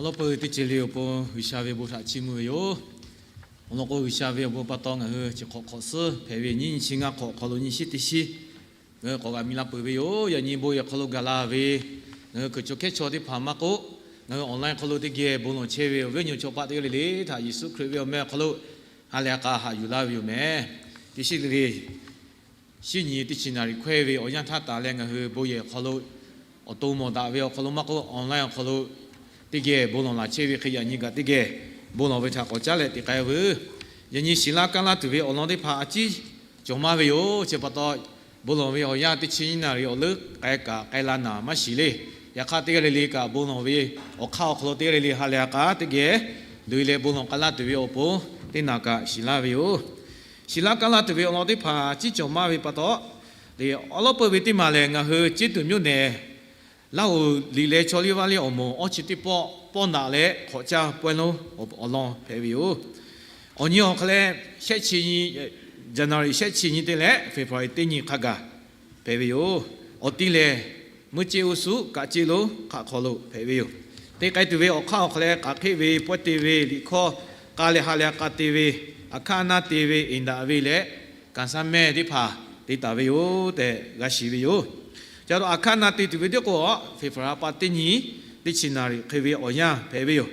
Awˬ lawn peuˬ teˇ ceuˬ le awˬ pon G'uiˬsha ve bon htaꞈ chiˇ mvuh ve yoˬ. Awˬ lawn k'o, G'uiˬsha ve awˬ bon pa taw ngaˬ hui chi hk'awꞈ hk'awꞈ suhˉ hpehꞈ ve nyiˇ nyiˇ chi ngaˇ hk'awꞈ awˬ hk'aw lo nyiˇ shiˉ teˇ shiˉ ngaˬ hui k'awꞈ g'a mi laˇ peuˬ ve yoˬ. Yaꞈ nyi bon yehˬ hk'aw lo gaˬ la ve ngaˬ hui kuiˬ chaw hkehˉ chaw teˇ hpaˍ maˇ k'oˆ, ngaˬ hui online hk'aw lo teˇ geh bon lawˬ chehˇ ve awˬ viˉ awˬ nyi chaw paˆ teˇ g'aˇ le le htaꞈ Yeˍsuˆ Hkriꞈ ve awˬ meh awˬ hk'aw lo ha lehˬ ha k'a haꞈ yuˬ laˇ ve yoˬ meh. Teˇ shiˉ le le, shiˉ nyi teˇ chi naˍ riˍ hkawehˇ ve awˬ yanˇ htaˇ taˍ leh ngaˬ hui bon yehˬ awˬ hk'aw lo awˬ to mawˬ daꞈ ve awˬ hk'aw lo maˇ k'oˆ, online awˬ hk'aw lo teˇ geh bon lawˬ laˬ chehˇ ve hk'e, yaꞈ nyi kaꞈ teˇ geh bon lawˬ ve htaꞈ k'awꞈ caˉ leh teꞈ k'ai ve. Yaꞈ nyi shiˍ laˇ kaˇ laˇ tuˬ ve awˬ lawn teˇ hpaˍ a ciˉ cawˬ maˇ ve yoˬ. Chi pa taw, bon lawˬ ve awˬ yanˇ teˇ chi nyiˇ naˍ riˍ awˬ leuˉ k'ai kaꞈ k'ai la naˍ maˇ shiˍ le. Yaꞈ hk'aˇ, teˇ g'aˇ le le kaꞈ bon lawˬ ve awˬ hk'aˇ awˬ hk'aw lo teˇ g'aˇ le le ha lehˬ ha k'a teˇ geh loꞈ e leh bon lawˬ k'ai laˇ tuˬ ve awˬ pon teˇ naˍ kaꞈ shiˍ laˇ ve yoˬ. Shiˍ laˇ kaˇ laˇ tuˬ ve awˬ lawn teˇ hpaˍ a ciˉ cawˬ maˇ ve pa taw, awˬ lawn peuˬ ve teˇ maˬ lehˬ, ngaˬ hui Ceˇ tuˬ mvuhˇ nehˬ Laˇ huˍ liꞈ leh chaw liˇ vaˇ liˇ awˬ moˍ awˇ chi teˇ pawˆ pawˆ naꞈ leh hk'awꞈ caˇ pawehˇ lonˉ awˬ lawn hpehꞈ ve yoˬ. Awˬ nyi awˬ hk'aw leh, shehˆ chi nyi, January shehˆ chi nyi te leh February teˇ nyi hk'a gaˬ hpehꞈ ve yoˬ. Awˬ ti lehˬ, mvuhˇ ceˇ uˇ suhˉ kaꞈ ceˇ lonˉ hk'aˆ hk'aw lo hpehꞈ ve yoˬ. Te k'ai tuˬ ve awˬ hk'aˇ awˬ hk'aw leh, k'aˬ hk'eˆ ve pawehˇ te ve, liꞈ hkawˇ k'a leh ha lehˬ ha k'a te ve, aˬ hkaˇ naˇ te ve, eˍ daꞈ ve leh kanˍ saˉ mehˇ teˇ hpaˍ te taˍ ve yoˬ tehꞈ g'a shiˍ ve yoˬ. Ca lo aˬ hkaˇ naˇ te tuˬ ve teˇ k'o, February ha pa teˇ nyi teˇ chi naˍ riˍ hk'e ve awˬ yanˇ hpehꞈ ve yoˬ.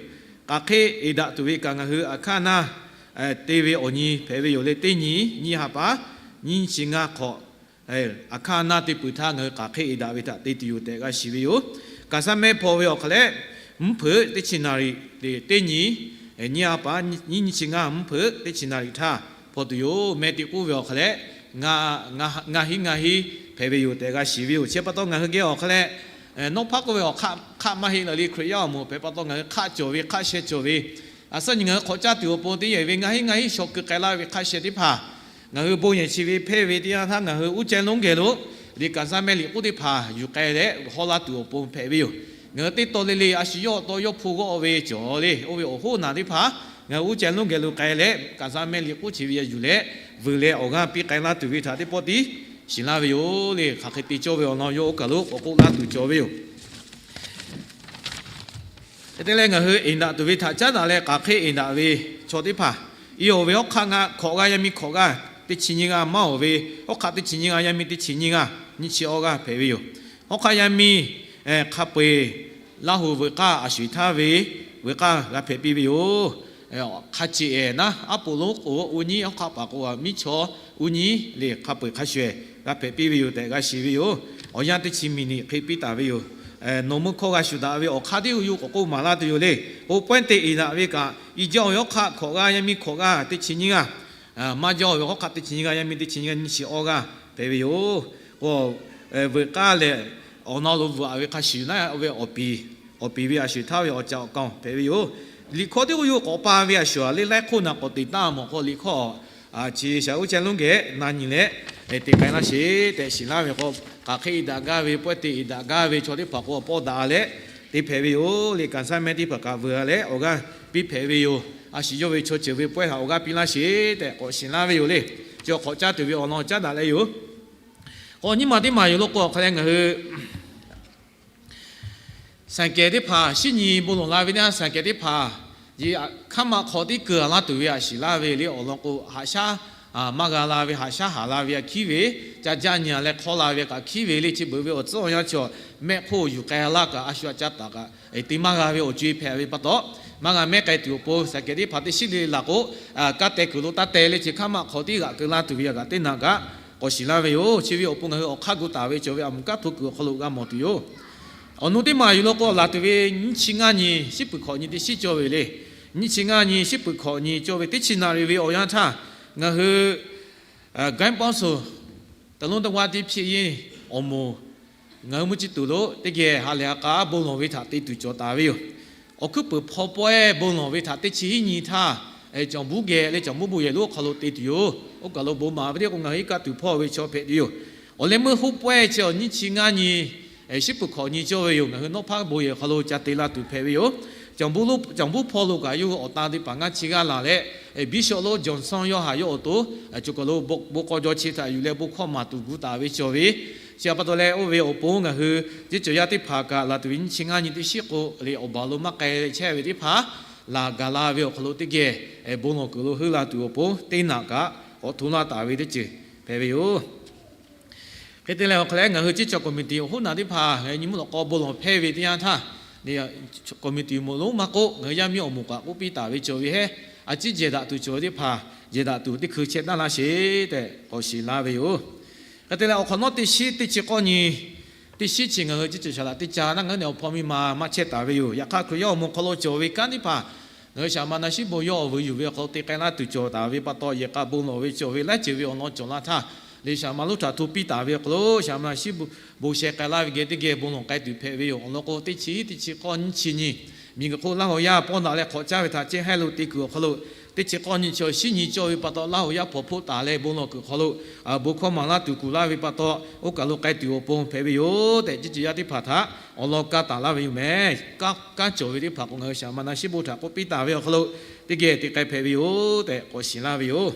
K'aˬ hk'e eˍ daꞈ tuˬ ve kaꞈ ngaˬ hui aˬ hkaˇ naˇ te ve awˬ nyi hpehꞈ ve yoˬ le. Teˇ nyi nyiˇ ha pa nyiˇ chi ngaˇ hk'awꞈ aˬ hkaˇ naˇ te peuˬ htaˇ ngaˬ hui k'aˬ hk'e eˍ daꞈ ve htaꞈ te tuˬ yoˬ tehꞈ g'a shiˍ ve yoˬ. Kanˍ saˉ mehˇ hpaw ve awˬ hk'aw leh, mvuhˇ hpeuꞈ teˇ chi naˍ riˍ, teˇ nyi nyiˇ ha pa nyiˇ chi ngaˇ mvuhˇ hpeuꞈ teˇ chi naˍ riˍ htaˇ hpaw tuˬ yoˬ. Meh tiꞈ k'oˆ ve awˬ hk'aw leh, ngaˇ hinˉ ngaˇ hinˉ hpehꞈ ve yoˬ tehꞈ g'a shiˍ ve yoˬ. Chi pa taw ngaˬ hui geh awˬ hk'aw leh, nawˉ hpaˇ k'oˆ ve awˬ hk'aˆ hk'aˆ maˇ heˆ lawˬ le. Hkriꞈ yaˇ awˬ moˍ hpehꞈ pa taw ngaˬ hui hk'aˆ cawˬ ve, hk'aˆ sheh cawˬ ve, aˬ suhˉ nyi ngaˬ hui hk'awꞈ caˇ tuˬ awˬ pon teˇ yehˬ ve ngaˇ hinˉ ngaˇ hinˉ shaw keu k'ai laˇ ve hk'aˆ sheh teˇ hpaˍ ngaˬ hui bon yehˬ chi ve hpehˇ ve teˇ yanˇ htaˇ, ngaˬ hui uˉ ceh lonˉ geh lo liꞈ kanˍ saˉ mehˇ liꞈ k'oˆ teˇ hpaˍ yuˬ k'ai leh hawˉ laˇ tuˬ awˬ pon hpehꞈ ve yoˬ. Ngaˬ hui teˇ taw le le a shu yawˇ awˬ taw yawˇ hpu g'awˇ ve cawˬ le. Oˇ ve awˬ hoˉ naˬ teˇ hpaˍ ngaˬ hui uˉ ceh lonˉ geh lo k'ai leh kanˍ saˉ mehˇ liꞈ k'oˆ chi ve yuˬ leh vuiˬ leh awˬ g'aˇ piˇ k'ai laˇ tuˬ ve htaꞈ teˇ pawˆ tiˉ shiˍ laˇ ve yoˬ le. Hk'aˬ hk'e te cawˇ ve awˬ lawn yawˇ oˇ kaˬ lo k'awꞈ k'oˆ laˇ tuˬ cawˬ ve yoˬ. Hk'e te leh, ngaˬ hui eˍ daꞈ tuˬ ve htaꞈ caˉ daꞈ leh k'aˬ hk'e eˍ daꞈ ve chaw teˇ hpaˍ, i awˬ ve hawˉ hk'aˆ ngaˇ hk'awꞈ g'aˇ yaˇ miˇ hk'awꞈ g'aˇ teˇ chi nyiˇ g'aˇ maˇ awˬ ve, hawˉ hk'aˆ teˇ chi nyiˇ g'aˇ yaˇ miˇ teˇ chi nyiˇ g'aˇ nyiˇ chi awˇ g'aˇ hpehꞈ ve yoˬ. Hawˉ hk'aˆ yaˇ miˇ hk'a peu-eˬ Laˇ huˍ veuꞈ k'aˇ a sho-eˬ htaˇ ve veuꞈ k'aˇ g'a hpehꞈ piˇ ve yoˬ. Hk'a ceꞈ ehˍ naˉ, aˉ poꞈ lonˉ k'oˍ uˇ nyiˉ, hawˉ hk'aˆ paˍ k'o miˉ chaw uˇ nyiˉ le hk'a peu-eˬ hk'a sho-eˬ g'a hpehꞈ piˇ ve yoˬ tehꞈ g'a shiˍ ve yoˬ. Awˬ yanˇ teˇ chi miˬ niꞈ hk'e piˇ taˍ ve yoˬ. Nawˬ meuˇ hkawˇ g'a shuˍ daꞈ ve awˬ hk'aˇ teˇ g'uˇ yuˬ k'awꞈ k'oˆ maˍ laˇ tuˬ yoˬ le. K'o, pawehˇ te eˍ daꞈ ve kaꞈ, i jaˇ ve hawˉ hk'aˆ hk'awꞈ g'aˇ yaˇ miˇ hk'awꞈ g'aˇ teˇ chi nyiˇ g'aˇ, maˇ jaˇ ve hawˉ hk'aˆ teˇ chi nyiˇ g'aˇ yaˇ miˇ teˇ chi nyiˇ g'aˇ nyiˇ chi awˇ g'aˇ hpehꞈ ve yoˬ. K'o, veuꞈ k'aˇ lehˬ, awˬ na lo bvuhꞈ ve hk'a shuˍ naˉ, oˇ ve awˬ piˍ, awˬ piˍ ve a sho-eˬ htaˇ ve awˬ caꞈ awˬ kaoˬ hpehꞈ ve yoˬ. Liꞈ hkawˇ teˇ g'uˇ yuˬ k'awꞈ pa ve a sho-eˬ le laiˉ hk'oˆ naꞈ k'awꞈ teꞈ taˍ mawˬ k'o, liꞈ hkawˇ chi shaˍ uˉ chehˇ lonˉ geh na nyi leh te k'ai laˇ sheˍ tehꞈ shiˍ laˇ ve k'o, k'aˬ hk'e eˍ daꞈ gaˇ ve, pawehˇ te eˍ daꞈ gaˇ ve chaw teˇ hpaˍ k'o, awˬ pawˇ daꞈ leh te hpehꞈ ve yoˬ le. Kanˍ saˉ mehˇ teˇ hpaˍ kaꞈ vuiˬ a leh awˬ g'aˇ piˇ hpehꞈ ve yoˬ. A shu yawˇ ve chaw ceuˬ ve pawehˇ htaꞈ awˬ g'aˇ piˇ laˇ sheˍ tehꞈ k'awꞈ shiˍ laˇ ve yoˬ le. Chi awˬ hk'awꞈ caˇ tuˬ ve awˬ lawn caˉ daꞈ leh yoˬ. K'o, nyiˇ maˬ teˇ maˬ yoˬ lo k'o, awˬ hk'aw leh ngaˬ hui Saˍ kehˍ teˇ hpaˍ, shiˉ nyi bon lawˬ la ve teˇ yanˇ, saˍ kehˍ teˇ hpaˍ, hkaˉ ma hk'awꞈ tiˉ keu a laˇ tuˬ ve a shiˍ laˇ ve le. Awˬ lawn k'o, haꞈ shaˉ maˇ g'a la ve, haꞈ shaˉ haˍ la ve a hkiˉ ve, ca jaˇ nyi a leh hk'awˇ la ve kaꞈ hkiˉ ve le. Chi beuꞈ ve awˬ tcuhˉ awˬ yanˇ chi awˬ mehˆ hk'oˆ yuˬ k'ai laˇ kaꞈ, a shu a ca taˍ kaꞈ te maˇ g'a ve awˬ co-e hpehꞈ ve pa taw, maˇ g'a mehˉ k'ai tuˬ awˬ pon, saˍ kehˍ teˇ hpaˍ teˇ shiˉ le laˬ k'o, kaˇ teh kuiˬ lo taˇ teh le. Chi hkaˉ ma hk'awꞈ tiˉ g'aꞈ keu laˇ tuˬ ve yaꞈ kaꞈ teˇ naꞈ kaꞈ k'awꞈ shiˍ laˇ ve yoˬ. Chi ve awˬ pon ngaˬ hui awˬ hk'aˇ gu taˍ ve cawˬ ve aˬ muˍ kanˉ hto kuiˬ awˬ hk'aw lo g'a mawˬ tuˬ yoˬ. Awˬ nu teˇ maˬ yoˬ lo k'o, laˬ tuˬ ve nyiˇ chi ngaˇ nyi, shiˉ puiˍ hkawꞈ nyi teˇ shiˉ cawˇ ve le. Nyiˇ chi ngaˇ nyi, shiˉ puiˍ hkawꞈ nyi cawˇ ve teˇ chi naˍ riˍ ve awˬ yanˇ htaˇ, ngaˬ hui Gaˇ paˉ suhˍ taˍ lonˉ taˇ g'aˇ teˇ hpiˇ yeˇ awˬ moˍ ngaˬ hui mvuhˇ ciˇ tuˬ lo teˇ geh ha lehˬ ha k'a bon lawˬ ve htaꞈ te tuˬ cawˬ taˍ ve yoˬ. Awˬ hkuiˉ puiˍ hpaw pawehˇ bon lawˬ ve htaꞈ teˇ chi hiˉ nyi htaˇ, cawˬ buˉ geh leh cawˬ buˉ bon yehˬ lonˉ hk'aw lo te tuˬ yoˬ. Oˇ kaˬ lo bon maˍ ve teˇ k'o, ngaˬ hui iˉ kaˆ tuˬ hpawˇ ve chaw hpehꞈ tuˬ yoˬ. Awˬ leh meuˇ hoˉ pawehˇ chi awˬ nyiˇ chi ngaˇ nyi, shiˉ puiˍ hkawꞈ nyi cawˇ ve yoˬ. Ngaˬ hui nawˉ hpaˇ bon yehˬ hk'aw lo ca te la tuˬ hpehꞈ ve yoˬ. Cawˬ buˉ hpaw lo kaꞈ yawˇ hui awˬ tan teˇ hpaˍ ngaˇ chi g'aˇ laˬ leh, Biˇshawˆ lonˉ Johnson yawˇ haꞈ yawˇ awˬ to cawˬ kaˬ lo bon k'aw jaw chi htaꞈ yuˬ leh bon hkawˇ maˍ tuˬ gu taˍ ve cawˬ ve, Chi pa taw leh oˇ ve awˬ pon ngaˬ hui ciˉ cawˬ yaˇ teˇ hpaˍ kaꞈ laˬ tuˬ ve nyiˇ chi ngaˇ nyi teˇ shiˉ k'o, liꞈ awˬ baˬ lo maˇ k'ai leh chehˇ ve teˇ hpaˍ laˬ gaˬ la ve awˬ hk'aw lo teˇ geh bon lawˬ kuiˬ lo heuˆ la tuˬ awˬ pon teˇ naꞈ kaꞈ k'awꞈ hto laˇ taˍ ve teˇ ceuˬ hpehꞈ ve yoˬ. Hk'e te leh awˬ hk'a leh ngaˬ hui ciˉ cawˬ committee awˬ hoˉ naꞈ teˇ hpaˍ nyi mvuhˇ lawꞈ k'aw bon lawˬ hpehˇ ve teˇ yanˇ htaˇ, committee moˍ lonˉ maˇ k'oˆ, ngaˬ hui yaˇ miˇ awˬ moˍ kaꞈ k'oˆ piˇ taˍ ve cawˬ ve hehˉ, a ciˉ jehˬ daꞈ tuˬ cawˬ ve teˇ hpaˍ jehˬ daꞈ tuˬ teˇ hkui chehˇ taˍ laˇ sheˍ tehꞈ k'awꞈ shiˍ laˇ ve yoˬ. Hk'e te leh awˬ hk'awꞈ nawˉ teˇ shiˉ teˇ chi k'awˇ nyi, teˇ shiˉ chi ngaˬ hui ciˉ cawˬ shaˍ laꞈ teˇ ca naˆ ngaˬ hui nehˬ awˬ hpaw miˇ ma maˇ chehˇ taˍ ve yoˬ. Yaꞈ hk'aˇ Hkriꞈ yaˇ awˬ moˍ hk'aw lo cawˬ ve kanˉ teˇ hpaˍ ngaˬ hui shaˍ ma na shiˉ bon yawˇ awˬ vuiˬ yuˬ ve awˬ hk'aw lo te k'ai laˇ tuˬ cawˬ taˍ ve pa taw, yehˬ k'a bon lawˬ ve cawˬ ve laiˉ ceuˬ ve awˬ lawn cawˬ laˇ htaˇ, liꞈ shaˍ ma lonˉ htaꞈ hto piˇ taˍ ve awˬ hk'aw lo shaˍ ma na shiˉ bon sheh k'ai laˇ ve geh teˇ geh bon lawˬ k'ai tuˬ hpehꞈ ve yoˬ. Awˬ lawn k'o, teˇ chi teˇ chi k'awˇ nyiˇ chi nyi, miˬguiˬ hk'oˆ Laˇ huˍ yaˇ pawˇ daꞈ leh hk'awꞈ caˇ ve htaꞈ ceh haiˇ lo te kuiˬ awˬ hk'aw lo, teˇ chi k'awˇ nyiˇ chi awˬ shinˉ nyi cawˇ ve pa taw, Laˇ huˍ yaˇ hpawnˬ hpoˆ taˍ leh bon lawˬ kuiˬ hk'aw lo bon hkawˇ maˍ laˇ tuˬ kuˬ laˇ ve pa taw, oˇ kaˬ lo k'ai tuˬ awˬ pon hpehꞈ ve yoˬ tehꞈ, ciˉ cawˬ yaˇ teˇ hpaˍ htaꞈ awˬ lawn kaˇ taˍ laˇ ve yoˬ meh. Kanˉ cawˬ ve teˇ hpaˍ k'o, ngaˬ hui shaˍ ma na shiˉ bon htaꞈ k'oˆ piˇ taˍ ve awˬ hk'aw lo teˇ geh te k'ai hpehꞈ ve yoˬ tehꞈ k'awꞈ shiˍ laˇ ve yoˬ.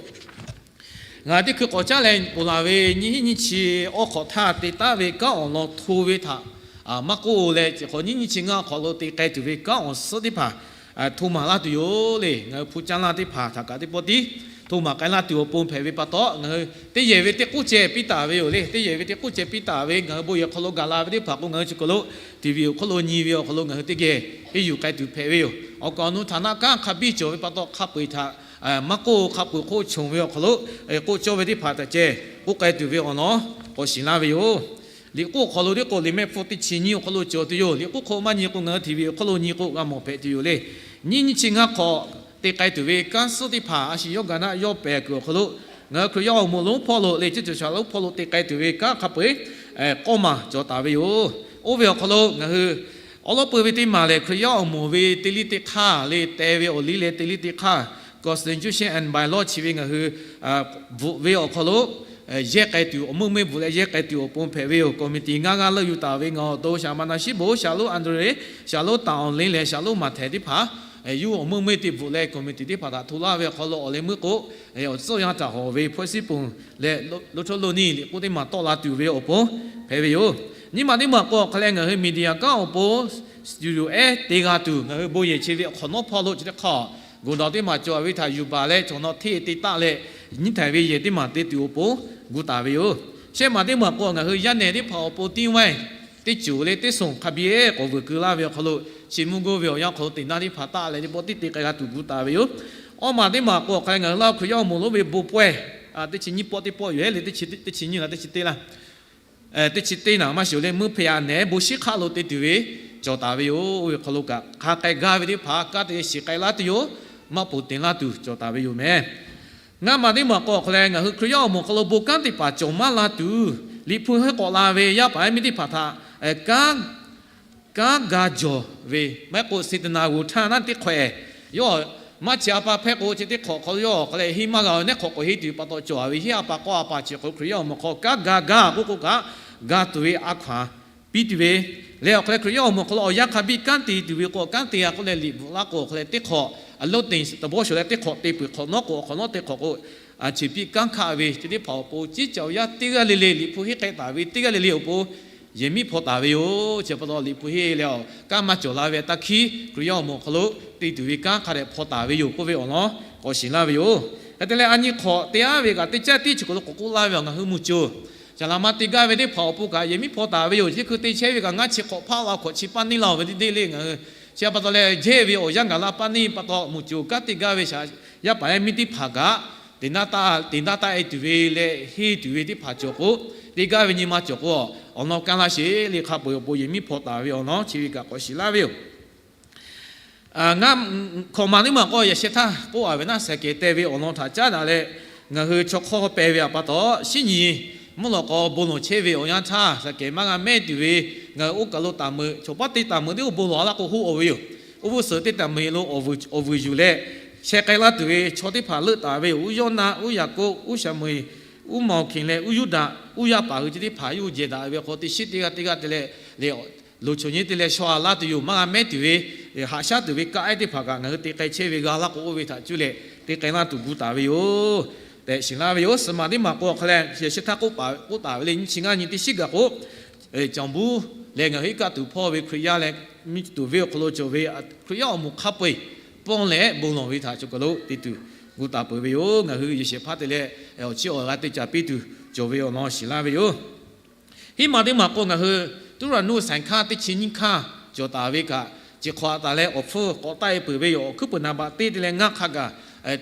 Ngaˬ teˇ hkui k'awꞈ caˉ leh ponˬ laˬ ve nyiˇ hinˉ nyiˇ chi awˬ hk'awꞈ htaˇ te taˉ ve kanˉ awˬ lawn hto ve htaꞈ maˇ k'oˆ leh, chi hk'awꞈ nyiˇ nyiˇ chi ngaˇ awˬ hk'aw lo te k'ai tuˬ ve kanˉ awˬ suhˉ teˇ hpaˍ hto maˍ laˇ tuˬ yoˬ le. Ngaˬ hui hpu caˇ laˇ teˇ hpaˍ htaꞈ kaꞈ teˇ pawˆ tiˉ hto maˍ k'ai laˇ tuˬ awˬ pon hpehꞈ ve pa taw, ngaˬ hui teˇ yehˬ ve teˇ k'oˆ ceh piˇ taˍ ve yoˬ le. Teˇ yehˬ ve teˇ k'oˆ ceh piˇ taˍ ve ngaˬ hui bon yehˬ hk'aw lo gaˬ la ve teˇ hpaˍ k'o, ngaˬ hui chi kaˬ lo TV awˬ hk'oˆ lo nyi ve awˬ hk'aw lo ngaˬ hui teˇ geh henˇ yuˬ k'ai tuˬ hpehꞈ ve yoˬ. Awˬ kaˍ awˬ nu htaꞈ naˆ kanˉ hk'a biˇ cawˬ ve pa taw, hk'a peu-eˬ htaꞈ maˇ k'oˆ, hk'a peu-eˬ hk'oˆ chonˬ ve awˬ hk'aw lo k'oˆ cawˇ ve teˇ hpaˍ htaꞈ ceh k'oˆ k'ai tuˬ ve awˬ lawn k'awꞈ shiˍ laˇ ve yoˬ. Liꞈ k'oˆ awˬ hk'aw lo teˇ k'o, liꞈ mehˆ hpfuhˇ teˇ chi nyiˇ awˬ hk'aw lo cawˬ tuˬ yoˬ. Liꞈ k'oˆ hk'oˆ maˇ nyi k'o, ngaˬ hui TV awˬ hk'aw lo nyi k'o g'a mawˬ hpehꞈ tuˬ yoˬ le. Nyiˇ nyiˇ chi ngaˇ hk'awꞈ te k'ai tuˬ ve kanˉ suhˉ teˇ hpaˍ a shu yawˇ ga naˆ yawˇ pehˍ kuiˬ awˬ hk'aw lo, ngaˬ hui Hkriꞈ yaˇ awˬ moˍ lonˉ hpawˇ lo le, ciˉ cawˬ shaˍ lonˉ hpawˇ lo te k'ai tuˬ ve kanˉ hk'a peu-eˬ k'awˇ maˬ cawˬ taˍ ve yoˬ. Oˇ ve awˬ hk'aw lo ngaˬ hui awˉ lawˉ peu ve teˇ maˬ lehˬ, Hkriꞈ yaˇ awˬ moˍ ve teˇ liˇ teˇ hk'aˇ le, te ve awˬ liˇ leh teˇ liˇ teˇ hk'aˇ, constitution and bylaw chi ve ngaˬ hui bvuhꞈ ve awˬ hk'aw lo yehˇ k'ai tuˬ, awˬ meuˇ meuˇ bvuhꞈ leh yehˇ k'ai tuˬ awˬ pon hpehꞈ ve yoˬ. Committee ngaˇ g'aˇ leuˆ yuˬ taˍ ve ngaˬ awˬ to shaˍ ma na shiˉ bon, shaˍ lonˉ Andrew, shaˍ lonˉ taˍ awˬ le leh shaˍ lonˉ maˍ htehˍ teˇ hpaˍ yuˇ awˬ meuˇ meuˇ te bvuhꞈ leh committee teˇ hpaˍ htaꞈ hto laˇ ve awˬ hk'aw lo, awˬ leh meuˇ k'o awˬ tcuhˇ yanˇ htaꞈ hawˬ ve hpawehˇ siˉ ponˬ leh loˇ htawˇ loˇ neˇ liꞈ k'oˆ teˇ maˬ tawˆ la tuˬ ve awˬ pon hpehꞈ ve yoˬ. Nyiˇ maˬ teˇ maˬ k'o, awˬ hk'a leh ngaˬ hui media kanˉ awˬ pon studio ehˉ te g'a tuˬ, ngaˬ hui bon yehˬ chi ve awˬ hk'awꞈ nawˉ hpawˇ lo chi teˇ hk'aˇ, guˬ dawˬ teˇ maˬ cawˬ ve htaꞈ yuˬ baˬ leh cawˬ nawˬ hteˇ te taˆ leh, nyiˇ htaiˍ ve yehˬ teˇ maˬ te tuˬ awˬ pon gu taˍ ve yoˬ. Shehˆ maˬ teˇ maˬ k'o, ngaˬ hui yaˇ nehˬ teˇ hpaˍ awˬ pon tiˇ waiˇ teˇ ceuˬ le teˇ soˍ hk'a biˇ k'awꞈ vuiˬ keu laˇ ve awˬ hk'aw lo, chi mvuhˇ goˇ ve awˬ yanˇ hk'aw lo teꞈ naˇ teˇ hpaˍ taˆ leh teˇ pawˆ tiˉ te k'ai g'a tuˬ gu taˍ ve yoˬ. Awˇ maˬ teˇ maˬ k'o, awˬ hk'a leh ngaˬ hui Laˇ huˍ Hkriꞈ yaˇ awˬ moˍ lonˉ ve bon pawehˇ teˇ chi nyiˇ pawˆ teˇ pawˆ yoˬ hehˉ le, teˇ chi nyiˇ la teˇ chi teˇ la teˇ chi teˇ naˍ maˇ shuˍ le, meuˇ hpeꞈ a nehˬ bon shiˉ hk'aˆ lo te tuˬ ve cawˬ taˍ ve yoˬ. Oˇ ve hk'aw lo kaꞈ hk'a k'ai gaˇ ve teˇ hpaˍ kanˉ te shiˍ k'ai laˇ tuˬ yoˬ. Maˇ ponˬ teꞈ laˇ tuˬ cawˬ taˍ ve yoˬ meh. Ngaˇ maˬ teˇ maˬ k'o, awˬ hk'a leh ngaˬ hui Hkriꞈ yaˇ awˬ moˍ hk'aw lo bon kanˉ teˇ hpaˍ cawˬ maˇ la tuˬ, Liꞈ hpu heuˆ k'awꞈ la ve yaˇ paˍ yaˇ miˇ teˇ hpaˍ htaꞈ kanˉ kanˉ ga jawˬ ve, maˇ heˆ k'o Saˍtanˍ g'uˬ htaˇ naˉ teˇ hk'awehꞈ, yawˇ maˇ chi a pa hpehˇ k'o chi teˇ hk'awꞈ hk'aw lo yawˇ awˬ hk'a leh henˇ maˇ g'a ve nehˉ hk'awꞈ k'awꞈ henˇ tuˬ pa taw cawˬ ve henˇ a pa k'awˇ a pa chi hk'aw lo Hkriꞈ yaˇ awˬ moˍ hk'aw kanˉ ga gaˇ k'oˆ k'o kaꞈ, ga tuˬ ve a hkaw anˬ piˇ tuˬ ve leh, awˬ hk'a leh Hkriꞈ yaˇ awˬ moˍ hk'aw lo awˬ yanˇ hk'a biˇ kanˉ te tuˬ ve k'o, kanˉ te g'a k'oˆ leh liꞈ bvuhꞈ laˇ k'o, awˬ hk'a leh teˇ hk'awꞈ a lonˉ te tawˇ bawˇ shawˍ leh teˇ hk'awꞈ te peuˬ hk'awꞈ nawˉ k'o, awˬ hk'awꞈ nawˉ teˇ hk'awꞈ k'o, chi piˇ kanˉ hkaˆ ve chi teˇ hpaˍ awˬ pon ciˉ cawˬ yaˇ teˇ g'aˇ le le, Liꞈ hpu henˇ k'ai taˍ ve teˇ g'aˇ le le awˬ pon yehˬ miˉ hpaw taˍ ve yoˬ. Chi pa taw Liꞈ hpu henˇ leh awˬ kanˉ maˇ cawˬ la ve a taˇ hkiˉ Hkriꞈ yaˇ awˬ moˍ awˬ hk'aw lo te tuˬ ve kanˉ hk'a dehꞈ hpaw taˍ ve yoˬ k'oˆ ve awˬ lawn k'awꞈ shiˍ laˇ ve yoˬ. Hk'e te leh a nyi hk'awꞈ te aˉ ve kaꞈ teˇ caˉ tiˉ chi hk'aw lo k'awꞈ k'oˆ laˇ ve awˬ ngaˬ hui mvuhˇ co, shaˍ laꞈ ma te gaˇ ve teˇ hpaˍ awˬ pon kaꞈ yehˬ miˉ hpaw taˍ ve yoˬ. Chi hkui te chehˇ ve kaꞈ ngaˇ chi hk'awꞈ hpaˆ la hk'awꞈ chi paˇ neˇ la ve teˇ deˇ le ngaˬ hui. Chi pa taw leh jehˇ ve awˬ yanˇ gaˬ la paˇ neˇ pa taw mvuhˇ co kanˉ te gaˇ ve shaˍ yaˇ paˍ yaˇ miˇ teˇ hpaˍ kaꞈ teꞈ naˇ taˆ, teꞈ naˇ taˆ e tuˬ ve leh henˇ tuˬ ve teˇ hpaˍ cawˬ k'o, te gaˇ ve nyi ma cawˬ k'o, awˬ lawn kaˇ laˇ sheˍ le hk'a peu-eˬ awˬ pon yehˬ miˉ hpaw taˍ ve awˬ lawn chi ve kaꞈ k'awꞈ shiˍ laˇ ve yoˬ. Ngaˇ hkawꞈ maˬ teˇ maˬ k'o, yaꞈ sheh htaˇ k'oˆ a ve naˉ, saˍ kehˍ te ve awˬ lawn htaꞈ caˉ daꞈ leh ngaˬ hui chaw hk'awˇ pehˇ ve a pa taw, shinˉ nyi mvuhˇ lawꞈ k'aw bon lawˬ chehˇ ve awˬ yanˇ htaˇ, saˍ kehˍ maˇ g'a mehˉ tuˬ ve ngaˬ hui oˇ kaˬ lo taˍ meuꞈ, chaw paˉ teˇ taˍ meuꞈ teˇ oˇ bon lawˬ a laˇ k'o hoˆ a ve yoˬ. Oˇ vuˇ suhˍ teˇ taˍ meuꞈ lo awˬ vuiˬ yuˬ leh sheh k'ai laˇ tuˬ ve chaw teˇ hpaˍ leuˆ taˍ ve yoˬ. Uˉ Yawˇnaˆ, Uˉ Yaˍkoˆ, Uˉ Shaˍmuˍeˍ, Uˉ Mawˬ Hkiˬ leh Uˉ Yuˇdaꞈ, Uˉ yaˇ paˍ hui chi teˇ hpaˍ yawˇ hui jehˬ daꞈ ve awˬ hk'aw lo teˇ shiˉ teˇ g'aˇ teˇ g'aˇ te leh, loˍ chaw nyi te leh shaw a laˇ tuˬ yoˬ. Maˇ g'a mehˉ tuˬ ve haꞈ shaˉ tuˬ ve kaˆ ehˉ teˇ hpaˍ kaꞈ ngaˬ hui te k'ai chehˇ ve g'a laˇ k'o, oˇ ve htaꞈ cuˇ leh te k'ai laˇ tuˬ gu taˍ ve yoˬ. tehꞈ shiˍ laˇ ve yoˬ. Suhˍ maˬ teˇ maˬ k'o awˬ hk'aw leh yehˬ shehˍ htaˇ k'oˆ taˍ ve le, nyiˇ chi ngaˇ nyi teˇ shiˉ gaˬ k'o, Caˬ buˉ leh ngaˬ hui iˉ kaˆ tuˬ hpawˇ ve Hkriꞈ yaˇ leh, miˬ tuˬ venˇ awˬ hk'aw lo cawˬ ve Hkriꞈ yaˇ awˬ moˍ hk'a peu-eˬ pawˇ leh bon lawˬ ve htaꞈ cawˬ kaˬ lo te tuˬ gu taˍ peuˬ ve yoˬ. Ngaˬ hui yehˬ shehˍ hpaˇ te leh awˬ chiˇ awˬ g'a te caˍ piˇ tuˬ cawˬ ve awˬ lawn shiˍ laˇ ve yoˬ. Hiˉ maˬ teˇ maˬ k'o ngaˬ hui သုရၼု saiˍ hkanˇ teˇ chi nyiˇ hkanˇ cawˬ taˍ ve kaꞈ, chi hk'awꞈ taˍ leh awˬ hpfuhˇ k'awꞈ taˆ-e peuˬ ve yoˬ. Awˬ hkuiˉ puiˍ naˍ baꞈ teˇ te leh ngaˇ hk'a gaˬ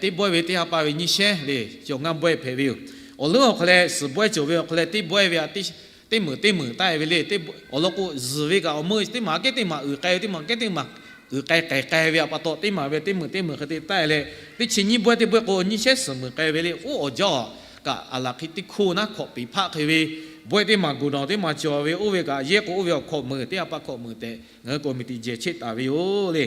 teˇ bawehˇ ve teˇ ha pa ve nyiˇ shehˉ le, cawˬ ngaˇ bawehˇ hpehꞈ ve yoˬ. Awˬ leuˉ awˬ hk'aw leh suhˍ bawehˇ cawˬ ve awˬ hk'aw leh teˇ bawehˇ ve a teˇ teˇ meunˍ teˇ meunˍ taˆ-e ve le. Awˬ lawn k'o zuhˬ ve kaꞈ awˬ meuˇ teˇ maˬ aꞈ kehˉ teˇ maˬ uiˍ k'ai ve, teˇ maˬ aꞈ kehˉ teˇ maˬ uiˍ k'ai k'ai k'ai ve pa taw, teˇ maˬ ve teˇ meunˍ teˇ meunˍ hk'e te taˆ-e leh, teˇ chi nyiˇ bawehˇ teˇ bawehˇ k'o nyiˇ shehˉ suhˍ meunˍ k'ai ve le. Oˇ awˬ jaˇ kaꞈ aˬ laˬ hk'e teˇ hkoˇ naˉ hkawꞈ peˍ hpaˆ hk'e ve, bawehˇ teˇ maˬ goˍ dawˬ teˇ maˬ cawˬ ve, oˇ ve kaꞈ yehˇ k'o oˇ ve awˬ hkawꞈ meunˍ teˇ ha pa hkawꞈ meunˍ tehꞈ ngaˬ hui committee jehˬ cheˆ taˍ ve yoˬ le.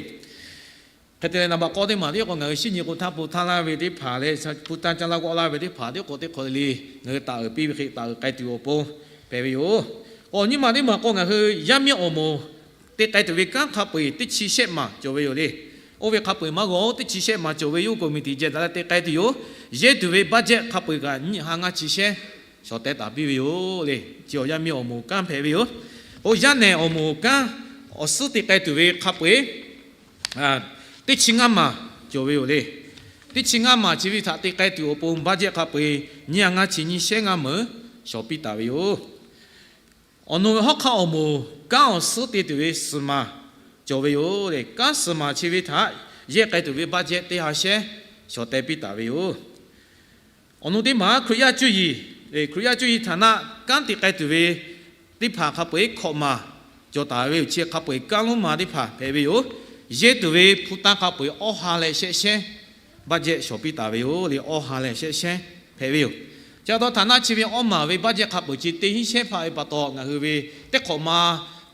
Hk'e te leh naˍ baꞈ k'awˇ teˇ maˬ tiˉ k'o ngaˬ hui shinˉ nyi k'o htaˇ po htaˇ laˇ ve teˇ hpaˍ leh, hpu tanˇ caˇ laˇ g'awˆ laˇ ve teˇ hpaˍ tiˉ k'o teˇ hk'aw le le ngaˬ hui taˍ uiˍ piˇ ve hk'e taˍ uiˍ k'ai tuˬ awˬ pon hpehꞈ ve yoˬ. Awˬ nyi maˬ teˇ maˬ k'o ngaˬ hui yaˇ miˇ awˬ moˍ te k'ai tuˬ ve kanˉ hk'a peu-eˬ teˇ chi shehˆ maˬ cawˬ ve yoˬ le. Oˇ ve hk'a peu-eˬ maˇ g'awˬ-oˬ, teˇ chi shehˆ maˬ cawˬ ve yoˬ. Committee jehˬ daꞈ leh te k'ai tuˬ yoˬ. Yehˇ tuˬ ve budget hk'a peu-eˬ kaꞈ nyiˇ ha ngaˇ chi shehˉ shawˍ teh taˍ piˇ ve yoˬ le. Chi awˬ yaˇ miˇ awˬ moˍ kanˉ hpehꞈ ve yoˬ. K'o yaˇ nehˬ awˬ moˍ kanˉ awˬ suhˉ te k'ai tuˬ ve hk'a peu-eˬ teˇ chi ngaˇ maˬ cawˬ ve yoˬ le. Teˇ chi ngaˇ maˬ chi ve htaꞈ te k'ai tuˬ awˬ pon budget hk'a peu-eˬ nyiˇ ha ngaˇ chi nyiˇ shehˉ ngaˇ meuˍ shawˍ piˇ taˍ ve yoˬ. Awˬ nu ve hawˉ hk'aˇ awˬ moˍ kanˉ awˬ suhˉ te tuˬ ve suhˍ maˬ cawˬ ve yoˬ le. Kanˉ suhˍ maˬ chi ve htaꞈ yehˇ k'ai tuˬ ve budget teˇ ha shehˉ shawˍ teh piˇ taˍ ve yoˬ. Awˬ nu teˇ maˬ Hkriꞈ yaˇ cuˇ yiˍ, Hkriꞈ yaˇ cuˇ yiˍ htaꞈ naˆ kanˉ te k'ai tuˬ ve teˇ hpaˍ hk'a peu-eˬ hkawꞈ maˬ cawˬ taˍ ve yoˬ. Chi hk'a peu-eˬ kanˉ lonˉ ma teˇ hpaˍ hpehꞈ ve yoˬ. Yehˇ tuˬ ve hpu tanˇ hk'a peu-eˬ awˇ ha leh shehˆ shehˉ budget shawˍ piˇ taˍ ve yoˬ le. Awˇ ha leh shehˆ shehˉ hpehꞈ ve yoˬ. Chi pa taw htaꞈ naˆ chi ve awˇ maˬ ve budget hk'a peu-eˬ chi teˇ hinˉ shehˉ hpaˆ ve pa taw ngaˬ hui ve teˇ hk'awꞈ ma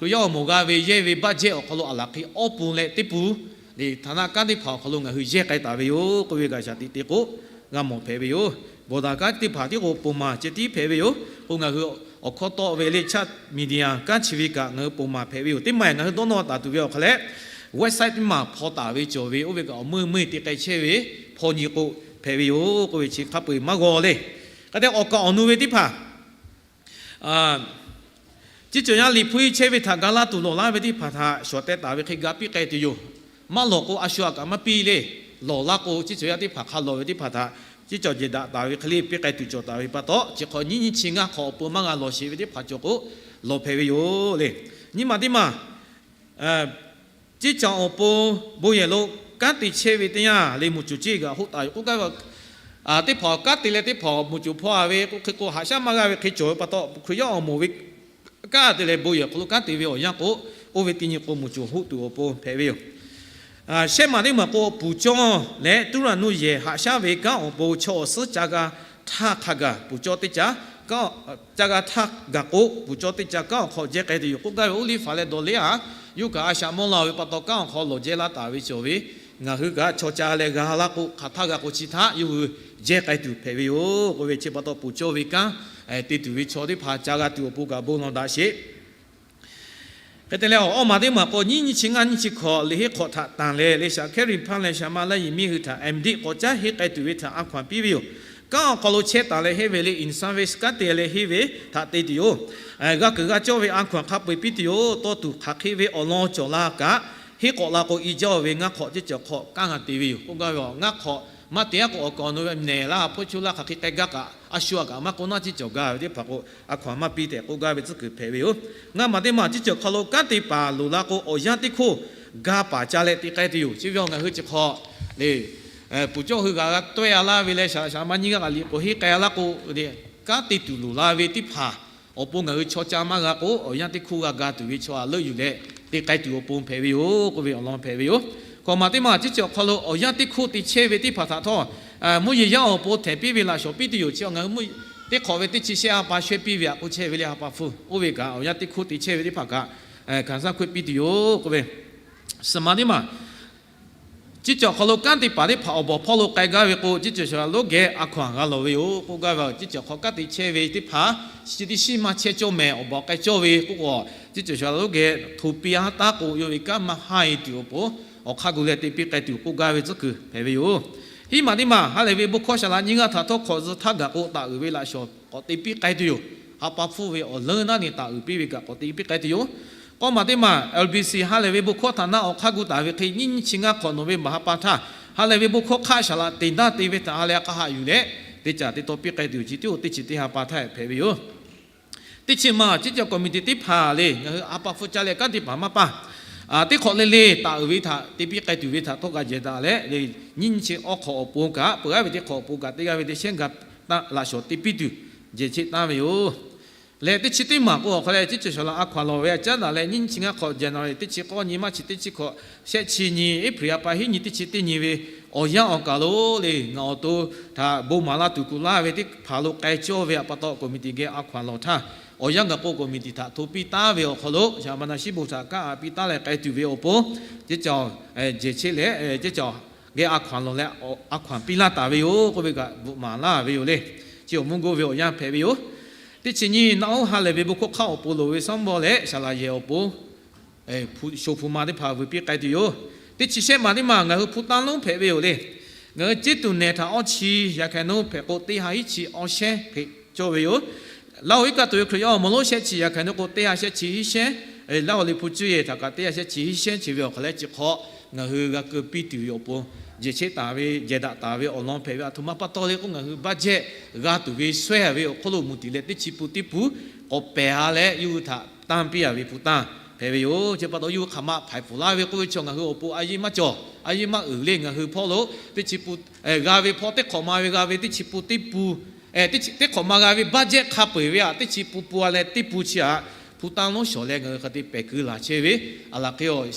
Hkriꞈ yaˇ awˬ moˍ g'a ve yehˇ ve budget awˬ hk'aw lo aˬ laˬ hk'e awˇ pun leh teˇ pun le htaꞈ naˆ kanˉ teˇ hpaˍ awˬ hk'aw lo ngaˬ hui yehˇ k'ai taˍ ve yoˬ k'oˆ ve kaꞈ shaˍ tiꞈ te k'o g'a mawˬ hpehꞈ ve yoˬ. Bawˬ daꞈ kanˉ teˇ hpaˍ tiˉ k'o ponˬ maˬ ceh tiˉ hpehꞈ ve yoˬ. K'o ngaˬ hui awˬ hkawˇ tawˆ ve le chaˇ media kanˉ chi ve kaꞈ ngaˬ hui ponˬ maˬ hpehꞈ ve yoˬ. Teˇ maˬ ngaˬ hui dawˇ nawˇ taˍ tuˬ ve awˬ hk'aw leh website teˇ maˬ hpaw taˍ ve cawˬ ve, oˇ ve kaꞈ awˬ meuˇ meuˇ te k'ai chehˇ ve hpaw nyi k'o hpehꞈ ve yoˬ k'oˆ ve chi hk'a peu-eˬ maˇ g'awˬ le. Hk'e te awˬ kaˍ awˬ nu ve teˇ hpaˍ ciˉ cawˬ yaˇ liꞈ hpu iˉ chehˇ ve htaꞈ ga laˇ tuˬ lawˬ laˇ ve teˇ hpaˍ htaꞈ shawˍ teh taˍ ve hk'e ga piˇ k'ai tuˬ yoˬ. Maˇ lawˬ k'o a shu aꞈ kaꞈ maˇ piˇ le. Lawˬ laˇ k'o ciˉ cawˬ yaˇ teˇ hpaˍ hk'a lawˬ ve teˇ hpaˍ htaꞈ ciˉ cawˬ jehˬ daꞈ taˍ ve hk'e le piˇ k'ai tuˬ cawˬ taˍ ve pa taw, chi hk'awꞈ nyiˇ nyiˇ chi ngaˇ hk'awꞈ awˬ pon maˇ g'a lawˬ sheˍ ve teˇ hpaˍ cawˬ k'o lawˬ hpehꞈ ve yoˬ le. Nyiˇ maˬ teˇ maˬ ciˉ cawˬ awˬ pon bon yehˬ lo kanˉ te chehˇ ve teˇ yanˇ le, moˬ coˬ ceˇ g'aꞈ hoˆ taˍ ve k'oˆ gaˇ ve teˇ hpaˍ kanˉ te leh teˇ hpaˍ moˬ coˬ hpaw-a ve k'oˆ hk'e k'o haꞈ shaˉ maˇ g'aˇ ve hk'e cawˬ ve pa taw, Hkriꞈ yaˇ awˬ moˍ ve kanˉ te leh bon yehˬ awˬ hk'aw lo kanˉ te ve awˬ yanˇ k'o, oˇ ve teˇ nyi k'o moˬ coˬ hoˆ tuˬ awˬ pon hpehꞈ ve yoˬ. Shehˆ maˬ teˇ maˬ k'o, puˍ cawˇ leh tuˉ raˬ nuˇ yehˬ haꞈ shaˉ ve kanˉ awˬ pon chaw awˬ suhˉ ca g'a htaˇ hk'a gaˬ puˍ cawˇ teˇ ca, ca g'a htaˇ gaˬ k'o, puˍ cawˇ teˇ ca kanˉ awˬ hk'aw jehˇ k'ai tuˬ yoˬ k'oˆ gaˇ ve, oˇ liˇ faˍ leh dawˬ leˉ-a, yawˇ kaꞈ a shaꞈ mawˇ la ve pa taw kanˉ awˬ hk'aw lawˬ jehˇ laˇ taˍ ve cawˬ ve, ngaˬ hui kaꞈ chaw ca leh g'a laˇ k'o hk'aˬ htaˇ g'a k'o chi htaˇ yawˇ hui jehˇ k'ai tuˬ hpehꞈ ve yoˬ k'oˆ ve chi pa taw, puˍ cawˇ ve kanˉ te tuˬ ve chaw teˇ hpaˍ ca g'a tuˬ awˬ pon kaꞈ bon lawˬ daꞈ sheˍ. Hk'e te leh awˬ awˇ maˬ teˇ maˬ k'o, nyiˇ nyiˇ chi ngaˇ nyiˇ chi hkawꞈ liꞈ henˇ hk'awꞈ htaꞈ tanˬ leh, le shaꞈ hkehˉ riˍ hpaˇ leh shaˍ ma laˇ yeˬ miˇ hui htaꞈ M.Div k'awꞈ caˉ henˇ k'ai tuˬ ve htaꞈ a hkaw-anˬ piˇ ve yoˬ. Kanˉ awˬ hk'aw lo chehˇ taˍ leh henˇ ve le, in service kanˉ te leh henˇ ve htaꞈ te tuˬ yoˬ. G'a kuiˬ g'a cawˇ ve a hkaw-anˬ hk'a peu-eˬ piˇ tuˬ yoˬ. Tawˇ tuˬ hk'aˬ hk'e ve awˬ lawn cawˬ la kaꞈ, henˇ k'awꞈ la k'o i jaˇ-oˬ ve ngaˇ hk'awꞈ teˇ cawˬ hk'awꞈ kanˉ g'a te ve yoˬ k'oˆ gaˇ ve. Ngaˇ hk'awꞈ maˇ te-a k'o awˬ kaˍ awˬ nu ve nehˬ laˇ, hpuˇ choˇ laˇ, hk'aˬ hk'e k'ai gaˇ kaꞈ a shu aꞈ kaꞈ maˇ k'oˆ naˉ, teˇ cawˬ gaˇ ve teˇ hpaˍ k'o a hkaw-anˬ maˇ piˇ tehꞈ k'oˆ gaˇ ve tcuhˉ kuiˬ hpehꞈ ve yoˬ. Ngaˇ maˬ teˇ maˬ teˇ cawˬ hk'aw lo kanˉ te paˍ loˍ la k'o, awˬ yanˇ teˇ hkoˇ ga paˍ ca leh te k'ai tuˬ yoˬ. Chi ve awˬ ngaˬ hui chi hk'aw le, puˍ cawˇ hui g'a g'a tawehˇ-a laˇ ve leh shaˍ laꞈ shaˍ ma nyiˇ g'aˇ kaꞈ liꞈ k'o henˇ k'ai-a laˇ k'o, kanˉ te tuˬ loˍ la ve teˇ hpaˍ awˬ pon ngaˬ hui chaw ca maˇ g'a k'o, awˬ yanˇ teˇ hkoˇ g'a ga tuˬ ve chaw a leuˆ yuˬ leh te k'ai tuˬ awˬ pon hpehꞈ ve yoˬ k'oˆ ve awˬ lawn hpehꞈ ve yoˬ. Hkawꞈ maˬ teˇ maˬ teˇ cawˬ hk'aw lo awˬ yanˇ teˇ hkoˇ te chehˇ ve teˇ hpaˍ htaꞈ htawˇ, mvuhˇ yeˬ yaˇ awˬ pon htehꞈ piˇ ve laꞈ shawˍ piˇ tuˬ yoˬ. Chi ngaˬ hui mvuhˇ teˇ hk'awꞈ ve teˇ chi shehˆ ha pa shawehˇ piˇ ve aꞈ k'oˆ chehˇ ve le, ha pa hpu oˇ ve kaꞈ awˬ yanˇ teˇ hkoˇ te chehˇ ve teˇ hpaˍ kaꞈ hkanˍ saˇ hkuˆ piˇ tuˬ yoˬ k'oˆ ve, suhˍ maˬ teˇ maˬ Ciˉ cawˬ hk'aw lo kanˉ te paˍ teˇ hpaˍ awˬ bawˬ hpawˇ lo k'ai gaˇ ve k'o, ciˉ cawˬ shaˍ laꞈ lonˉ geh a hkaw-anˬ g'a lawˬ ve yoˬ k'oˆ gaˇ ve. Ciˉ cawˬ hk'aw kanˉ te chehˇ ve teˇ hpaˍ chi teˇ shiˉ maˇ chehˇ cawˇ mehˍ, awˬ bawˬ k'ai cawˇ ve k'oˆ k'o, ciˉ cawˬ shaˍ laꞈ lonˉ geh hto piˇ-a taˉ k'o, yawˇ ve kanˉ maˇ haˇ-e tuˬ awˬ pon awˬ hk'aˇ gu leh te piˇ k'ai tuˬ k'oˆ gaˇ ve tcuhˉ kuiˬ hpehꞈ ve yoˬ. Hiˉ maˬ teˇ maˬ ha lehˬ ve bon hkawˇ saˍ laꞈ nyiˇ g'aˇ htaꞈ htawˇ hk'awꞈ zuh htaˇ gaˬ k'o, taˍ uiˍ ve laꞈ shawˍ k'awꞈ te piˇ k'ai tuˬ yoˬ. Ha pa hpfuhˇ ve awˬ leuˉ naˉ ni taˍ uiˍ piˇ ve kaꞈ k'awꞈ te piˇ k'ai tuˬ yoˬ. K'awˇ maˬ teˇ maˬ L B C ha lehˬ ve bon hkawˇ htaꞈ naˆ awˬ hk'aˇ gu taˍ ve hk'e, nyiˇ nyiˇ chi ngaˇ hk'awꞈ nawˬ ve maˬ ha pa htaˇ ha lehˬ ve bon hkawˇ hk'aˆ saˍ laꞈ teꞈ daˇ te ve htaꞈ ha lehˬ a k'a haꞈ yuˬ leh, teˇ caˬ teˇ tawˇ piˇ k'ai tuˬ yoˬ. Chi teˇ oˇ teˇ chi teˇ ha pa htaˇ hpehꞈ ve yoˬ. Teˇ chi maˬ ceˇ caˬ committee teˇ hpaˍ le, ngaˬ hui ha pa hpfuhˇ caˇ leh kanˉ te paˍ maˇ paˇ teˇ hk'awꞈ le le taˍ uiˍ ve htaꞈ te piˇ k'ai tuˬ ve htaꞈ htawˇ g'a jehˬ daꞈ leh le, nyiˇ nyiˇ chi awˬ hk'awꞈ awˬ pon kaꞈ, peuˬ g'aˇ ve teˇ hk'awꞈ awˬ pon kaꞈ, teˇ g'aˇ ve teˇ shehnˉ ga taˆ laꞈ shawˍ te piˇ tuˬ jehˬ cheˆ taˍ ve yoˬ. Leh teˇ chi teˇ maˬ k'o awˬ hk'aw leh ceˇ caˬ saˍ laꞈ a hkaw anˬ lawˬ ve a caˉ daꞈ leh, nyiˇ nyiˇ chi ngaˇ hk'awꞈ January teˇ chi k'awˇ nyi, March chi teˇ chi hkawꞈ shehˆ chi nyi, April ha pa hiˉ nyi teˇ chi teˇ nyi ve awˬ yanˇ awˬ kaˬ lo le, ngaˬ awˬ to htaꞈ bon maˍ laˇ tuˬ kuˬ laˇ ve teˇ hpaˍ lo k'ai cawˇ ve a pa taw committee geh a hkaw anˬ lawˬ htaˇ, awˬ yanˇ gaˬ k'o committee htaꞈ hto piˇ taˍ ve awˬ hk'aw lo, shaˍ ma na shiˉ bon htaꞈ kanˉ a piˇ taˍ leh k'ai tuˬ ve awˬ pon, ceˇ caˬ jehˬ cheˆ leh, ceˇ caˬ geh a hkaw anˬ lawˬ leh a hkaw anˬ piˇ laˇ taˍ ve yoˬ k'oˆ ve kaꞈ bvuhꞈ maˍ laˇ ve yoˬ le. Chi awˬ mvuhˇ g'uˇ ve awˬ yanˇ hpehꞈ ve yoˬ. Teˇ chi nyiˇ naˆ oˉ ha lehˬ ve bon hkawˇ hk'aˆ awˬ pon loˍ ve saˉ bawˇ leh saˍ laꞈ yehˬ awˬ pon sho hpu ma teˇ hpaˍ vuiˬ piˇ k'ai tuˬ yoˬ. Teˇ chi shehˆ maˬ teˇ maˬ ngaˬ hui hpu tanˇ lonˉ hpehꞈ ve yoˬ le. Ngaˬ hui ceˇ tuˬ nehˬ htaꞈ awˇ chi yaꞈ hk'aˬ nawˉ hpehꞈ k'o, teˇ ha hiˉ chi awˇ shehnˉ hk'e cawˇ ve yoˬ. Laˇ huˍ iˉ kaˆ tuˬ ve Hkriꞈ yaˇ awˬ moˍ lonˉ shehˆ chi yaꞈ hk'aˬ nawˉ k'o, teˇ ha shehˆ chi hiˉ shehnˉ, Laˇ huˍ liꞈ hpu cuˇ yehˬ htaꞈ kaꞈ teˇ ha shehˆ chi hiˉ shehnˉ chi ve awˬ hk'aˬ leh chi hk'awꞈ ngaˬ hui g'a keu piˇ tuˬ ve awˬ pon jehˬ cheˆ taˍ ve, jehˬ daꞈ taˍ ve awˬ lawn hpehꞈ ve. Aˬ htoꞈ ma pa taw le k'o, ngaˬ hui budget g'a tuˬ ve shawehˇ ve awˬ hk'oˆ lo mvuhˇ tiˍ leh teˇ chi pun teˇ pun k'awꞈ pehˬ ha leh yawˇ hui htaꞈ tanˇ piˇ a ve hpu tanˇ hpehꞈ ve yoˬ. Chi pa taw yawˇ hui hk'aˬ ma hpaiˍ pfuhˍ laˇ ve k'oˆ ve chaw ngaˬ hui awˬ pon a yeˇ maˇ cawˬ, a yeˇ maˇ uiˍ le. Ngaˬ hui hpawˇ lo teˇ chi pun g'a ve hpawˇ teˇ hk'awꞈ ma ve g'a ve teˇ chi pun teˇ pun, teˇ hk'awꞈ ma g'a ve budget hk'a peu-eˬ ve aꞈ teˇ chi pun pun a leh teˇ pun chi aꞈ hpu tanˇ lonˉ shawˍ leh ngaˬ hui hk'a te pehˬ keu laˬ chehˇ ve, aˬ laˬ hk'e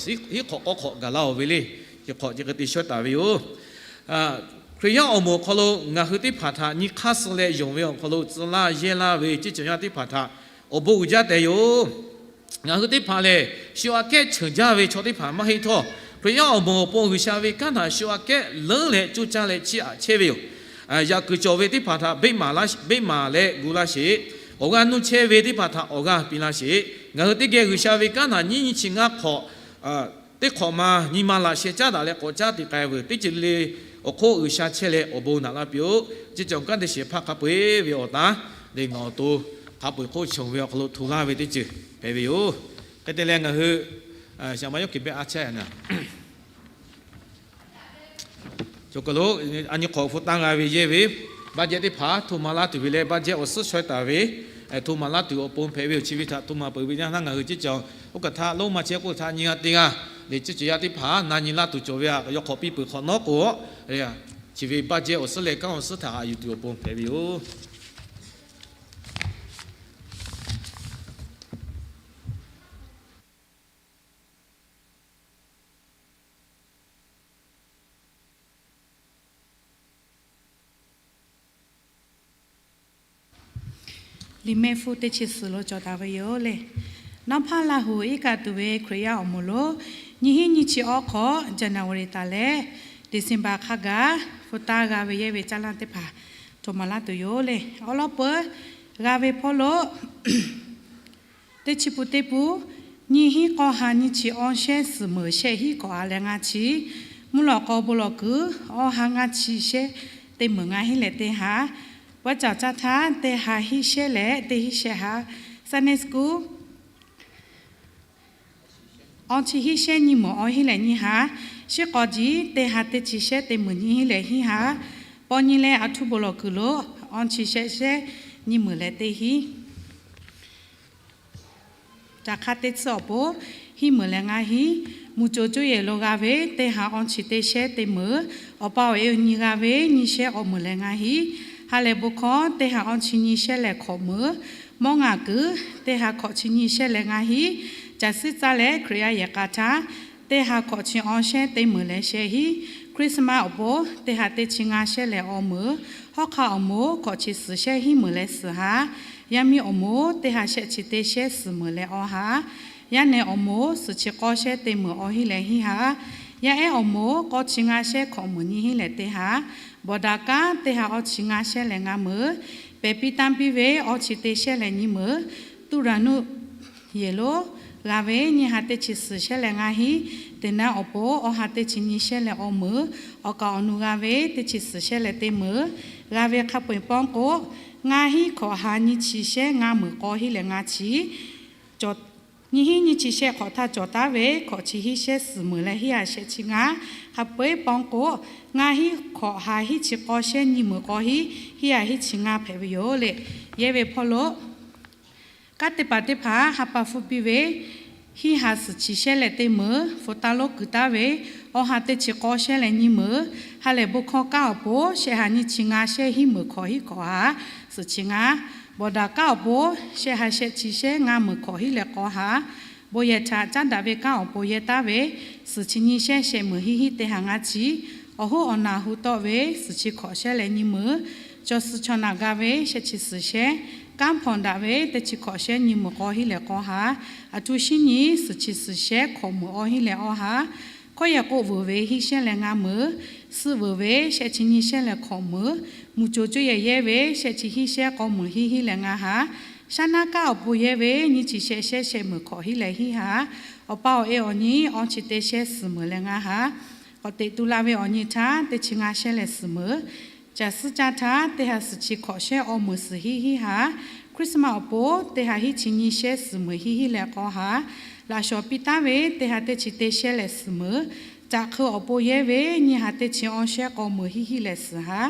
hiˉ hk'awꞈ k'awˇ hk'awꞈ gaˬ laˇ-oˬ ve le. Chi hk'awꞈ chi hk'e te shawehˇ taˍ ve yoˬ. Hkriꞈ yaˇ awˬ moˍ awˬ hk'aw lo ngaˬ hui teˇ hpaˍ htaꞈ nyi hk'aˇ suh leh yonˍ ve awˬ hk'aw lo tcuh laˇ yehˇ laˇ ve ceˇ caˬ yaˇ teˇ hpaˍ htaꞈ awˬ bon uiˍ jaˇ tehꞈ yoˬ. Ngaˬ hui teˇ hpaˍ lehˬ, shu aꞈ kehˉ cheunˍ jaˇ ve chaw teˇ hpaˍ maˇ heˆ htawˇ, Hkriꞈ yaˇ awˬ moˍ awˬ pon G'uiˬsha ve kanˉ htaꞈ shu aꞈ kehˉ leuˉ leh coˇ caˇ leh chiˇ aꞈ chehˇ ve yoˬ. Yaꞈ kuiˬ cawˬ ve teˇ hpaˍ htaꞈ beˆ maˍ leh gu laˇ sheˍ. Awˬ g'aˇ nuˇ chehˇ ve teˇ hpaˍ htaꞈ awˬ g'aˇ piˇ laˇ sheˍ. Ngaˬ hui teˇ geh G'uiˬsha ve kanˉ htaꞈ nyiˇ nyiˇ chi ngaˇ hk'awꞈ teˇ hk'awꞈ ma nyi ma laꞈ sheh caˉ daꞈ leh k'awꞈ caˉ te k'ai veuˬ. Teˇ ceuˬ le le awˬ hk'oˆ G'uiˬsha chehˇ leh awˬ bon naꞈ laˇ piˇ-oˆ. Ceˇ caˬ kanˉ te shehˍ hpaˇ hk'a peu-eˬ ve awˬ taˍ le, ngaˬ awˬ to hk'a peu-eˬ hk'oˆ shonˍ ve awˬ hk'aw lo hto laˇ ve teˇ ceuˬ hpehꞈ ve yoˬ. Hk'e te leh ngaˬ hui shaˍ ma yawˇ kiˬ beh a chehˇ na cawˬ kaˬ lo a nyi hk'awꞈ hpu tanˇ g'a ve yehˇ ve budget teˇ hpaˍ hto ma laˇ tuˬ ve leh budget awˬ suhˉ shawehˇ taˍ ve, hto ma laˇ tuˬ awˬ pon hpehꞈ ve yoˬ. Chi ve htaꞈ hto ma peuˬ ve yaˇ naˉ ngaˬ hui ceˇ caˬ oˇ kaˬ htaˇ lonˉ ma chehˇ k'oˆ htaˇ nyi g'a te g'a le, ceˇ caˬ yaˇ teˇ hpaˍ na nyi laˇ tuˬ cawˬ ve aꞈ, yawˇ hk'awꞈ piˇ peuˬ hk'awꞈ nawˉ k'o, chi ve budget awˬ suhˉ leh kanˉ awˬ suhˉ htaꞈ haꞈ yuˬ tuˬ awˬ pon hpehꞈ ve yoˬ. Liꞈ mehˆ hpfuhˇ teˇ chi suhˍ lo cawˬ taˍ ve yoˬ le. Nawˉ hpaˇ Laˇ huˍ iˉ kaˆ tuˬ ve Hkriꞈ yaˇ awˬ moˍ lo nyiˇ hiˉ nyiˇ chi awˇ hk'awꞈ January taˍ leh December hk'a gaˬ hpu tanˇ g'a ve yehˇ ve caˇ lanˇ teˇ hpaˍ hto ma laˇ tuˬ yoˬ le. Awˉ lawˉ peuˬ g'a ve hpawˇ lo teˇ chi pun teˇ pun, nyiˇ hiˉ k'awˇ ha nyiˇ chi awˇ shehnˉ suhˍ meuˍ shehˆ hiˉ k'awꞈ a leh ngaˇ chi, mvuhˇ lawꞈ k'aw bon lawˬ kuiˬ awˇ ha ngaˇ chi shehnˉ teˇ meuˍ ngaˇ hiˉ leh teˇ ha, paˉ caˬ caˇ htaˇ teˇ ha hiˉ shehnˉ leh teˇ hiˉ shehnˉ ha, Sunday school awˇ chi hiˉ shehnˉ nyiˇ meuˍ awˇ hiˉ leh nyiˇ ha, shiˉ k'aw ji teˇ ha teˇ chi shehnˉ teˇ meuˍ nyiˇ hiˉ leh hiˉ ha, paw nyi leh a htuˇ bon lawˬ kuiˬ lo awˇ chi shehnˉ shehnˉ nyiˇ meuˍ leh teˇ hiˉ. Caˬ hk'aˇ teˇ tsuhˇ awˬ pon hiˉ meuˍ leh ngaˇ hiˉ. Mvuhˇ co cuˇ yehˬ lo g'a ve teˇ ha awˇ chi teˇ shehnˉ teˇ meuˍ, awˬ pa awˬ e nyi g'a ve nyiˇ shehnˉ awˬ meuˍ leh ngaˇ hiˉ. Ha lehˬ bon hkawˇ teˇ ha awˇ chi nyiˇ shehnˉ leh hkawꞈ meuˍ, mawˇ ngaˬ kuiˬ teˇ ha hkawꞈ chi nyiˇ shehnˉ leh ngaˇ hiˉ. Caˬ suhˉ caˇ leh Hkriꞈ yaˇ yehˬ k'a htaˇ teˇ ha hkawꞈ chi awˇ shehnˉ teˇ meuˍ leh shehˆ hiˉ. Christmas awˬ pon teˇ ha teˇ chi ngaˇ shehnˉ leh awˇ meuˍ, hawˉ hk'aˆ awˬ moˍ hkawꞈ chi suhˍ shehnˉ hiˉ meuˍ leh suhˍ ha, yaˇ miˇ awˬ moˍ teˇ ha shehˆ chi teˇ shehnˉ suhˍ meuˍ leh awˇ ha, yaˇ nehˬ awˬ moˍ suhˍ chi k'awˇ shehnˉ teˇ meuˍ awˇ hiˉ leh hiˉ ha, yaˇ ehˉ awˬ moˍ k'awˇ chi ngaˇ shehnˉ hkawꞈ meuˍ nyiˇ hiˉ leh teˇ ha, bawˬ daꞈ kanˉ teˇ ha awˇ chi ngaˇ shehnˉ leh ngaˇ meuˍ, pehˬ piˇ tanˇ piˇ ve awˇ chi teˇ shehnˉ leh nyiˇ meuˍ, tuˇ raˍ nuˆ yehˬ lo G'a ve nyiˇ ha teˇ chi suhˍ shehˇ leh ngaˇ hinˉ, teˇ naˉ awˬ pon awˇ ha teˇ chi nyiˇ shehˇ leh awˇ meuˍ, awˬ kaˍ awˬ nu g'a ve teˇ chi suhˍ shehˇ leh teˇ meuˍ, g'a ve hk'a peu-eˬ pawˇ k'o, ngaˇ hinˉ hkawꞈ ha nyiˇ chi shehˇ ngaˇ meuˍ k'aw hinˉ leh ngaˇ chi, nyiˇ hinˉ nyiˇ chi shehˇ hk'awꞈ htaˇ cawˬ taˉ ve hkawꞈ chi hinˉ shehˇ suhˍ meuˍ leh hinˉ ha shehˆ chi ngaˇ, hk'a peu-eˬ pawˇ k'o, ngaˇ hinˉ hkawꞈ ha hinˉ chi k'aw shehˇ nyiˇ meuˍ k'aw hinˉ, hinˉ ha hinˉ chi ngaˇ hpehꞈ ve yoˬ le. Yehˇ ve hpawˇ lo kanˉ teˇ hpaˍ teˇ hpaˍ ha pa hpfuhˇ piˇ ve, hinˉ ha suhˍ chi shehˇ leh teˇ meuˍ, hpu taˇ lonˉ kuiˬ taˉ ve, awˇ ha teˇ chi k'aw shehˇ leh nyiˇ meuˍ, ha lehˬ bon hkawˇ kanˉ awˬ pon shehˆ ha nyiˇ chi ngaˇ shehˇ hinˉ meuˍ hkawꞈ hinˉ hkawꞈ ha suhˍ chi ngaˇ, bawˬ daꞈ kanˉ awˬ pon shehˆ ha shehˆ chi shehˇ ngaˇ meuˍ hkawꞈ hinˉ leh k'aw ha, bon yehˬ htaꞈ caˉ daꞈ ve kanˉ awˬ pon yehˇ taˉ ve suhˍ chi nyiˇ shehˇ shehˆ meuˍ hinˉ hinˉ teˇ ha ngaˇ chi, awˬ hoˉ awˬ naˬ hu tawˆ ve suhˍ chi hkawꞈ shehˇ leh nyiˇ meuˍ, chaw suh chaw naˬ ga ve shehˆ chi suhˍ shehˇ, kanˉ hpawnˬ daꞈ ve teˇ chi hkawꞈ shehˇ nyiˇ meuˍ k'aw hinˉ leh k'aw ha, aˬ htoꞈ shinˉ nyi suhˍ chi suhˍ shehˇ hkawꞈ meuˍ awˇ hinˉ leh awˇ ha, hkawˇ yehˬ k'oˆ veuˬ ve hinˉ shehˇ leh ngaˇ meuˍ, suh veuˬ ve shehˆ chi nyiˇ shehˇ leh hkawꞈ meuˍ, mvuhˇ co cuˇ yehˬ yehˇ ve shehˆ chi hinˉ shehˇ k'aw meuˍ hinˉ hinˉ leh ngaˇ ha, shaˉ naˉ kanˉ awˬ pon yehˇ ve nyiˇ chi shehˆ shehˇ shehˆ meuˍ hkawꞈ hinˉ leh hinˉ ha, awˬ pa awˬ e awˬ nyi awˇ chi teˇ shehˇ suhˍ meuˍ leh ngaˇ ha, k'awꞈ teꞈ tu la ve awˬ nyi htaˇ teˇ chi ngaˇ shehˇ leh suhˍ meuˍ, caˬ suhˉ caˇ htaˇ teˇ ha suhˍ chi hkawꞈ shehˇ awˇ meuˍ suhˍ hinˉ hinˉ ha, Christmas awˬ pon teˇ ha hinˉ chi nyiˇ shehˇ suhˍ meuˍ hinˉ hinˉ leh k'aw ha, laꞈ shawˍ piˇ taˉ ve teˇ ha teˇ chi teˇ shehˇ leh suhˍ meuˍ, caꞈ hk'eu awˬ pon yehˇ ve nyiˇ ha teˇ chi awˇ shehˇ k'aw meuˍ hinˉ hinˉ leh suhˍ ha,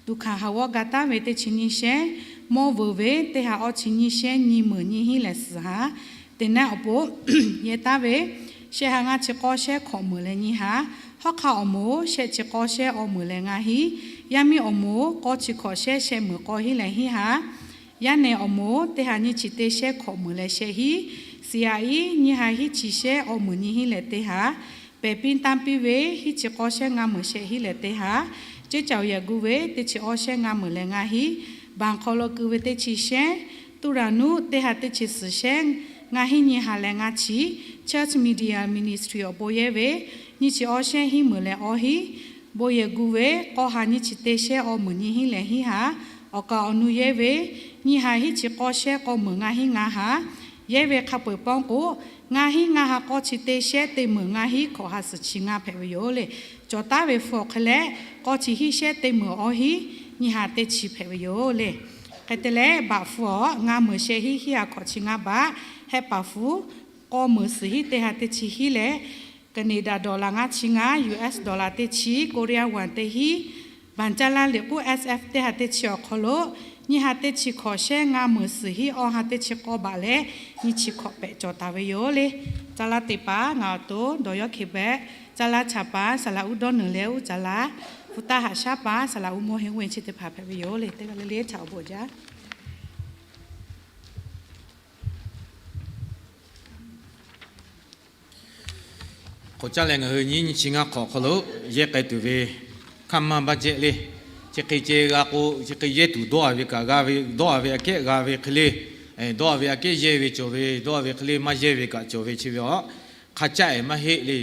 tuꞈ hkanˍ ha g'awˇ ga taˉ ve teˇ chi nyiˇ shehˇ, mawˇ veuˬ ve teˇ ha awˇ chi nyiˇ shehˇ nyiˇ meuˍ nyiˇ hinˉ leh suhˍ ha, teˇ naˉ awˬ pon yehˇ taˉ ve shehˆ ha ngaˇ chi k'aw shehˇ hkawꞈ meuˍ leh nyiˇ ha, hawˉ hk'aˇ awˬ moˍ shehˆ chi k'aw shehˇ awˇ meuˍ leh ngaˇ hinˉ, yaˇ miˇ awˬ moˍ k'aw chi hkawꞈ shehˇ shehˆ meuˍ k'aw hinˉ leh hinˉ ha, yaˇ nehˬ awˬ moˍ teˇ ha nyiˇ chi teˇ shehˇ hkawꞈ meuˍ leh shehˆ hinˉ, siˍ aꞈ iˉ nyiˇ ha hinˉ chi shehˇ awˇ meuˍ nyiˇ hinˉ leh teˇ ha, pehˬ piˇ tanˇ piˇ ve hinˉ chi k'aw shehˇ ngaˇ meuˍ shehˆ hinˉ leh teˇ ha, ceˇ caoˬ yehˬ gu ve teˇ chi awˇ shehˇ ngaˇ meuˍ leh ngaˇ hinˉ, banˍ hk'aw lo keu ve teˇ chi shehˇ, tuˇ raˍ nuˇ teˇ ha teˇ chi suhˍ shehˇ ngaˇ hinˉ nyiˇ ha leh ngaˇ chi, Church Media Ministry awˬ pon yehˇ ve nyiˇ chi awˇ shehˇ hinˉ meuˍ leh awˇ hinˉ, bon yehˬ gu ve k'aw ha nyiˇ chi teˇ shehˇ awˇ meuˍ nyiˇ hinˉ leh hinˉ ha, awˬ kaˍ awˬ nu yehˇ ve nyiˇ ha hinˉ chi k'aw shehˇ k'aw meuˍ ngaˇ hinˉ ngaˇ ha, yehˇ ve hk'a peu-eˬ pawˇ k'o, ngaˇ hinˉ ngaˇ ha k'aw chi teˇ shehˇ teˇ meuˍ ngaˇ hinˉ hkawꞈ ha suhˍ chi ngaˇ hpehꞈ ve yoˬ le. Cawˬ taˉ ve hpu awˬ hk'e leh, k'aw chi hinˉ shehˇ teˇ meuˍ awˇ hinˉ nyiˇ ha teˇ chi hpehꞈ ve yoˬ le. Hk'e te leh, baꞈ hpu awˬ ngaˇ meuˍ shehˆ hinˉ hinˉ ha hkawꞈ chi ngaˇ baꞈ, hehˆ paˍ hpu k'aw meuˍ suhˍ hinˉ teˇ ha teˇ chi hinˉ leh, Canada dollar ngaˇ chi ngaˇ, U S dollar teˇ chi, Korea won teˇ hinˉ, banˍ caˇ laˇ liꞈ k'uˉ S F teˇ ha teˇ chi awˬ hk'aw lo nyiˇ ha teˇ chi hkawꞈ shehˇ ngaˇ meuˍ suhˍ hinˉ awˇ ha teˇ chi k'aw baꞈ leh nyiˇ chi hkawꞈ pehꞈ cawˬ taˍ ve yoˬ le. Caˇ laˇ te paˍ ngaˬ awˬ to dawˬ yawˇ hkeh behꞈ, caˇ laˇ chaˍ paˍ saˍ laꞈ uˉ dawˇ nuiˬ leh uˉ caˇ laˇ, hpu taˇ haꞈ shaˉ paˍ saˍ laꞈ uˉ mawˇ henˇ uˇ ve chi teˇ hpaˍ hpehꞈ ve yoˬ le. Teˇ g'aˇ le le htaꞈ awˬ bon jaˇ. Hk'awꞈ caˇ leh ngaˬ hui nyiˇ nyiˇ chi ngaˇ hk'awꞈ hk'aw lo yehˇ k'ai tuˬ ve hk'aˇ maˇ baˆ jehˆ le. Chi hk'e ceh g'a k'o, chi hk'e yehˇ tuˬ dawˇ a ve kaꞈ g'a ve, dawˇ a ve aꞈ kehˉ g'a ve hk'e le, dawˇ a ve aꞈ kehˉ yehˇ ve cawˬ ve, dawˇ a ve hk'e le maˇ yehˇ ve kaꞈ cawˬ ve chi ve aˬ, hk'a caˆ ehˍ maˇ heˆ le.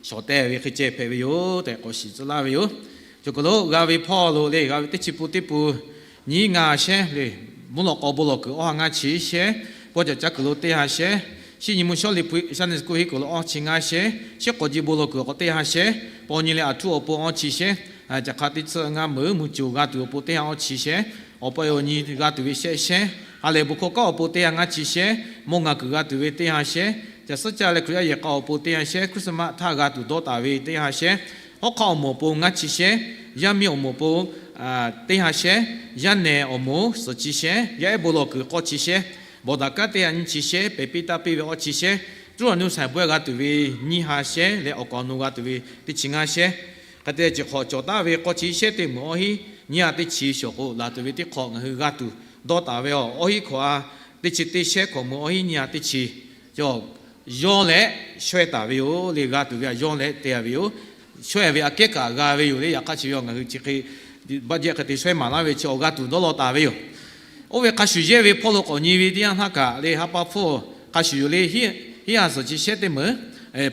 Shawˍ teh ve hk'e ceh hpehꞈ ve yoˬ tehꞈ k'awꞈ shiˍ tcuh laˇ ve yoˬ. Cawˬ kaˬ lo g'a ve hpawˇ lo le, g'a ve teˇ chi pun teˇ pun nyiˇ ngaˇ shehˉ le, mvuhˇ lawꞈ k'aw bon lawˬ kuiˬ awˇ ha ngaˇ chi shehˉ, paw caꞈ caˇ kuiˬ lo teˇ ha shehˉ, shiˉ nyi mvuhˇ shawˉ liꞈ hpu Sunday school hiˉ kuiˬ lo awˇ chi ngaˇ shehˉ, shiˉ k'awꞈ ji bon lawˬ kuiˬ k'awꞈ teˇ ha shehˉ, paw nyi leh aˬ htuˇ awˬ pon awˇ chi shehˉ, caˬ hk'a teˇ tsuhˇ ngaˇ meuˍ mvuhˇ coˬ g'a tuˬ awˬ pon teˇ ha awˇ chi shehˉ, awˬ pa awˬ nyi g'a tuˬ ve shehˆ shehˉ, ha lehˬ bon hkawˇ kanˉ awˬ pon teˇ ha ngaˇ chi shehˉ, mawˇ ngaˬ kuiˬ g'a tuˬ ve teˇ ha shehˉ, caˬ suhˉ caˇ leh Hkriꞈ yaˇ yehˬ k'a awˬ pon teˇ ha shehˉ, Christmas htaˇ g'a tuˬ dawˇ taˍ ve teˇ ha shehˉ, hawˉ hk'aˇ awˬ moˍ awˬ pon ngaˇ chi shehˉ, yaˇ miˇ awˬ moˍ awˬ pon teˇ ha shehˉ, yaˇ nehˬ awˬ moˍ suhˍ chi shehˉ, yaˇ ehˉ bon lawˬ kuiˬ k'awˇ chi shehˉ, bawˬ daꞈ kanˉ teˇ ha nyiˇ chi shehˉ, pehˬ piˇ taˇ piˇ ve awˇ chi shehˉ, tuˉ raˬ nuˇ shaiˍ bawehˇ g'a tuˬ ve nyiˇ ha shehˉ leh awˬ kaˍ awˬ nu g'a tuˬ ve teˇ chi ngaˇ shehˉ, hk'e te ceh hk'awꞈ cawˬ taˉ ve k'awˇ chi shehˉ teˇ meuˍ awˇ hinˉ nyiˇ ha teˇ chi shawˍ k'o, laˬ tuˬ ve teˇ hk'awꞈ ngaˬ hui g'a tuˬ dawˇ taˍ ve aˬ, awˇ hinˉ hkawꞈ ha teˇ chi teˇ shehˉ hkawꞈ meuˍ awˇ hinˉ nyiˇ ha teˇ chi, cawˬ yawˇ leh shawehˇ taˍ ve yoˬ le. G'a tuˬ ve aˬ yawˇ leh te a ve yoˬ. Shawehˇ ve aꞈ kehˉ kaꞈ g'a ve yoˬ le. Yaꞈ hk'aˇ chi ve aˬ ngaˬ hui chi hk'e baˆ jehˆ hk'e te shawehˇ maˍ laˇ ve chi awˬ g'a tuˬ dawˇ law taˍ ve yoˬ. Oˇ ve hk'a shuˍ yehˇ ve hpawˇ lo k'awꞈ nyi ve teˇ yanˇ htaˇ kaꞈ le, ha pa hpfuhˇ hk'a shuˍ yoˬ le. Hiˉ ha suhˍ chi shehˉ teˇ meuˍ,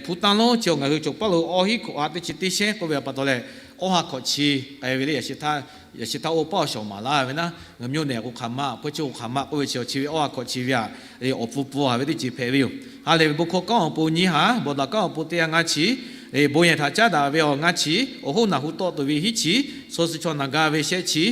hpu tanˇ lonˉ chi ngaˬ hui cawˬ paˇ lo awˇ hinˉ hkawꞈ ha teˇ chi teˇ shehˉ k'oˆ ve a pa taw leh, awˇ ha hkawꞈ chi k'ai ve le. Yaꞈ shi htaˇ oˇ paˆ awˬ shawˍ maˍ laˇ ve naˉ, ngaˬ hui myoˇ nehˬ k'o hk'aˬ ma, hpawˇ chi k'o hk'aˬ ma k'oˆ ve chi, chi ve awˇ ha hkawꞈ chi ve aꞈ, awˬ pfuhˇ pfuhˇ a ve teˇ ceuˬ hpehꞈ ve yoˬ. Ha lehˬ ve bon hkawˇ kanˉ awˬ pon nyiˇ ha, bawˬ daꞈ kanˉ awˬ pon teˇ ha ngaˇ chi, bon yehˬ htaꞈ caˉ daꞈ ve awˬ ngaˇ chi, awˬ hoˉ naˬ hu tawˆ tuˬ ve hiˉ chi, so suh chaw naˬ ga ve shehˆ chi,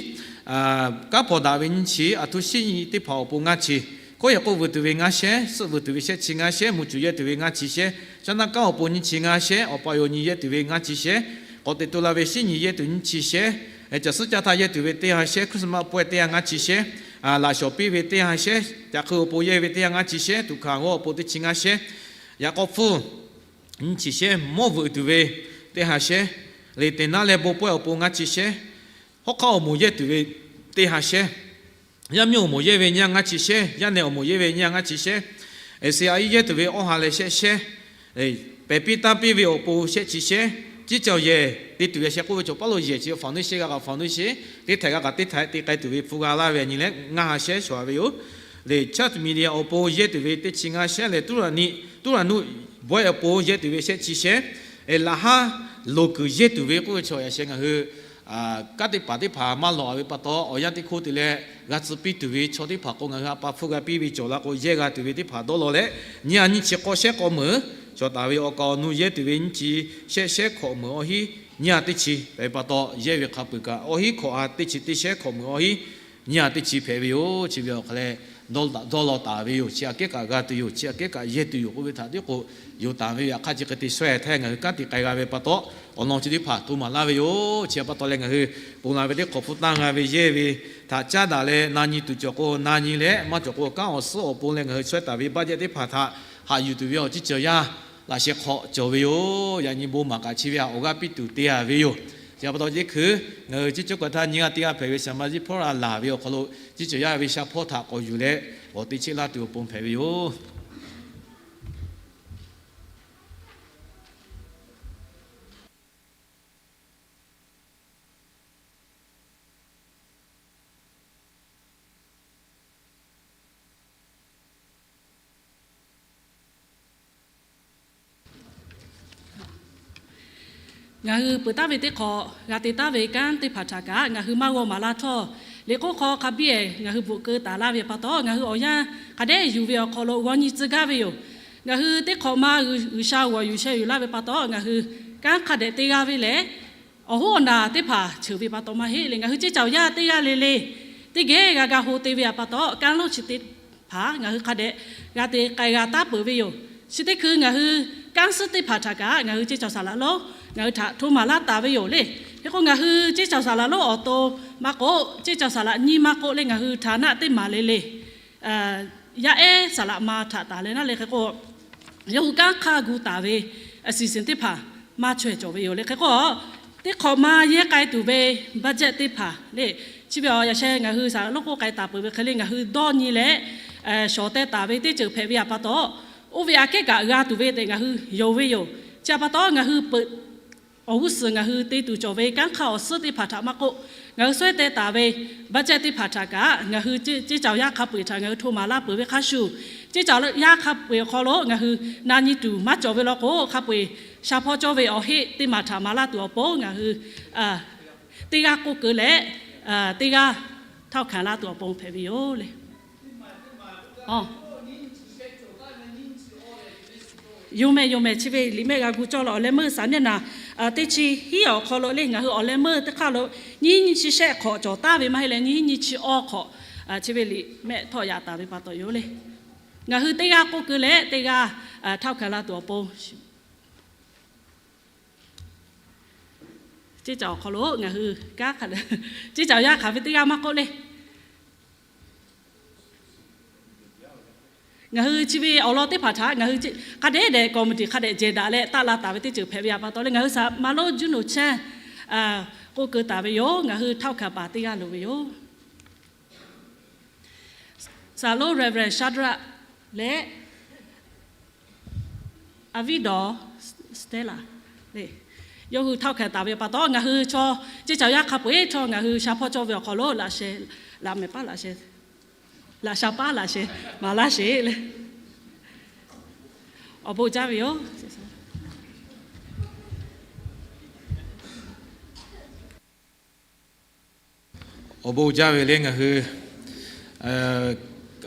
kanˉ hpawnˬ daꞈ ve nyiˇ chi, aˬ htoꞈ shiˉ nyi teˇ hpaˍ awˬ pon ngaˇ chi, hkawˇ yehˬ k'oˆ vuiˬ tuˬ ve ngaˇ shehˉ, suhˆ vuiˬ tuˬ ve shehˆ chi ngaˇ shehˉ, mvuh cuˬ yehˇ tuˬ ve ngaˇ chi shehˉ, caˇ naˆ kanˉ awˬ pon nyiˇ chi ngaˇ shehˉ, awˬ pa awˬ nyi yehˇ tuˬ ve ngaˇ chi shehˉ, k'awꞈ teꞈ to la ve shiˉ nyi yehˇ tuˬ nyiˇ chi shehˉ, caˬ suhˉ caˇ htaˇ yehˇ tuˬ ve teˇ ha shehˉ, Christmas pawehˇ teˇ ha ngaˇ chi shehˉ, laꞈ shawˍ piˇ ve teˇ ha shehˉ, caꞈ hk'eu awˬ pon yehˇ ve teˇ ha ngaˇ chi shehˉ, tuꞈ hkanˍ g'awˇ awˬ pon teˇ chi ngaˇ shehˉ, yaꞈ k'aw hpfuhˇ nyiˇ chi shehˉ, mawˇ vuiˬ tuˬ ve teˇ ha shehˉ, liꞈ teꞈ naˉ leh bon pawehˇ awˬ pon ngaˇ chi shehˉ, hawˉ hk'aˇ awˬ moˍ yehˇ tuˬ ve teˇ ha shehˉ, yaˇ miˇ awˬ moˍ yehˇ ve nyiˇ ha ngaˇ chi shehˉ, yaˇ nehˬ awˬ moˍ yehˇ ve nyiˇ ha ngaˇ chi shehˉ, SCI yehˇ tuˬ ve awˇ ha leh shehˆ shehˉ, pehˬ piˇ tanˇ piˇ ve awˬ pon shehˆ chi shehˉ, ciˉ cawˬ yehˬ te tuˬ ve shehˆ k'oˆ ve cawˬ paˉ lo yehˬ chi foundation g'a kaꞈ foundation, teˇ htaiꞈ g'a kaꞈ teˇ htaiꞈ te k'ai tuˬ ve hpu g'a laˇ ve a nyi leh ngaˇ ha shehˉ shawˍ a ve yoˬ. Liꞈ church media awˬ pon yehˇ tuˬ ve teˇ chi ngaˇ shehˉ leh tuˉ raꞈ niˆ, tuˉ raꞈ nuˆ bawehˇ awˬ pon yehˇ tuˬ ve shehˆ chi shehˉ, laꞈ haˉ loˍ kuiˬ yehˇ tuˬ ve k'oˆ ve chaw yaꞈ sheh ngaˬ hui kanˉ teˇ hpaˍ teˇ hpaˍ maˇ lawˬ a ve pa taw, awˬ yanˇ teˇ hkoˇ te leh g'a tcuh piˇ tuˬ ve chaw teˇ hpaˍ k'o, ngaˬ hui a pa hpfuhˇ g'a piˇ ve cawˬ la k'o, yehˇ g'a tuˬ ve teˇ hpaˍ dawˇ law leh, nyiˇ ha nyiˇ chi k'awˇ shehˉ k'awˇ meuˍ cawˬ taˍ ve awˬ kaˍ awˬ nu yehˇ tuˬ ve nyiˇ chi shehˆ shehˉ hkawꞈ meuˍ awˬ hiˉ, nyiˇ ha teˇ chi hpehꞈ ve pa taw, yehˇ ve hk'a peu-eˬ kaꞈ awˬ hiˉ hkawꞈ ha teˇ chi teˇ shehˉ hkawꞈ meuˍ awˬ hiˉ, nyiˇ ha teˇ chi hpehꞈ ve yoˬ. Chi ve awˬ hk'aw leh dawˇ law taˍ ve yoˬ. Chi aꞈ kehˉ kaꞈ g'a tuˬ yoˬ. Chi aꞈ kehˉ kaꞈ yehˇ tuˬ yoˬ k'oˆ ve htaꞈ tiˉ k'o, yonˍ taˍ ve yaꞈ hk'aˇ chi hk'e te shawehˇ htaˇ ngaˬ hui kanˉ te k'ai g'a ve pa taw, awˬ lawn chi teˇ hpaˍ hto maˍ laˇ ve yoˬ. Chi pa taw leh ngaˬ hui ponˬ la ve teˇ hk'awꞈ hpu tanˇ g'a ve yehˇ ve htaꞈ caˉ daꞈ leh na nyi tuˬ cawˬ k'o na nyi leh, maˇ cawˬ k'o kanˉ awˬ suhˉ awˬ pon leh ngaˬ hui shawehˇ taˍ ve baˆ jehˇ teˇ hpaˍ htaꞈ haꞈ yuˬ tuˬ ve awˬ ciˉ ceuˬ yaˇ laꞈ sheh hk'awꞈ cawˬ ve yoˬ. Yaꞈ nyi bon maˍ kaꞈ chi ve aꞈ awˬ g'aˇ piˇ tuˬ te a ve yoˬ. Chi pa taw jehˇ hkui ngaˬ hui ciˉ cawˇ kaꞈ htaˇ nyiˇ g'aˇ teˇ g'aˇ hpehꞈ ve shaˍ ma ziˇ hpawˇ a laˬ ve awˬ hk'aw lo, ciˉ cawˬ yaˇ ve sha hpawˇ htaꞈ k'awꞈ yuˬ leh awˬ te cheˆ laˇ tuˬ awˬ pon hpehꞈ ve yoˬ. Ngaˬ hui peuˬ taˍ ve teˇ hk'awꞈ g'a te taˍ ve kanˉ teˇ hpaˍ htaꞈ kaꞈ ngaˬ hui maˇ g'aw maˍ laˇ htawˇ, liꞈ k'oˆ hk'aw hk'a biˇ ngaˬ hui bvuhꞈ keu taˍ laˇ ve pa taw, ngaˬ hui awˬ yanˇ hk'a dehꞈ yuˬ ve awˬ hk'aw lo g'aw nyi tcuh gaˇ ve yoˬ. Ngaˬ hui teˇ hk'awꞈ ma G'uiˬsha g'awˬ yuˬ sheh yuˬ laˇ ve pa taw, ngaˬ hui kanˉ hk'a dehꞈ te g'a ve lehˬ, awˬ hoˉ awˬ naˬ teˇ hpaˍ ceuˬ ve pa taw maˇ heˆ le. Ngaˬ hui ceˇ caoˬ yaˇ teˇ g'aˇ le le, teˇ geh g'a ga ho te ve pa taw, kanˉ lonˉ chi teˇ hpaˍ ngaˬ hui hk'a dehꞈ g'a te k'ai g'a taˍ peuˬ ve yoˬ. Chi teˇ hkui ngaˬ hui kanˉ suhˉ teˇ hpaˍ htaꞈ kaꞈ ngaˬ hui ceˇ caoˬ saˍ laꞈ lonˉ ngaˬ hui htaꞈ hto maˍ laˇ taˍ ve yoˬ le. Hk'e k'o, ngaˬ hui ceˇ caoˬ saˍ laꞈ lonˉ awˬ to maˇ k'oˆ, ceˇ caoˬ saˍ laꞈ nyiˇ maˇ k'oˆ le, ngaˬ hui htaꞈ naˆ teˇ maˍ le le, yaˇ ehˉ saˍ laꞈ ma htaꞈ taˍ leh naˉ le. Hk'e k'o, yawˇ hui kanˉ hk'aˇ gu taˍ ve a siˍ siˍ teˇ hpaˍ maˇ chaweh cawˬ ve yoˬ le. Hk'e k'o, teˇ hk'awꞈ ma yehˇ k'ai tuˬ ve budget teˇ hpaˍ le, chi ve awˬ yaꞈ sheh ngaˬ hui saˍ laꞈ lonˉ k'oˆ k'ai taˍ peuˬ ve hk'e le, ngaˬ hui dawˇ nyi leh shawˍ teh taˍ ve teˇ ceuˬ hpehꞈ ve pa taw, oˇ ve aꞈ kehˉ kaꞈ g'a tuˬ ve tehꞈ ngaˬ hui yonˍ ve yoˬ. Chi pa taw ngaˬ hui peuˬ awˬ g'uˇ suhˍ ngaˬ hui te tuˬ cawˬ ve kanˉ hk'aˇ awˬ suhˉ teˇ hpaˍ htaꞈ maˇ k'oˆ, ngaˬ hui shawehˇ teh taˍ ve budget teˇ hpaˍ htaꞈ kaꞈ ngaˬ hui ceˇ caoˬ yaˇ hk'a peu-eˬ htaꞈ ngaˬ hui hto maˍ laˇ peuˬ ve hk'a shuˍ, ceˇ caoˬ yaˇ hk'a peu-eˬ awˬ hk'aw lo ngaˬ hui na nyi tuˬ maˇ cawˬ ve law k'o, hk'a peu-eˬ sha hpawˇ cawˇ ve awˬ heˆ teˇ maˬ htaꞈ maˍ laˇ tuˬ awˬ pon ngaˬ hui teˇ g'aˇ k'oˆ keu leh, teˇ g'aˇ ထောက်ခံ laˇ tuˬ awˬ pon hpehꞈ ve yoˬ le. Yoˬ mehˍ, yoˬ mehˍ. Chi ve liꞈ mehˆ g'a gu cawˇ la awˬ leh meuˇ စာမျက်နှာ teˇ chi hiˉ awˬ hk'aw lo le, ngaˬ hui awˬ leh meuˇ teˇ hk'aˇ lo nyiˇ nyiˇ chi shehˆ hk'awꞈ cawˬ taˍ ve maˇ heˆ leh, nyiˇ nyiˇ chi awˇ hk'awꞈ chi ve liꞈ mehˆ htawˆ yaꞈ taˍ ve pa taw yoˬ le. Ngaˬ hui teˇ g'aˇ k'oˆ keu leh teˇ g'aˇ ထောက်ခံ laˇ tuˬ awˬ pon, ceˇ caoˬ awˬ hk'aw lo ngaˬ hui kanˉ hk'a, ceˇ caoˬ yaˇ hk'aˬ ve teˇ g'aˇ maˇ k'oˆ le. Ngaˬ hui chi ve awˬ lawn teˇ hpaˍ htaꞈ ngaˬ hui hk'a dehꞈ dehꞈ committee hk'a dehꞈ jehˬ daꞈ leh taˆ la taˍ ve teˇ ceuˬ hpehꞈ ve pa taw leh, ngaˬ hui စာမလုပ် Juno Church k'oˆ keu taˍ ve yoˬ. Ngaˬ hui ထောက်ခံ paˍ teˇ g'aˇ loˍ ve yoˬ. စာလုပ် Reverend Shadrach leh Avidawˬ Stella le, yawˇ hui ထောက်ခံ taˍ ve pa taw, ngaˬ hui chaw ceˇ caoˬ yaˇ hk'a peu-eˬ chaw ngaˬ hui sha hpawˇ cawˇ ve awˬ hk'aw lo laꞈ sheh, laꞈ mehˍ paˉ laꞈ sheh, laꞈ sha paˉ laꞈ sheh maˍ laˇ sheˍ le. Awˬ bon jaˇ ve yoˬ. Awˬ bon jaˇ ve le ngaˬ hui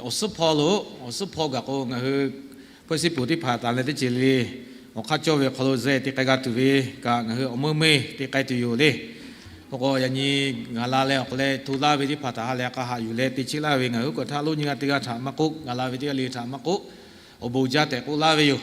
awˬ suhˉ hpawˇ lo, awˬ suhˉ hpawˇ gaˬ k'o ngaˬ hui hpawˇ siˉ poˍ teˇ hpaˍ taˍ leh teˇ ceuˬ le, awˬ hk'aˇ cawˇ ve awˬ hk'aw lo zuhꞈ te k'ai g'a tuˬ ve kaꞈ ngaˬ hui awˬ meuˇ meuˇ te k'ai tuˬ yoˬ le. K'o k'o yaꞈ nyi ngaˬ la leh awˬ hk'aw leh hto laˇ ve teˇ hpaˍ htaꞈ ha leh k'a haꞈ yuˬ leh te cheˆ laˇ ve ngaˬ hui kaꞈ htaˇ lonˉ nyi g'aˇ teˇ g'aˇ htaꞈ maˇ k'oˆ, ngaˬ la ve teˇ g'aˇ le htaꞈ maˇ k'oˆ, awˬ bon jaˇ tehꞈ k'oˆ laˇ ve yoˬ.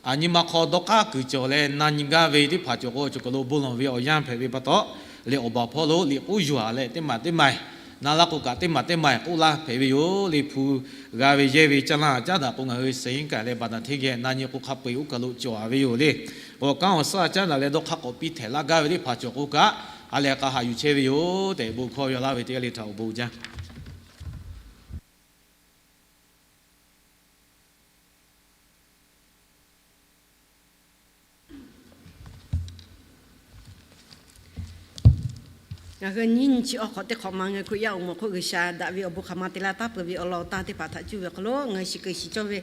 Aˬ nyi ma hk'aw dawˇ hk'aˇ kuiˬ cawˬ leh na nyi gaˇ ve teˇ hpaˍ cawˬ k'o, cawˬ kaˬ lo bon lawˬ ve awˬ yanˇ hpehꞈ ve pa taw, liꞈ awˬ baˬ hpawˇ lo liꞈ k'oˉ yuˬ-a leh teˇ maˬ teˇ maˬ na laˇ k'o kaꞈ teˇ maˬ teˇ maˬ k'oˆ laˇ hpehꞈ ve yoˬ le. Hpu g'a ve yehˇ ve caˇ laˇ caˉ daꞈ k'o ngaˬ hui seˍ iˉ kaˬ leh baˬ daꞈ hteˇ geh na nyi k'o hk'a peu-eˬ oˇ kaˬ lo cawˬ-a ve yoˬ le. Awˬ kanˉ awˬ suhˉ a caˉ daꞈ leh dawˇ hk'aˇ k'awꞈ piˇ htehꞈ laˇ gaˇ ve teˇ hpaˍ cawˬ k'o kaꞈ, ha leh k'a haꞈ yuˬ chehˇ ve yoˬ tehꞈ bon hkawˇ yaw laˇ ve teˇ g'aˇ le htaꞈ awˬ bon jaˇ. Ngaˬ hui nyiˇ nyi chi awˬ hk'awꞈ teˇ hk'awꞈ ma ngaˬ hui Hkriꞈ yaˇ awˬ moˍ hk'oˆ G'uiˬsha daꞈ ve awˬ bon hk'aˬ ma te la taˍ peuˬ ve awˬ lawn awˬ tan teˇ hpaˍ htaꞈ cuˇ ve awˬ hk'aw lo ngaˬ hui shiˍ kuiˬ shiˍ cawˇ ve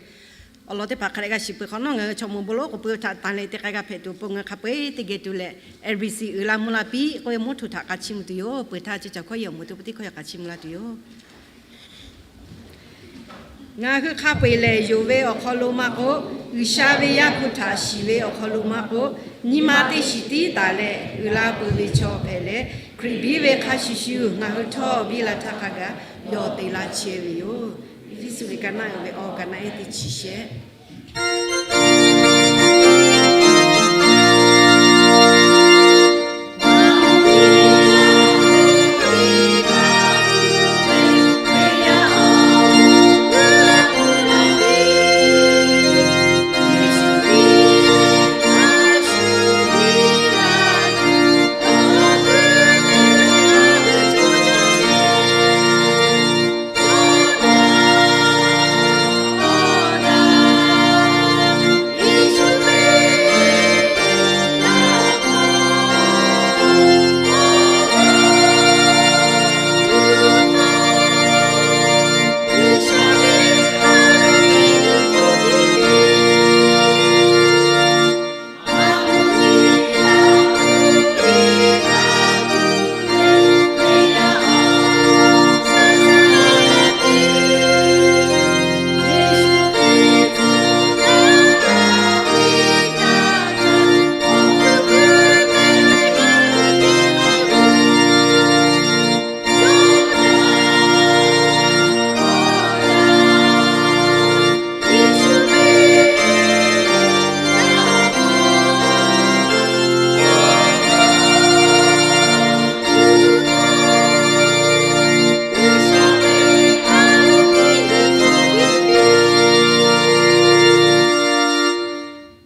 awˬ lawn teˇ hpaˍ hk'a dehꞈ g'a shiˍ peuˬ hk'awꞈ nawˉ, ngaˬ hui chaw mawˇ bon lonˉ k'oˍ pui htaꞈ tanˍ leh te k'ai g'a hpehꞈ tuˬ awˬ pon ngaˬ hui hk'a peu-eˬ teˇ geh tuˬ leh, A B C uiˍ la mvuh la piˇ k'oˆ ve mawˇ htoꞈ htaꞈ k'a chiˇ mvuh tuˬ yoˬ. Peuˬ htaˇ chi caˬ hkawˇ yehˬ awˬ moˍ teˇ pawˆ teˇ hkawˇ yehˬ k'a chiˇ mvuh la tuˬ yoˬ. Ngaˬ hui hk'a peu-eˬ lehˬ, yonˍ ve awˬ hk'aw lo maˇ k'oˆ, G'uiˬsha ve Yaˇ hpu htaꞈ shiˍ ve awˬ hk'aw lo maˇ k'oˆ, nyi ma teˇ shiˍ tiˉ taˍ leh uiˍ la peuˬ ve chaw hpehꞈ leh, Hkriꞈ biˇ ve hk'a shuˍ shuˍ ngaˬ hui htawˇ biˇ la htaˇ hk'a gaˬ yawˬ te la chehˇ ve yoˬ. Eˇfeˇsuꞈ liꞈ ka naˆ uiˍ ve awˬ ka naˆ ehˉ teˇ chi shehˆ.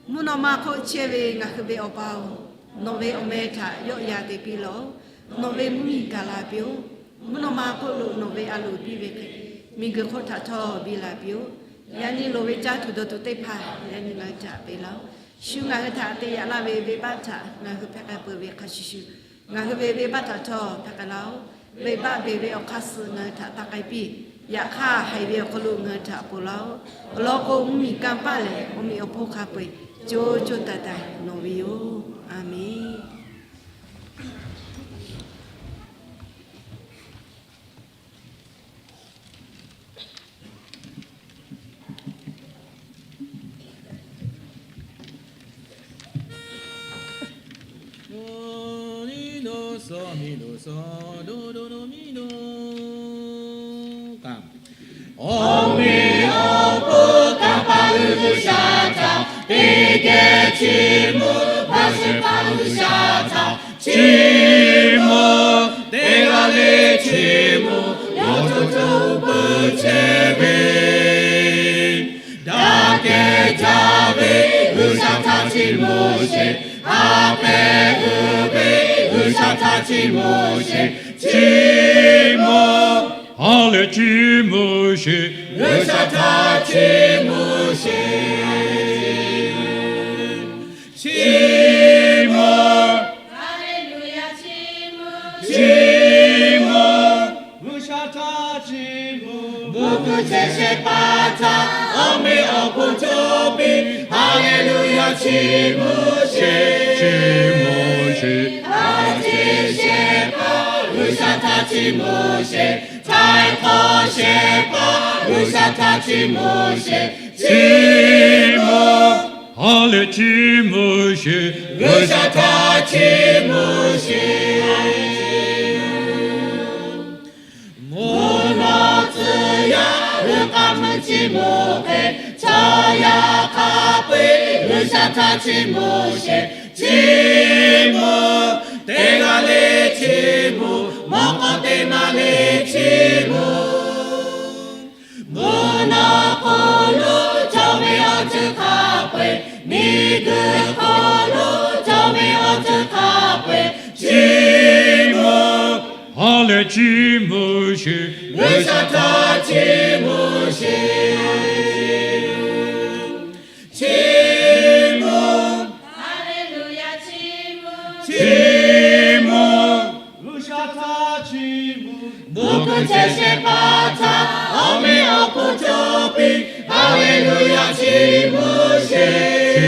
Mvuhˇ naw ma hk'oˆ chehˇ ve ngaˬ hui ve Awˬ pa-oˬ, nawˬ ve awˬ meh htaꞈ yawˆ yan te piˇ laˬ-oˬ. Nawˬ ve mvuhˇmiˬ gaˬ la piˇ-oˆ. Mvuhˇ naw ma hk'oˆ lo nawˬ ve a loˍ piˇ ve hk'e, miˬguiˬ hk'oˆ htaꞈ htawˇ biˇ la piˇ-oˆ. Yaꞈ nyi loˍ ve caˇ tuˬ dawˬ tuˬ teˇ hpaˍ yaꞈ nyi ngaˬ hui htaꞈ peꞈ laˇ-oˆ. Shu ngaˬ hui htaꞈ te yaꞈ laˇ ve venˇbaˆ htaꞈ ngaˬ hui hpehꞈ k'ai peuˬ ve hk'a shuˍ shuˍ, ngaˬ hui ve venˇbaˆ htaꞈ htawˇ hpehꞈ k'ai laˇ-oˆ. Venˇbaˆ beˬ ve awˬ hk'aˇ suh ngaˬ hui htaꞈ taˇ k'ai piˇ. Yaꞈ hk'aˇ, haiˬ ve awˬ hk'aw lo ngaˬ hui htaꞈ ponˬ laˇ-oˆ. Awˬ lawn k'o, mvuhˇmiˬ kanˇ paˆ lehˬ, awˬ meꞈ awˬ hponˇ hk'a peu-eˬ co co taiˍ taiˍ nawˬ ve yoˬ. A menˬ. Awˬ meꞈ awˬ hponˇ kanˇ paˆ G'uiˬsha htaꞈ teˇ geh chiˇ mvuh, maˇ shehˍ hpaˇ G'uiˬsha htaꞈ chiˇ mvuh, teˇ g'aˇ le chiˇ mvuh, yawˇ co co peuˬ chehˇ ve. Daꞈ kehˬ jaˇ ve G'uiˬsha htaꞈ chiˇ mvuh sheˍ. Ha pehꞈ uiˍ ve G'uiˬsha htaꞈ chiˇ mvuh sheˍ. Chiˇ mvuh, ha lehˬ chiˇ mvuh sheˍ. G'uiˬsha htaꞈ chiˇ mvuh sheˍ. Chiˇ mvuh, chiˇ mvuh, G'uiˬsha htaꞈ chiˇ mvuh. Mvuhˇ hpeuꞈ chehˇ shehˍ hpaˇ htaꞈ awˬ meꞈ awˬ hponˇ cawˬ piˇ. Haˍleˍluˍyaˍ, chiˇ mvuh sheˍ, chiˇ mvuh sheˍ. Haˍ ceˬ shehˍ hpaˇ G'uiˬsha G'uiˬsha htaꞈ chiˇ mvuh sheˍ. Htaiˍ hk'awꞈ shehˍ hpaˇ G'uiˬsha htaꞈ chiˇ mvuh sheˍ. Chi mvuh, ha lehˬ chiˇ mvuh sheˍ. G'uiˬsha htaꞈ chiˇ mvuh sheˍ. Mvuhˇ naw tcuh yaˇ hui k'a mui chiˇ mvuh hk'e, chaw yaˇ hk'a peu-eˬ G'uiˬsha htaꞈ chiˇ mvuh sheˍ. Chiˇ mvuh, teˇ g'aˇ le chiˇ mvuh, mawˇ k'aw teˇ maˇ le chiˇ mvuh. Mvuhˇ naw hk'aw lo cawˬ ve awˬ ceuˬ hk'a peu-eˬ, miˬguiˬ hk'aw lo cawˬ ve awˬ ceuˬ hk'a peu-eˬ, chiˇ mvuh, ha lehˬ chiˇ mvuh sheˍ. G'uiˬsha htaꞈ chiˇ mvuh sheˍ. Chiˇ mvuh, Haleˍluˍyaˍ, chiˇ mvuh, chiˇ mvuh, G'uiˬsha htaꞈ chiˇ mvuh. Bon hkuˇ chehˇ shehˍ hpaˇ htaꞈ awˬ meꞈ awˬ hponˇ cawˬ piˇ, Haleˍluˍyaˍ, chiˇ mvuh sheˍ.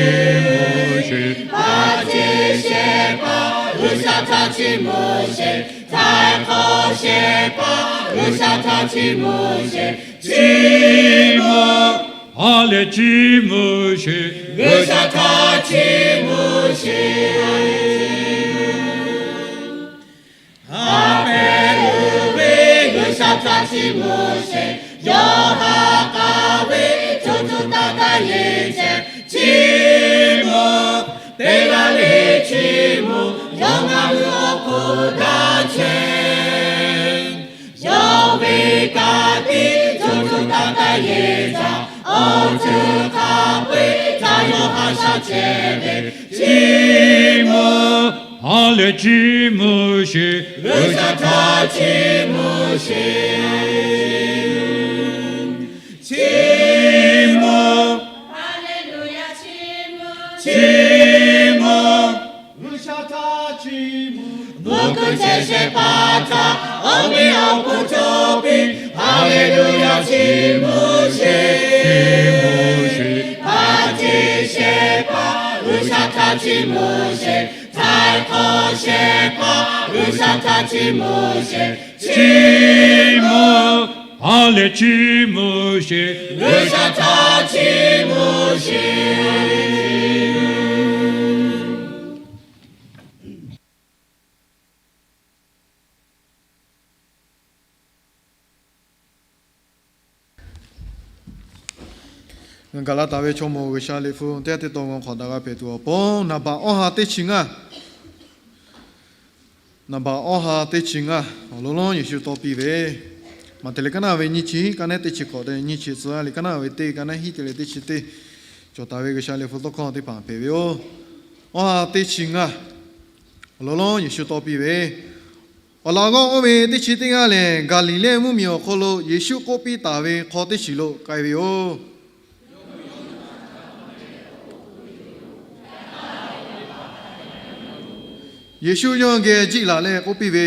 Hpaˇ ceˇ shehˍ hpaˇ G'uiˬsha htaꞈ chiˇ mvuh sheˍ. Htaiˍ hk'awꞈ shehˍ hpaˇ G'uiˬsha htaꞈ chiˇ mvuh sheˍ. Chiˇ mvuh, ha lehˬ chiˇ mvuh sheˍ. G'uiˬsha htaꞈ chiˇ mvuh sheˍ. Ha hpehꞈ uiˍ ve G'uiˬsha htaꞈ chiˇ mvuh sheˍ. Yawˇ ha k'a ve co co taiˍ taiˍ yeˬ chehˇ, chiˇ mvuh. Teˇ g'aˇ le chiˇ mvuh, yawˇ ngaˬ hui awˬ hk'oˆ daꞈ chehˇ. Yawˇ ve ka tiꞈ co co taiˍ taiˍ yeˬ htaꞈ, awˬ ceuˬ hk'a peu-eˬ htaꞈ yawˇ haꞈ shaˉ chehˇ ve, chiˇ mvuh, ha lehˬ chiˇ mvuh sheˍ. G'uiˬsha htaꞈ chiˇ mvuh sheˍ. Chiˇ mvuh, Haleˍluˍyaˍ, chiˇ mvuh, chiˇ mvuh, G'uiˬsha htaꞈ chiˇ mvuh. Bon hkuˇ chehˇ shehˍ hpaˇ htaꞈ awˬ meꞈ awˬ hponˇ cawˬ piˇ, Haleˍluˍyaˍ, chiˇ mvuh sheˍ. Hpaˇ ceˇ shehˍ hpaˇ G'uiˬsha htaꞈ chiˇ mvuh sheˍ. Htaiˍ hk'awꞈ shehˍ hpaˇ G'uiˬsha htaꞈ chiˇ mvuh sheˍ. Chiˇ mvuh, ha lehˬ chiˇ mvuh sheˍ. G'uiˬsha htaꞈ chiˇ mvuh sheˍ. Ngaˬ gaˬ la taˍ ve chaw mawˬ G'uiˬsha liꞈ hpu teˇ g'aˇ teˇ taw g'aw hk'awꞈ daꞈ g'a hpehꞈ tuˬ awˬ pon, naˍ baꞈ awˇ ha teˇ chi ngaˇ, naˍ baꞈ awˇ ha teˇ chi ngaˇ awˬ lawn lonˉ Yeˍsuˆ tawˇ piˇ ve, Maꞈhtehˍ leh kaˉ naˆ ve nyiˇ chi hiˆ kaˉ naˆ teˇ chi hk'awꞈ te nyiˇ chi tcuh, leh kaˉ naˆ ve teˇ kaˉ naˆ hiˆ te leh teˇ chi teˇ cawˬ taˍ ve G'uiˬsha liꞈ hpu tawˇ hkawˇ teˇ hpaˍ hpehꞈ ve yoˬ. Awˇ ha teˇ chi ngaˇ awˬ lawn lonˉ Yeˍsuˆ tawˇ piˇ ve, awˬ laꞈ g'awˇ oˇ ve teˇ chi teˇ g'aˇ lehˬ, Gaˍliˍlehˇ mvuhˇmiˬ awˬ hk'aw lo Yeˍsuˆ k'oˆ piˇ taˍ ve hk'aw teˇ shiˍ lo k'ai ve yoˬ. Yeˍsuˆ yawˇ geh jiˆ laˬ leh k'oˆ piˇ ve,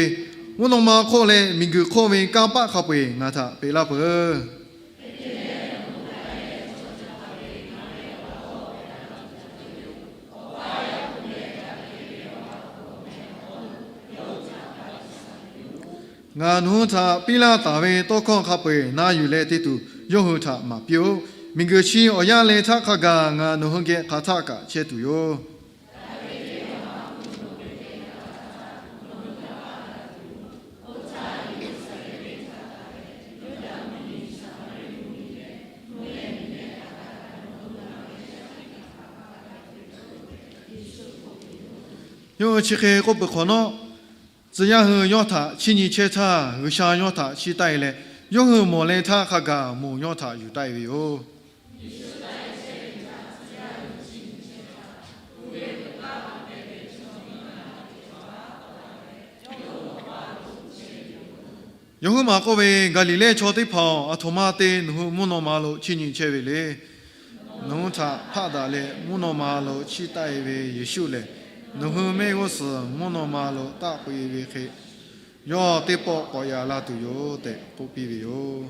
Mvuhˇ naw ma hk'oˆ leh miˬguiˬ hk'oˆ ve kanˇ paˆ hk'a peu-eˬ ngaˬ htaꞈ peꞈ laˇ peuˬ. Ngaˬ nawˬ hui htaꞈ piˇ laˇ taˍ ve tawˇ hkawˇ hk'a peu-eˬ na yuˬ leh te tuˬ, yawˇ hui htaꞈ maˍ piˇ-oˆ. Miˬguiˬ chi awˬ yanˇ leh htaˇ hk'a gaˬ ngaˬ nawˬ hui geh hk'aˬ htaˆ kaꞈ chehˇ tuˬ yoˬ. Yawˇ hui chi hk'e k'oˆ peuˬ hk'awꞈ nawˉ, tcuh yaˇ hui yawˇ htaꞈ chiˇ nyi chehˇ htaˇ, G'uiˬsha yawˇ htaꞈ chiˇ taˆ-e leh, yawˇ hui mawˬ leh htaˇ hk'a gaˬ moˬ yawˇ htaꞈ yuˬ taˆ-e ve yoˬ. Yawˇ hui maˬ k'oˆ ve, Gaˍliˍlehˇ chaw teˇ hpaˍ-oˬ, aˬ htoꞈ ma te nawˬ hui mvuhˇ naw ma lo chiˇ nyi chehˇ ve le. Nawˬ hui htaꞈ hpaˆ daꞈ leh mvuhˇ naw ma lo chiˇ taˆ-e ve Yeˍsuˆ lehˬ, nawˬ hui mehˆ g'uˇ suhˍ mvuhˇ naw ma lo taˆ k'oꞈ-e ve hk'e, yawˇ teˇ pawˆ k'awꞈ yaꞈ la tuˬ yoˬ tehꞈ k'oˆ piˇ ve yoˬ.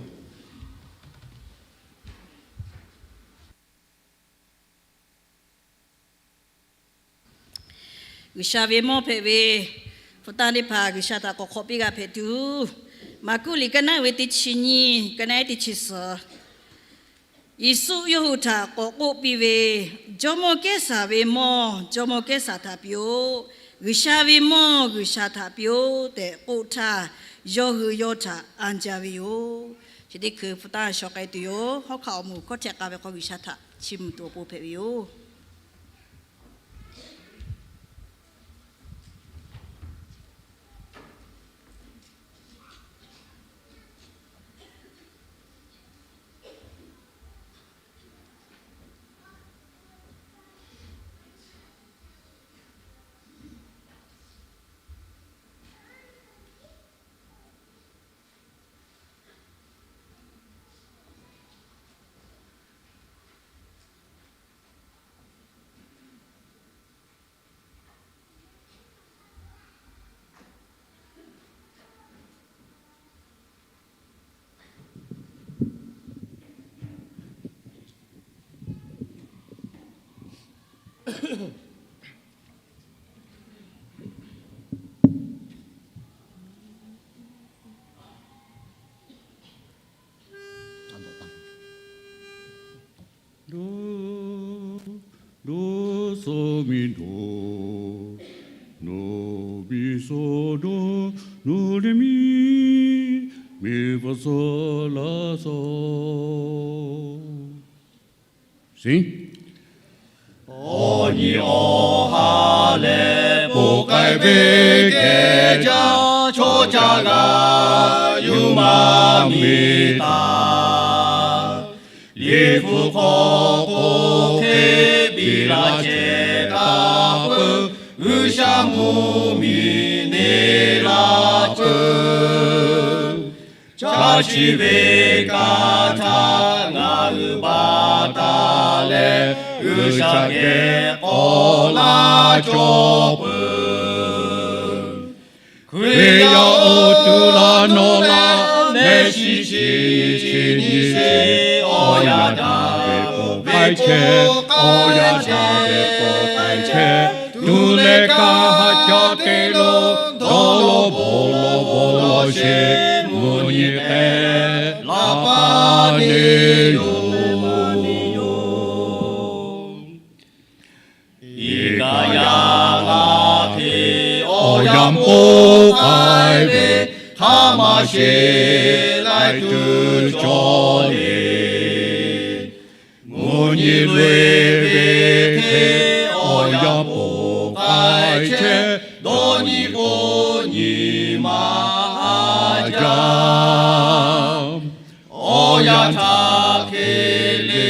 G'uiˬsha ve mawˇ hpehꞈ ve Hpu tanˇ teˇ hpaˍ G'uiˬsha htaꞈ k'awꞈ hk'awꞈ piˇ g'a hpehꞈ tuˬ, Maˍkuˆ liꞈ ka naˉ ve teˇ chi nyiˇ, ka naˉ teˇ chi suhˍ, Yeˍsuˆ yawˇ hui htaꞈ k'awꞈ k'oˆ piˇ ve, Jawˇmawˇ Kehˉsaˍ ve mawˇ Jawˇmawˇ Kehˉsaˍ htaꞈ piˇ-oˆ, G'uiˬsha ve mawˇ G'uiˬsha htaꞈ piˇ-oˆ tehꞈ k'oˆ htaˇ, yawˇ hui yawˇ htaꞈ anˇ jaˇ ve yoˬ. Chi teˇ hkui hpu tanˇ shaw k'ai tuˬ yoˬ. Hawˉ hk'aˆ awˬ moˍ hkawˇ htehꞈ k'a ve hk'aw G'uiˬsha htaꞈ chiˇ mvuh tuˬ awˬ pon hpehꞈ ve yoˬ. Doꞈ, doꞈ suh miˬ doꞈ, noˬ biˇ suh doꞈ, noˬ leh miˇ, miˬ bvuhꞈ suh laˇ suh. Awˬ nyi awˬ ha leh poˬ k'ai ve kehˬ jaˇ, chaw caˇ g'a yuˬ maˇ miˬ taˍ. Liꞈ hpu hk'aw k'oˆ hk'e biˇ la ceh taˍ peuˬ, G'uiˬsha mvuhˇ miˬ neˇ la peuˬ. Chaˇ chi ve kaꞈ htaˇ ngaˬ hui baˬ taˍ leh, G'uiˬsha geh k'awꞈ laˇ cawˇ peuˬ. Hkriꞈ yaˇ awˬ to laˇ nawˬ laˇ, mehˆ shiˍ chi nyi chi nyi sheˍ, awˬ yanˇ htaˇ ve k'awꞈ k'ai chehˇ, awˬ yanˇ htaˇ ve k'awꞈ k'ai chehˇ, tuˬ leh kaˇ ha ca te lo, dawˇ lawˇ bawˬ lawˇ bawˬ lawˇ sheˍ, mvuhˇ nyi k'ehˆ laˇ paˇ neˇ yoˬ. Iˉ kaˆ yaˇ g'aˇ hteꞈ awˬ yanˇ poˆ k'ai ve, hk'aˬ ma sheˍ laiˉ tuˬ cawˬ le. Mvuhˇ nyi loꞈ-e ve hteˇ awˬ yanˇ poˆ k'ai chehˇ, dawˇ nyi k'oˆ nyi maˇ haˍ jaˇ. Awˬ yanˇ htaˇ hk'e le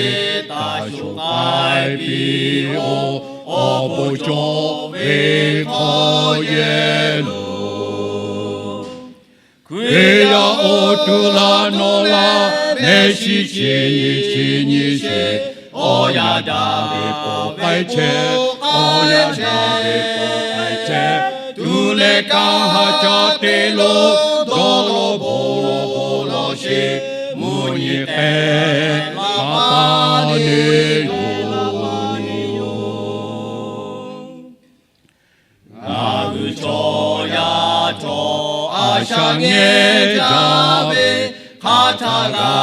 taˇ shoˍ k'ai piˇ-oˆ. Awˬ bon cawˬ ve hk'aw yehˇ loˬ. Hkriꞈ yaˇ awˬ to laˇ nawˬ laˇ, mehˆ shiˍ chi nyi chi nyi sheˍ, awˬ yanˇ htaˇ ve k'awꞈ k'ai chehˇ, awˬ yanˇ htaˇ ve k'awꞈ k'ai chehˇ, tuˬ leh kaˇ ha ca te lo, dawˇ lawˇ bawˬ lawˇ bawˬ lawˇ sheˍ, mvuhˇ nyi k'ehˆ laˇ paˇ neˇ yoˬ. Ngaˬ hui chaw yaˇ chaw a shaꞈ ngeh jaˇ ve, hk'aˬ htaˇ g'a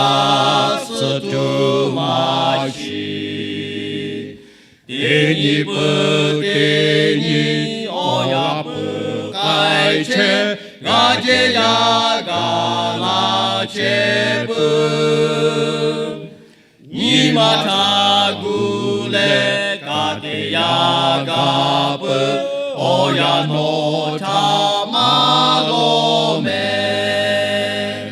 suh tuˬ maˇ shiˍ. Teˇ nyi peuˬ teˇ nyi awˬ yanˇ peuˬ k'ai chehˇ, g'a jehˇ yaˇ gaˬ la chehˇ peuˬ. Nyi ma htaꞈ gu leh ka te yaˇ gaˬ peuˬ, awˬ yanˇ nawˬ htaꞈ maˇ lawˇ mehˍ.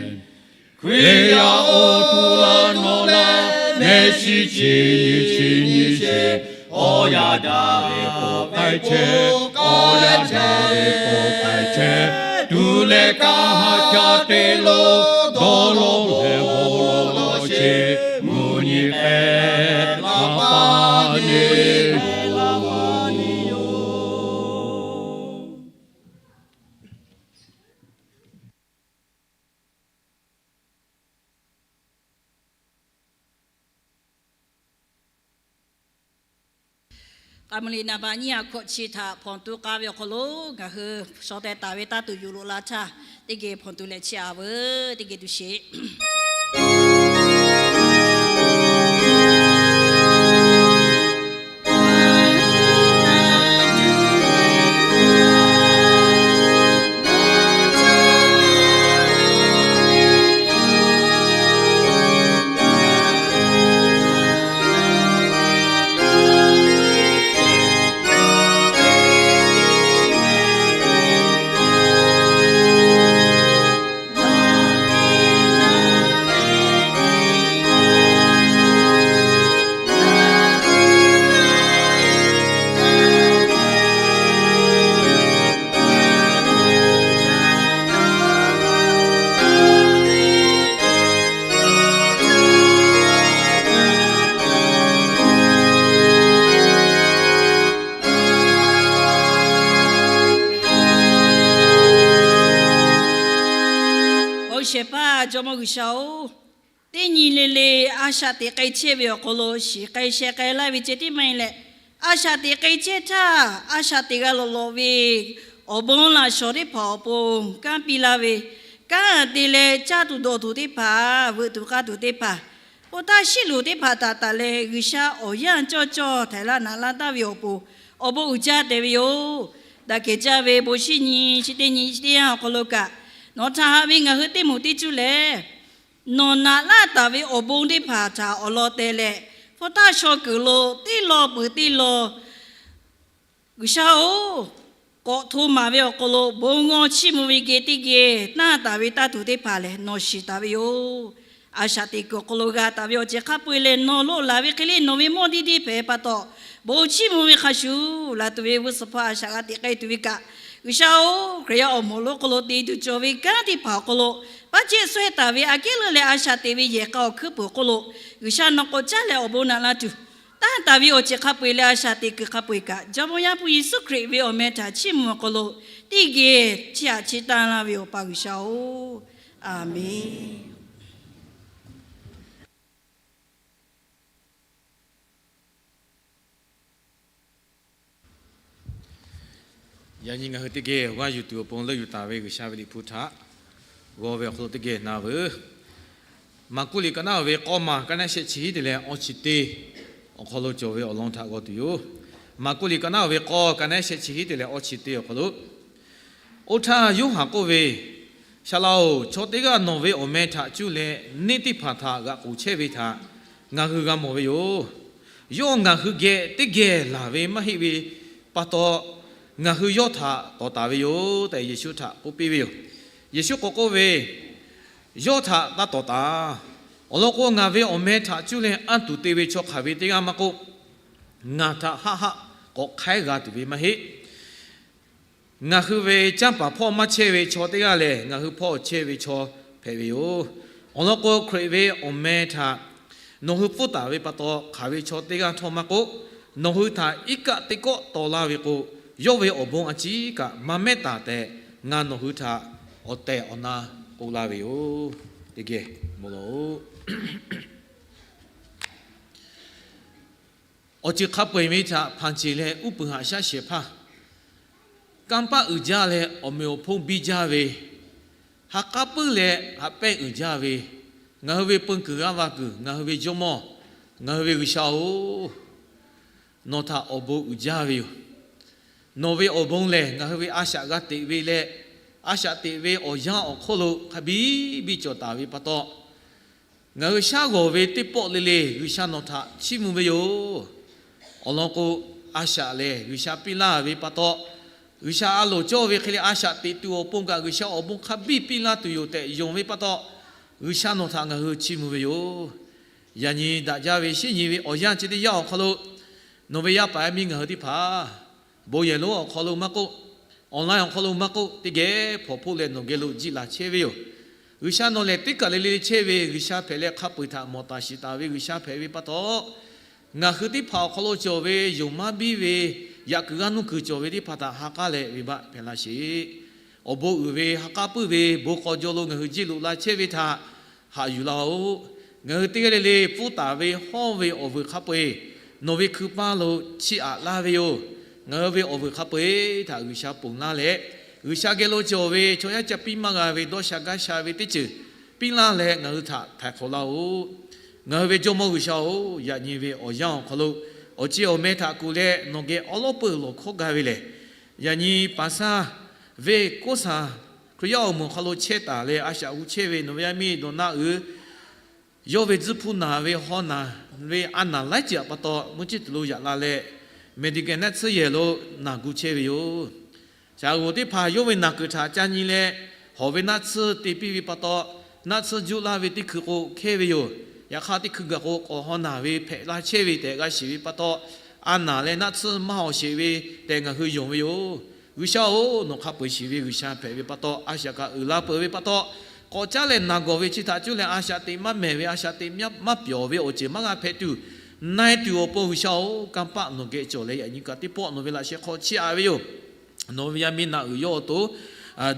Hkriꞈ yaˇ awˬ to laˇ nawˬ laˇ, mehˆ shiˍ chi nyi chi nyi sheˍ, awˬ yanˇ htaˇ ve k'awꞈ k'ai chehˇ, awˬ yanˇ htaˇ ve k'awꞈ k'ai chehˇ, tuˬ leh kaˇ ha ca te lo, dawˇ lawˇ leh bawˬ lawˇ sheˍ, mvuhˇ nyi k'ehˆ laˇ paˇ neˇ yoˬ. A mvuh liꞈ naˍ baꞈ nyiˇ ha hkawꞈ chi htaꞈ hpawnˬ tuˬ k'ai ve awˬ hk'aw lo, ngaˬ hui shaw teh taˍ ve taˇ tuˬ yuˬ loꞈ la htaˇ, teˇ geh hpawnˬ tuˬ leh chiˇ aꞈ veuˬ. Teˇ geh tuˬ sheˍ. Awˬ shehˍ hpaˇ Jawˇmawˇ G'uiˬsha-oˬ, teˇ nyi le le a shaꞈ teꞈ k'ai chehˇ ve awˬ hk'aw lo shiˍ k'ai sheh k'ai laˇ ve ceh tiˉ maˇ heˆ leh, a shaꞈ teꞈ k'ai chehˇ htaˇ, a shaꞈ teꞈ g'a lawꞈ lawꞈ ve awˬ bon laꞈ shawˍ teˇ hpaˍ awˬ pon kanˉ piˇ laˇ ve, kanˉ te leh caˇ tuˬ dawˬ tuˬ teˇ hpaˍ, veuꞈ tuˬ k'aˇ tuˬ teˇ hpaˍ, oˇ htaˇ shiˉ luˬ teˇ hpaˍ htaꞈ taˍ leh, G'uiˬsha awˬ yanˇ cawˇ cawˇ htaiˍ laˇ naꞈ laˇ taˍ ve awˬ pon, awˬ bon uiˍ jaˇ tehꞈ ve yoˬ. Daꞈ kehˬ jaˇ ve bon shinˉ nyi chi teˇ nyi chi teˇ yanˇ awˬ hk'aw lo kaꞈ, nawˬ htaꞈ haꞈ ve ngaˬ hui teˇ moˍ teˇ cuˇ lehˬ, nawˬ naꞈ laˇ taˍ ve awˬ bon teˇ hpaˍ htaꞈ awˬ lawn teh leh, hpu taˇ shaw kuiˬ lo teˇ law peuˬ teˇ law G'uiˬsha-oˬ, k'awꞈ hto maˍ ve awˬ hk'aw lo bon g'awˇ chiˇ mvuh ve geh teˇ geh tanˇ taˍ ve taˇ tuˬ teˇ hpaˍ lehˬ, nawˬ shiˍ taˍ ve yoˬ. A shaꞈ teꞈ kuiˬ awˬ hk'aw lo g'a taˍ ve awˬ ceuˬ hk'a peu-eˬ lehˬ, nawˬ loꞈ laˬ ve hk'e le nawˬ ve mawˇ deˇ deˇ hpehꞈ pa taw, bon chiˇ mvuh ve hk'a shuˍ laˬ tuˬ ve g'uˇ suhˍ hpawˇ a shaꞈ g'a teꞈ k'ai tuˬ ve kaꞈ, G'uiˬsha-oˬ, Hkriꞈ yaˇ awˬ moˍ lonˉ hk'aw lo te tuˬ cawˬ ve kanˉ teˇ hpaˍ awˬ hk'aw lo, paˉ chehˇ suh-eˬ taˍ ve aꞈ kehˉ leuˉ leh a shaꞈ teꞈ ve yehˬ k'a awˬ hkuiˉ puiˍ awˬ hk'aw lo, G'uiˬsha nawˬ k'awꞈ caˉ leh awˬ bon naꞈ la tuˬ, tanˇ taˍ ve awˬ ceuˬ hk'a peu-eˬ leh a shaꞈ teꞈ kuiˬ hk'a peu-eˬ kaꞈ, Jawˇmawˇ Yaˇ hpu Yeˍsuˆ Hkriꞈ ve awˬ meh htaꞈ chiˇ mvuh awˬ hk'aw lo, teˇ geh chiˇ aꞈ chiˇ tanˇ laˇ ve awˬ pa G'uiˬsha-oˬ, Aˍmenˍ. Yaꞈ nyi ngaˬ hui teˇ geh awˬ g'aˇ yuˬ tuˬ awˬ pon leuˆ yuˬ taˍ ve G'uiˬsha ve Liꞈ hpu htaꞈ g'aw ve awˬ hk'aw lo teˇ geh na veuˬ. Maˍkuˆ liꞈ ka naˉ oˬ ve k'awˇ maˬ ka naˉ shehˆ chi hiˉ te leh awˇ chi teˇ awˬ hk'aw lo cawˬ ve awˬ lawn htaꞈ g'aw tuˬ yoˬ. Maˍkuˆ liꞈ ka naˉ oˬ ve k'awˇ ka naˉ shehˆ chi hiˉ te leh awˇ chi teˇ awˬ hk'aw lo, oˇ htaˇ Yoˇhanˬ k'oˆ ve, Saˍ laꞈ-oˬ, chaw teˇ g'aˇ nawˬ ve awˬ meh htaꞈ cuˇ leh neˇ teˇ hpaˍ htaꞈ g'aꞈ k'oˍ chehˇ ve htaꞈ ngaˬ hui g'a mawˬ ve yoˬ. Yawˇ ngaˬ hui geh teˇ geh laˬ ve maˇ heˆ ve pa taw, ngaˬ hui yawˇ htaꞈ tawˍ taˍ ve yoˬ tehꞈ Yeˍsuˆ htaꞈ k'oˆ piˇ ve yoˬ. Yeˍsuˆ k'awꞈ k'oˆ ve, Yawˇ htaꞈ taˇ tawˍ taˍ. Awˬ lawn k'o, ngaˬ ve awˬ meh htaꞈ cuˇ leh anˇ tuˬ te ve chaw hk'aˬ ve teˇ g'aˇ maˇ k'oˆ, ngaˬ htaꞈ haˆ haˆ k'awꞈ hk'aiˉ g'a tuˬ ve maˇ heˆ. Ngaˬ hui ve canˇ paˍ hpawˇ maˇ chehˇ ve chaw teˇ g'aˇ lehˬ, ngaˬ hui hpawˇ chehˇ ve chaw hpehꞈ ve yoˬ. Awˬ lawn k'o, Hkriꞈ ve awˬ meh htaꞈ nawˬ hui pfuhˇ taˍ ve pa taw, hk'aˬ ve chaw teˇ g'aˇ htawˇ maˇ k'oˆ, nawˬ hui htaꞈ iˉ kaˆ teˇ kawˆ taw laˇ ve k'o, yawˇ ve awˬ bon a ciˉ kaꞈ maˇ mehˉ taˍ tehꞈ, ngaˬ nawˬ hui htaꞈ awˬ tehˬ awˬ na k'oˆ laˇ ve yoˬ. Teˇ geh mawˬ laˬ-oꞈ. Awˬ ceuˬ hk'a peu-eˬ ve htaꞈ hpanˍ ceˬ leh uˉ peunˍ haꞈ shaˉ shehˍ hpaˇ, kanˇ paˆ uiˍ jaˇ leh awˬ meꞈ awˬ hponˇ biˇ jaˇ ve, ha k'aˉ puiˉ leh haꞈ pehnˇ uiˍ jaˇ ve, ngaˬ hui ve peu kuiˬ g'aˇ va kuiˬ, ngaˬ hui ve Jawˇmawˇ, ngaˬ hui ve G'uiˬsha-oˬ, nawˬ htaꞈ awˬ bon uiˍ jaˇ ve yoˬ. Nawˬ ve awˬ bon lehˬ, ngaˬ hui ve a shaꞈ g'a teꞈ ve leh, a shaꞈ teꞈ ve awˬ yanˇ awˬ hk'oˆ lo hk'a biˇ biˇ cawˬ taˍ ve pa taw, ngaˬ hui shaˉ g'awˬ ve teˇ pawˆ le le G'uiˬsha nawˬ htaꞈ chiˇ mvuh ve yoˬ. Awˬ lawn k'o, a shaꞈ lehˬ G'uiˬsha piˇ laˇ ve pa taw, G'uiˬsha a loˍ cawˇ ve hk'e le a shaꞈ teꞈ tuˬ awˬ pon kaꞈ G'uiˬsha awˬ bon hk'a biˇ piˇ laˇ tuˬ yoˬ tehꞈ yonˍ ve pa taw, G'uiˬsha nawˬ htaꞈ ngaˬ hui chiˇ mvuh ve yoˬ. Yaꞈ nyi daꞈ jaˇ ve shinˉ nyi ve awˬ yanˇ chi teˇ yanˇ awˬ hk'aw lo, nawˬ ve yaˇ paˍ yaˇ miˇ ngaˬ hui teˇ hpaˍ bon yehˬ lonˉ awˬ hk'aw lo maˇ k'oˆ, online awˬ hk'aw lo maˇ k'oˆ, teˇ geh hpawnˬ hpoˆ leh nawˬ geh lo jiˆ laˬ chehˇ ve yoˬ. G'uiˬsha nawˬ lehˬ teˇ kaˬ le le chehˇ ve G'uiˬsha hpehꞈ leh, hk'a peu-eˬ htaꞈ mawˬ taˍ shiˍ taˍ ve G'uiˬsha hpehꞈ ve pa taw, ngaˬ hui teˇ hpaˍ awˬ hk'aw lo cawˬ ve yonˍ maˇ biˇ ve, yaꞈ kuiˬ g'aˇ nuˇ kuiˬ cawˬ ve teˇ hpaˍ htaꞈ ha k'aˉ leh venˇbaˆ hpehꞈ laˇ sheˍ. Awˬ bon uiˍ ve, ha k'aˉ puiˉ ve, bon k'aw jaw lo ngaˬ hui jiˆ loꞈ la chehˇ ve htaꞈ haꞈ yuˬ laˇ-oˆ. Ngaˬ hui teˇ g'aˇ le le pfuhˇ taˍ ve hawˇ ve awˬ vuiˬ hk'a peu-eˬ nawˬ ve hkui paˇ lo chiˇ aꞈ laˇ ve yoˬ. Ngaˬ hui ve awˬ vuiˬ hk'a peu-eˬ htaꞈ G'uiˬsha ponˬ laˇ leh, G'uiˬsha geh lo cawˬ ve chaw yaˇ ca piˇ maˇ g'a ve dawˇ sha gaˇ sha ve teˇ ceuˬ piˇ laˇ leh ngaˬ hui htaꞈ htaiˍ hk'awꞈ laˇ-oˆ. Ngaˬ hui ve Jawˇmawˇ G'uiˬsha-oˬ, yaꞈ nyi ve awˬ yanˇ awˬ hk'aw lo awˬ ceˬ awˬ meh htaꞈ kuˬ leh nawˬ geh awˉ lawˉ peuˬ lawˬ hkawˉ gaˇ ve lehˬ, yaꞈ nyi paˍsaˇ venˇ Koˉsaˍ Hkriꞈ yaˇ awˬ moˍ hk'aw lo chehˇ taˍ leh a shaꞈ hu chehˇ ve nawˬ ve yaˇ miˇ dawˬ naˆ uiˍ yawˇ ve tzuhˇ hpuˇ naˬ ve hawˉ naˬ ve a naˬ laiˉ ceuˬ pa taw mvuhˇ ciˉ tuˬ lo yaꞈ la leh, Medicaid naˆ tsuhˇ yehˬ lo naˬ gu chehˇ ve yoˬ. Shaˍ g'oˍ teˇ hpaˍ yawˇ ve naˬ kuiˬ htaꞈ ca nyi leh, hawˬ ve naˆ tsuhˇ te piˇ ve pa taw, naˆ tsuhˇ juˇ laˇ ve teˇ hkui k'o hkehˇ ve yoˬ. Yaꞈ hk'aˇ teˇ hkui gaˬ k'o k'awꞈ haw naˬ ve hpehꞈ la chehˇ ve tehꞈ g'a shiˍ ve pa taw, a naˬ leh naˆ tsuhˇ maˇ hawˬ sheˍ ve tehꞈ ngaˬ hui yonˍ ve yoˬ. G'uiˬsha-oˬ, nawˬ hk'a peu-eˬ shiˍ ve G'uiˬsha hpehꞈ ve pa taw, a shaꞈ kaꞈ uiˍ la peuˬ ve pa taw, k'awꞈ caˉ leh naˬ gawˬ ve chi htaꞈ cuˇ leh a shaꞈ teꞈ maˇ mehˍ ve, a shaꞈ teꞈ maˇ pyawˬ ve awˬ ceuˬ maˇ g'a hpehꞈ tuˬ, na-e tuˬ awˬ pon G'uiˬsha-oˬ, kanˇ paˆ nawˬ geh cawˬ leh yaꞈ nyi kaꞈ teˇ pawˆ nawˬ ve laꞈ sheh hk'aw chiˇ aꞈ ve yoˬ. Nawˬ ve yaˇ miˇ naˆ uiˍ yawˇ awˬ to,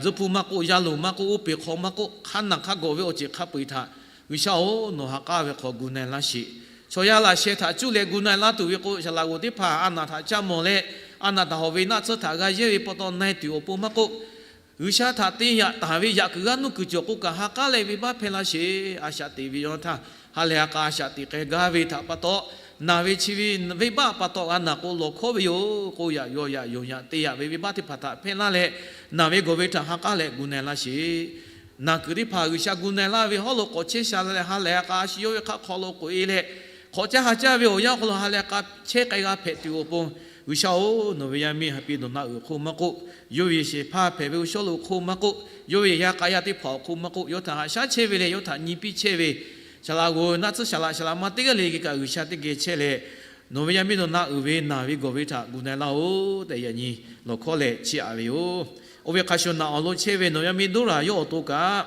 tzuhˇ hpuˇ maˇ k'oˆ, yaˇ loˍ maˇ k'oˆ, uˉ peˬ hk'aw maˇ k'oˆ, hk'aˉ naˬ hk'aˉ gawˬ ve awˬ ceuˬ hk'a peu-eˬ htaꞈ G'uiˬsha-oˬ, nawˬ ha k'aˉ ve hk'aw gu na-e laˇ sheˍ. Chaw yaˇ laꞈ sheh htaꞈ cuˇ leh gu na-e laˇ tuˬ ve k'o, shaˍ laꞈ g'oˍ teˇ hpaˍ a naˬ htaꞈ caˇ mawˬ leh, a naˬ htaꞈ hawˬ ve naˆ tsuhˇ htaꞈ g'a yehˇ ve pa taw na-e tuˬ awˬ pon maˇ k'oˆ, G'uiˬsha htaꞈ te yaꞈ taˍ ve yaꞈ kuiˬ g'aˇ nuˇ kuiˬ cawˬ k'oˆ kaꞈ ha k'aˉ leh venˇbaˆ hpehˇ laˇ sheˍ. A shaꞈ teꞈ ve yawˇ htaˇ ha lehˬ ha k'a a shaꞈ teꞈ k'ai gaˇ ve htaꞈ pa taw, naˬ ve chi ve venˇbaˆ pa taw g'a naˬ k'o lawˬ hkawˉ ve yoˬ k'oˆ, yaꞈ yaw yaꞈ yonˍ yaꞈ te yaꞈ ve venˇbaˆ teˇ hpaˍ htaꞈ hpehˇ laˇ leh, naˬ ve gawˬ ve htaꞈ ha k'aˉ leh gu na-e laˇ sheˍ. Naˬ kuiˬ teˇ hpaˍ G'uiˬsha gu na-e laˇ ve hawˉ lo k'awꞈ chehˇ sha leh ha lehˬ ha k'a a shu yawˇ ve hk'aˆ hk'aw lo k'oꞈ e leh, hk'awꞈ caˇ ha caˇ ve awˬ yanˇ hk'aw lo ha lehˬ ha k'a chehˇ k'ai g'a hpehꞈ tuˬ awˬ pon, G'uiˬsha-oˬ, nawˬ ve yaˇ miˇ ha pi dawˬ naˆ uiˍ hk'oˆ maˇ k'oˆ, yawˇ ve shehˍ hpaˇ hpehꞈ ve awˬ shawˉ lo hk'oˆ maˇ k'oˆ, yawˇ ve yaˇ k'a yaˇ teˇ hpaˍ awˬ hk'oˆ maˇ k'oˆ, yawˇ htaꞈ haꞈ shaˉ chehˇ ve leh yawˇ htaꞈ nyi piˇ chehˇ ve, shaˍ laꞈ g'oˍ naˆ tsuhˇ shaˍ laꞈ shaˍ laꞈ ma teˇ g'aˇ le geh kaꞈ G'uiˬsha teˇ geh chehˇ leh, nawˬ ve yaˇ miˇ dawˬ naˆ uiˍ ve naˬ ve gawˬ ve htaꞈ gu na-e laˇ-oˬ tehꞈ yaꞈ nyi lawˬ hkawˉ leh chiˇ aꞈ ve yoˬ. Oˇ ve hk'a shuˍ naˬ awˬ lo chehˇ ve nawˬ yaˇ miˇ Doˇraˍ yawˇ awˬ to kaꞈ,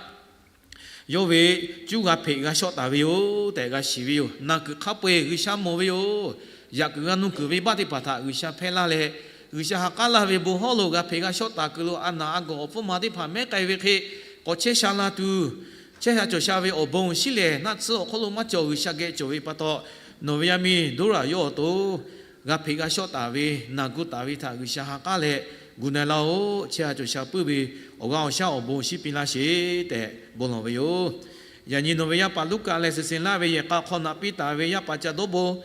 yawˇ ve cuˇ g'a hpeꞈ g'a shawˆ taˍ ve yoˬ tehꞈ g'a shiˍ ve yoˬ. Naˬ kuiˬ hk'a peu-eˬ G'uiˬsha mawˬ ve yoˬ. Yaꞈ kuiˬ g'aˇ nuˇ kuiˬ venˇbaˆ teˇ hpaˍ htaꞈ G'uiˬsha hpehˇ laˇ leh, G'uiˬsha ha k'aˉ laˇ ve bon hawˉ lo g'a hpeꞈ g'a shawˆ taˍ kuiˬ lo a naˬ a gawˬ awˬ pfuhˇ ma teˇ hpaˍ mehˉ k'ai ve hk'e, k'awꞈ chehˇ sha la tuˬ, chehˇ sha cawˬ sha ve awˬ bon awˬ shinˉ lehˬ naˆ tsuhˇ awˬ hk'oˆ lo maˇ cawˬ, G'uiˬsha geh cawˬ ve pa taw, nawˬ ve yaˇ miˇ Doˇraˍ yawˇ awˬ to g'a hpeꞈ g'a shawˆ taˍ ve, naˬ gu taˍ ve htaꞈ G'uiˬsha ha k'aˉ leh gu na-e laˇ-oˬ. Chehˇ sha cawˬ sha puiˉ ve awˬ g'aˇ awˬ shaˉ awˬ bon awˬ shinˉ piˇ laˇ sheˍ tehꞈ bon lawˬ ve yoˬ. Yaꞈ nyi nawˬ ve yaˇ paˍ Luˉkaꞈ leh suhˍ seˍ laˇ ve yehˬ k'a hk'aw naꞈ piˇ taˍ ve yaˇ paˍ Caˍ dawˇ bon,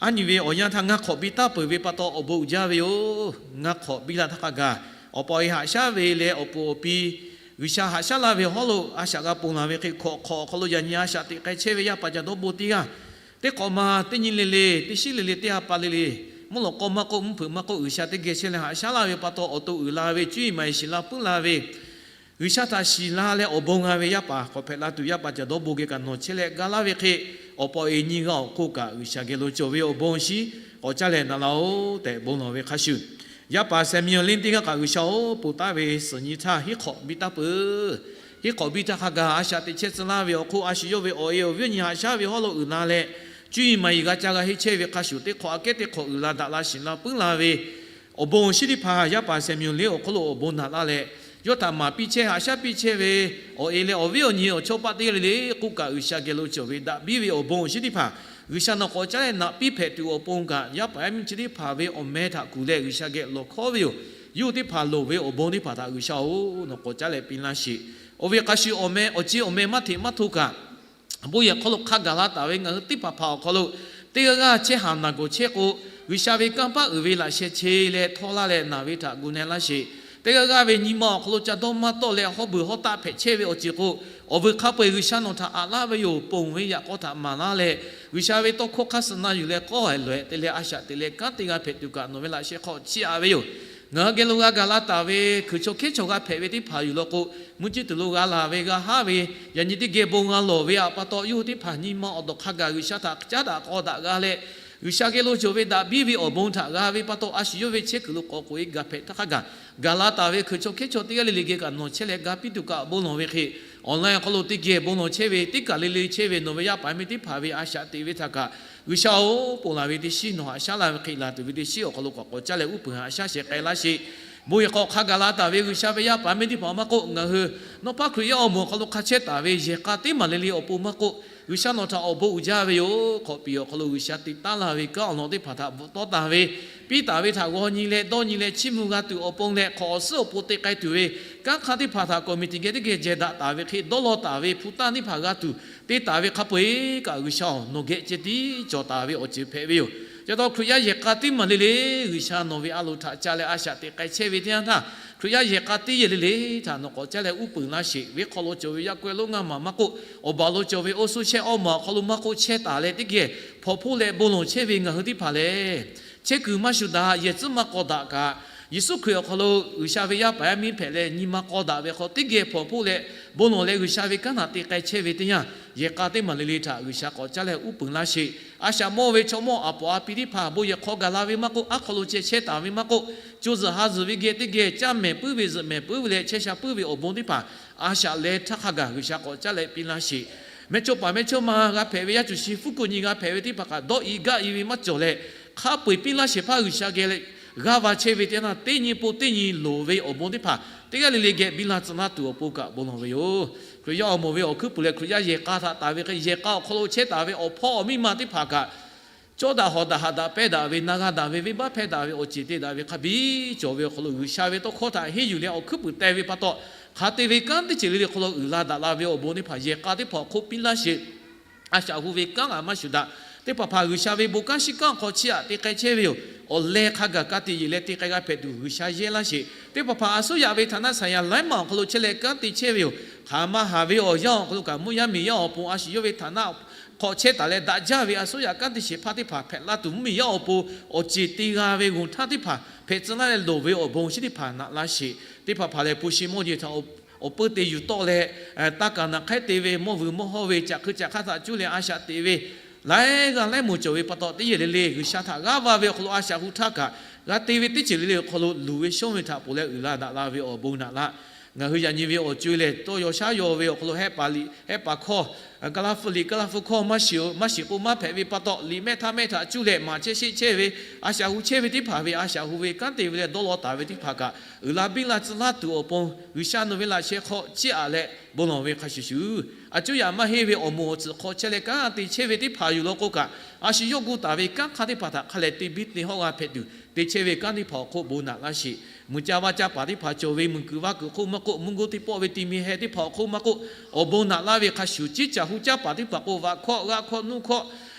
aˉ nyi ve awˬ yanˇ htaˇ ngaˇ hk'awꞈ biˇ taˉ peuˬ ve pa taw awˬ bon uiˍ jaˇ ve yoˬ. Ngaˇ hk'awꞈ biˇ laˇ htaˇ hk'a gaˬ, awˬ pa awˬ e haꞈ shaˉ ve leh awˬ puˍ awˬ pi G'uiˬsha haꞈ shaˉ laˇ ve hawˉ lo a shaꞈ g'a ponˬ laˬ ve hk'e, hk'awꞈ hk'awꞈ awˬ hk'aw lo yaꞈ nyi a shaꞈ teꞈ k'ai chehˇ ve yaˇ paˍ Caˍ dawˇ bon teˇ g'aˇ, teˇ hk'awꞈ ma teˇ nyi le le, teˇ shiˉ le le, teˇ ha pa le le, mvuhˇ lawꞈ k'aw maˇ k'oˆ, mvuhˇ hpeuꞈ maˇ k'oˆ, G'uiˬsha teˇ geh chehˇ leh haꞈ shaˉ laˇ ve pa taw awˬ to uiˍ la ve, cuˇ yiˍ maˍ yiˍ shiˍ la puiˉ la ve, G'uiˬsha htaꞈ shiˍ la leh awˬ bon g'a ve yaˇ paˍ, hk'awꞈ hpehꞈ la tuˬ yaˇ paˍ Caˍ dawˇ bon geh kaꞈ nawˬ chehˇ leh ga laˇ ve hk'e, awˬ pa awˬ e nyiˇ g'aˇ awˬ hk'oˆ kaꞈ G'uiˬsha geh lo cawˬ ve awˬ bon awˬ shinˉ k'awꞈ caˉ leh na laˇ-oˬ tehꞈ bon lawˬ ve hk'a shuˍ, yaˇ paˍ Saˍmeˍonˍ liˇ teˇ g'aˇ kaꞈ G'uiˬsha-oˬ, ponˬ taˍ ve suhˍ nyi htaˇ hiˉ hk'awꞈ biˇ taˉ peuˬ. Hiˉ hk'awꞈ biˇ htaˇ hk'a gaˬ a shaꞈ teꞈ chehˇ tcuh laˇ ve awˬ hk'oˆ a shu yawˇ ve awˬ e awˬ viˉ awˬ nyi haꞈ shaˉ ve hawˉ lo uiˍ la leh, cuˇ yiˍ maˍ yiˍ g'a ca g'a henˇ chehˇ ve hk'a shuˍ, teˇ hk'awꞈ aꞈ kehˉ teˇ hk'awꞈ uiˍ la daꞈ la shiˍ la puiˉ la ve awˬ bon awˬ shinˉ teˇ hpaˍ yaˇ paˍ Saˍmeˍonˍ liˇ awˬ hk'oˆ lo awˬ bon naꞈ laˇ leh, yawˇ htaꞈ maˍ piˇ chehˇ haꞈ shaˉ piˇ chehˇ ve awˬ e leh awˬ viˉ awˬ nyi awˬ chawˇ paˆ teˇ g'aˇ le le k'oˆ kaꞈ G'uiˬsha geh lo cawˬ ve daꞈ biˇ ve awˬ bon awˬ shinˉ teˇ hpaˍ G'uiˬsha nawˬ k'awꞈ caˉ leh naꞈ piˇ hpehꞈ tuˬ awˬ pon kaꞈ, yaˇ paˍ yaˇ miˇ chi teˇ hpaˍ ve awˬ meh htaꞈ kuˬ leh G'uiˬsha geh lawˬ hkawˉ ve yoˬ. Yawˇ hui teˇ hpaˍ loˍ ve awˬ bon teˇ hpaˍ htaꞈ G'uiˬsha-oˬ, nawˬ k'awꞈ caˉ leh piˇ laˇ sheˍ. Oˇ ve hk'a shuˍ awˬ meh awˬ ceˬ awˬ meh maˇ hteꞈ maˇ hto kaꞈ, bon yehˬ hk'aw lo hk'a gaˬ la taˍ ve ngaˬ hui teˇ hpaˍ hpaˍ awˬ hk'aw lo, teˇ g'aˇ g'aˇ chehˇ haˍ naˬ gawˬ chehˇ k'o, G'uiˬsha ve kanˇ paˆ uiˍ ve laꞈ sheh che leh htawˇ laˇ leh naˬ ve htaꞈ gu na-e laˇ sheˍ. Teˇ g'aˇ g'aˇ ve nyi ma awˬ hk'aw lo ca dawˇ maˇ tawˆ leh hawˉ beuˬ hawˉ taˆ hpehꞈ chehˇ ve awˬ ceuˬ k'o, awˬ vuiˬ hk'a peu-eˬ G'uiˬsha nawˬ htaꞈ aꞈ laˇ ve yoˬ. Ponˬ ve yaꞈ k'aw htaꞈ maˍ laˇ leh, G'uiˬsha ve tawˇ hkawˇ hk'aˇ suh na yuˬ leh k'awˇ haiˬ lawˬ-ehˍ te leh a shaꞈ teꞈ leh kanˉ te g'a hpehꞈ tuˬ kaꞈ nawˬ ve laꞈ sheh hk'aw chiˇ aꞈ ve yoˬ. Ngaˬ hui geh lo g'a gaˬ la taˍ ve hkui chaw hkehˉ chaw g'a hpehꞈ ve teˇ hpaˍ yuˬ law k'o, mvuhˇ ciˇ tuˬ lo g'a laˬ ve g'a haˉ ve, yaꞈ nyi teˇ geh bon g'a lawˬ ve htaꞈ pa taw, yawˇ hui teˇ hpaˍ nyi ma awˬ dawˬ hk'a gaˬ G'uiˬsha htaꞈ caˉ daꞈ k'aw daꞈ g'a leh, G'uiˬsha geh lo cawˬ ve daꞈ biˇ ve awˬ bon htaꞈ g'a ve pa taw, a shu yawˇ ve chehˇ kuiˬ lo k'awꞈ k'oꞈ e gaˬ hpehꞈ htaˇ hk'a gaˬ, gaˬ la taˍ ve hkui chaw hkehˉ chaw teˇ g'aˇ le le geh kaꞈ nawˬ chehˇ leh ga piˇ tuˬ kaꞈ awˬ bon lawˬ ve hk'e, online awˬ hk'aw lo teˇ geh bon lawˬ chehˇ ve, teˇ kaˬ le le chehˇ ve nawˬ ve yaˇ paˍ yaˇ miˇ teˇ hpaˍ ve a shaꞈ teꞈ ve htaꞈ kaꞈ, G'uiˬsha-oˬ, ponˬ laˬ ve teˇ shiˉ nawˬ haꞈ shaˉ laˇ ve hk'e laˬ tuˬ ve teˇ shiˉ awˬ hk'aw lo k'awꞈ k'awꞈ caˉ leh uˉ peunˍ haꞈ shaˉ shehˍ k'ai laˇ sheˍ. Bon yehˬ hk'aw hk'a gaˬ la taˍ ve G'uiˬsha ve yaˇ paˍ yaˇ miˇ teˇ hpaˍ maˇ k'oˆ, ngaˬ hui nawˇ paˉ Hkriꞈ yaˇ awˬ moˍ awˬ hk'aw lo hk'a chehˇ taˍ ve yehˬ k'a teˇ maˬ le le awˬ pon maˇ k'oˆ, G'uiˬsha nawˬ htaꞈ awˬ bon uiˍ jaˇ ve yoˬ. Hk'awꞈ piˍ awˬ hk'aw lo G'uiˬsha te taˉ laˇ ve kanˉ awˬ lawn teˇ hpaˍ htaꞈ bvuhꞈ tawˆ taˍ ve, piˇ taˍ ve htaꞈ g'aw nyi leh dawˇ nyi leh chiˇ mvuh g'a tuˬ awˬ pon leh hk'awꞈ awˬ suhˉ awˬ pon te k'ai tuˬ ve kanˉ hk'aˇ teˇ hpaˍ htaꞈ committee geh teˇ geh jehˬ daꞈ taˍ ve hk'e dawˇ law taˍ ve hpu taˇ teˇ hpaˍ g'a tuˬ te taˍ ve hk'a peu-eˬ kaꞈ G'uiˬsha-oˬ, nawˬ geh ceh tiˉ cawˬ taˍ ve awˬ ceuˬ hpehꞈ ve yoˬ. Chi pa taw Hkriꞈ yaˇ yehˬ k'a teˇ maˬ le le G'uiˬsha nawˬ ve a loˍ htaꞈ ca leh a shaꞈ teꞈ k'ai chehˇ ve teˇ yanˇ htaˇ, Hkriꞈ yaˇ yehˬ k'a teˇ yehˬ le le htaꞈ nawˬ k'awꞈ caˉ leh uˉ peunˍ laˇ sheˍ. Venˇ hk'aw lo cawˬ ve yaˇ k'awehˇ lonˉ ngaˇ maˬ maˇ k'oˆ, awˬ baˬ lo cawˬ ve oˇ suhˉ shehˆ awˇ maˬ awˬ hk'aw lo maˇ k'oˆ chehˇ taˍ leh teˇ geh hpawnˬ hpoˆ leh bon lawˬ chehˇ ve ngaˬ hui teˇ hpaˍ lehˬ, chehˇ kuiˬ maˇ shuˍ daꞈ, yehˬ tcuhˉ maˇ k'aw daꞈ kaꞈ, Yeˍsuˆ Hkriꞈ awˬ hk'aw lo G'uiˬsha ve yaˇ paˍ yaˇ miˇ hpehꞈ leh nyi ma k'aw daꞈ ve hk'aw teˇ geh hpawnˬ hpoˆ leh bon lawˬ leh G'uiˬsha ve kanˉ htaꞈ te k'ai chehˇ ve teˇ yanˇ, yehˬ k'a teˇ maˬ le le htaꞈ G'uiˬsha k'awꞈ caˉ leh uˉ peunˍ laˇ sheˍ. A shaꞈ mawˇ ve chaw mawˇ a paˍ a pi teˇ hpaˍ bon yehˬ hk'aw gaˬ la ve maˇ k'oˆ, aˉ hk'aw lo ceh chehˇ taˍ ve maˇ k'oˆ, co zuhꞈ ha zuhꞈ ve geh teˇ geh caˇ mehˍ puiˉ ve zuhꞈ mehˍ puiˉ ve leh chehˇ sha puiˉ ve awˬ bon teˇ hpaˍ a shaꞈ leh htaˇ hk'a gaˬ G'uiˬsha k'awꞈ caˉ leh piˇ laˇ sheˍ. Mehˇchawˇ paˍ mehˇchawˇma g'a hpehꞈ ve, yaˇ cuˬ shi fuˉ kuiˬ nyi g'a hpehꞈ ve teˇ hpaˍ kaꞈ dawˇ i gaˇ i ve maˇ cawˬ leh, hk'a peu-eˬ piˇ laˇ sheˍ hpaˇ G'uiˬsha geh leh g'aˇ va chehˇ ve teˇ yanˇ, teˇ nyi po teˇ nyi loˍ ve awˬ bon teˇ hpaˍ teˇ g'aˇ le le geh biˇ la tcuh laˇ tuˬ awˬ pon kaꞈ bon lawˬ ve yoˬ. Hkriꞈ yaˇ awˬ moˍ ve awˬ hkuiˉ puiˍ leh Hkriꞈ yaˇ yehˬ k'a htaꞈ taˍ ve hk'e, yehˬ k'a awˬ hk'aw lo chehˇ taˍ ve awˬ hpawˇ awˬ miˇ ma teˇ hpaˍ kaꞈ, cawˇ daꞈ hawˍ daꞈ haꞈ daꞈ pehnˇ daꞈ ve na g'a daꞈ ve venˇbaˆ hpehˇ daꞈ ve awˬ ceˬ te daꞈ ve hk'a biˇ cawˬ ve awˬ hk'aw lo G'uiˬsha ve tawˇ hkawˇ htaꞈ henˇ yuˬ leh awˬ hkuiˉ puiˍ teh ve pa taw, hk'a te ve kanˉ teˇ ceuˬ le le hk'aw lo uiˍ la daꞈ la ve awˬ bon teˇ hpaˍ yehˬ k'a teˇ hpaˍ awˬ hk'oˆ piˇ laˇ sheˍ. A shaꞈ hu ve kanˉ g'a maˇ shuˍ daꞈ. Teˇ hpaˍ hpaˍ G'uiˬsha ve bon kanˉ shiˉ kanˉ hk'aw chiˇ aꞈ te k'ai chehˇ ve yoˬ. Awˬ leh hk'a gaˬ ka tiꞈ yeˬ leh te k'ai g'a hpehꞈ tuˬ G'uiˬsha yehˇ laˇ sheˍ. Teˇ hpaˍ hpaˍ a suˉ yaꞈ ve htaꞈ naˆ saˍ yaˍ laiˉ maˬ awˬ hk'aw lo chehˇ leh kanˉ te chehˇ ve yoˬ. Hk'aˬ ma haˍ ve awˬ yanˇ awˬ hk'aw lo kaꞈ mvuhˇ yaˇ miˬ yaˇ awˬ pon a shu yawˇ ve htaꞈ naˆ hk'aw chehˇ taˍ leh daꞈ jaˇ ve a suˉ yaꞈ kanˉ te sheˍ hpaˇ teˇ hpaˍ hpehꞈ laˇ tuˬ mvuhˇ miˬ yaˇ awˬ pon awˬ ceˬ te g'a ve g'oˬ htaˇ teˇ hpaˍ hpehꞈ tcuh laˇ leh loˍ ve awˬ bon chi teˇ hpaˍ naꞈ laˇ sheˍ. Teˇ hpaˍ hpaˍ lehˬ hpu shi mawˇ jeˬ htaꞈ awˬ peuˇ te yuˬ tawˆ leh, taˇ kaˍ naˬ hk'aiˉ te ve mawˇ vuiˬ mawˇ hawˇ ve caꞈ hkui caꞈ hk'aˇ htaꞈ cuˇ leh a shaꞈ teꞈ ve laiˉ g'aˇ laiˉ moˍ cawˬ ve pa taw, teˇ yehˬ le le G'uiˬsha htaꞈ g'aˇ va ve awˬ hk'aw lo a shaꞈ hu htaˇ kaꞈ, g'a te ve teˇ ceuˬ le le awˬ hk'aw lo luˬ ve shonˇ ve htaꞈ ponˬ leh uiˍ la daꞈ la ve awˬ bon naꞈ laˇ. Ngaˬ hui yaꞈ nyi ve awˬ co-e lehˬ, tawˇ yaw shaˉ yaw ve awˬ hk'aw lo hehˆ paˍ liꞈ hehˆ paˍ hkawˇ, Kaˇlaˇ hpfuhˇ liꞈ Kaˇlaˇ hpfuhˇ hkawˇ maˇ shiˍ k'o maˇ hpehꞈ ve pa taw, liꞈ mehˆ htaˇ mehˆ htaꞈ cuˇ leh maˍ chehˇ sheˆ chehˇ ve, a shaꞈ hu chehˇ ve teˇ hpaˍ ve a shaꞈ hu ve kanˉ te ve leh dawˇ law taˍ ve teˇ hpaˍ kaꞈ, uiˍ la biˇ la tcuh laˇ tuˬ awˬ pon G'uiˬsha nawˬ ve laꞈ sheh hk'aw chiˇ aꞈ leh bon lawˬ ve hk'a shuˍ shuˍ, a cuˇ yaꞈ maˇ heˆ ve awˬ moˍ awˬ tcuhˍ hk'aw chehˇ leh kanˉ te chehˇ ve teˇ hpaˍ yuˬ law k'o kaꞈ, a shu yawˇ gu taˍ ve kanˉ hk'aˇ teˇ hpaˍ htaꞈ hk'a lehˬ te biˇ te hawˇ g'a hpehꞈ tuˬ, te chehˇ ve kanˉ teˇ hpaˍ awˬ hk'oˆ bon naꞈ laˇ sheˍ. Mui ca vaˇ caˇ paˍ teˇ hpaˍ cawˬ ve mui kuiˬ vaˇ kuiˬ hk'oˆ maˇ k'oˆ, mvuhˇ goˇ teˇ pawˆ ve ti mi heh teˇ hpaˍ awˬ hk'oˆ maˇ k'oˆ, awˬ bon naꞈ laˇ ve hk'a shuˍ, ciˇ caˬ hu caˇ paˍ teˇ hpaˍ k'o, vaꞈ hkawˆ g'aˇ hkawˆ nuˇ hkawˆ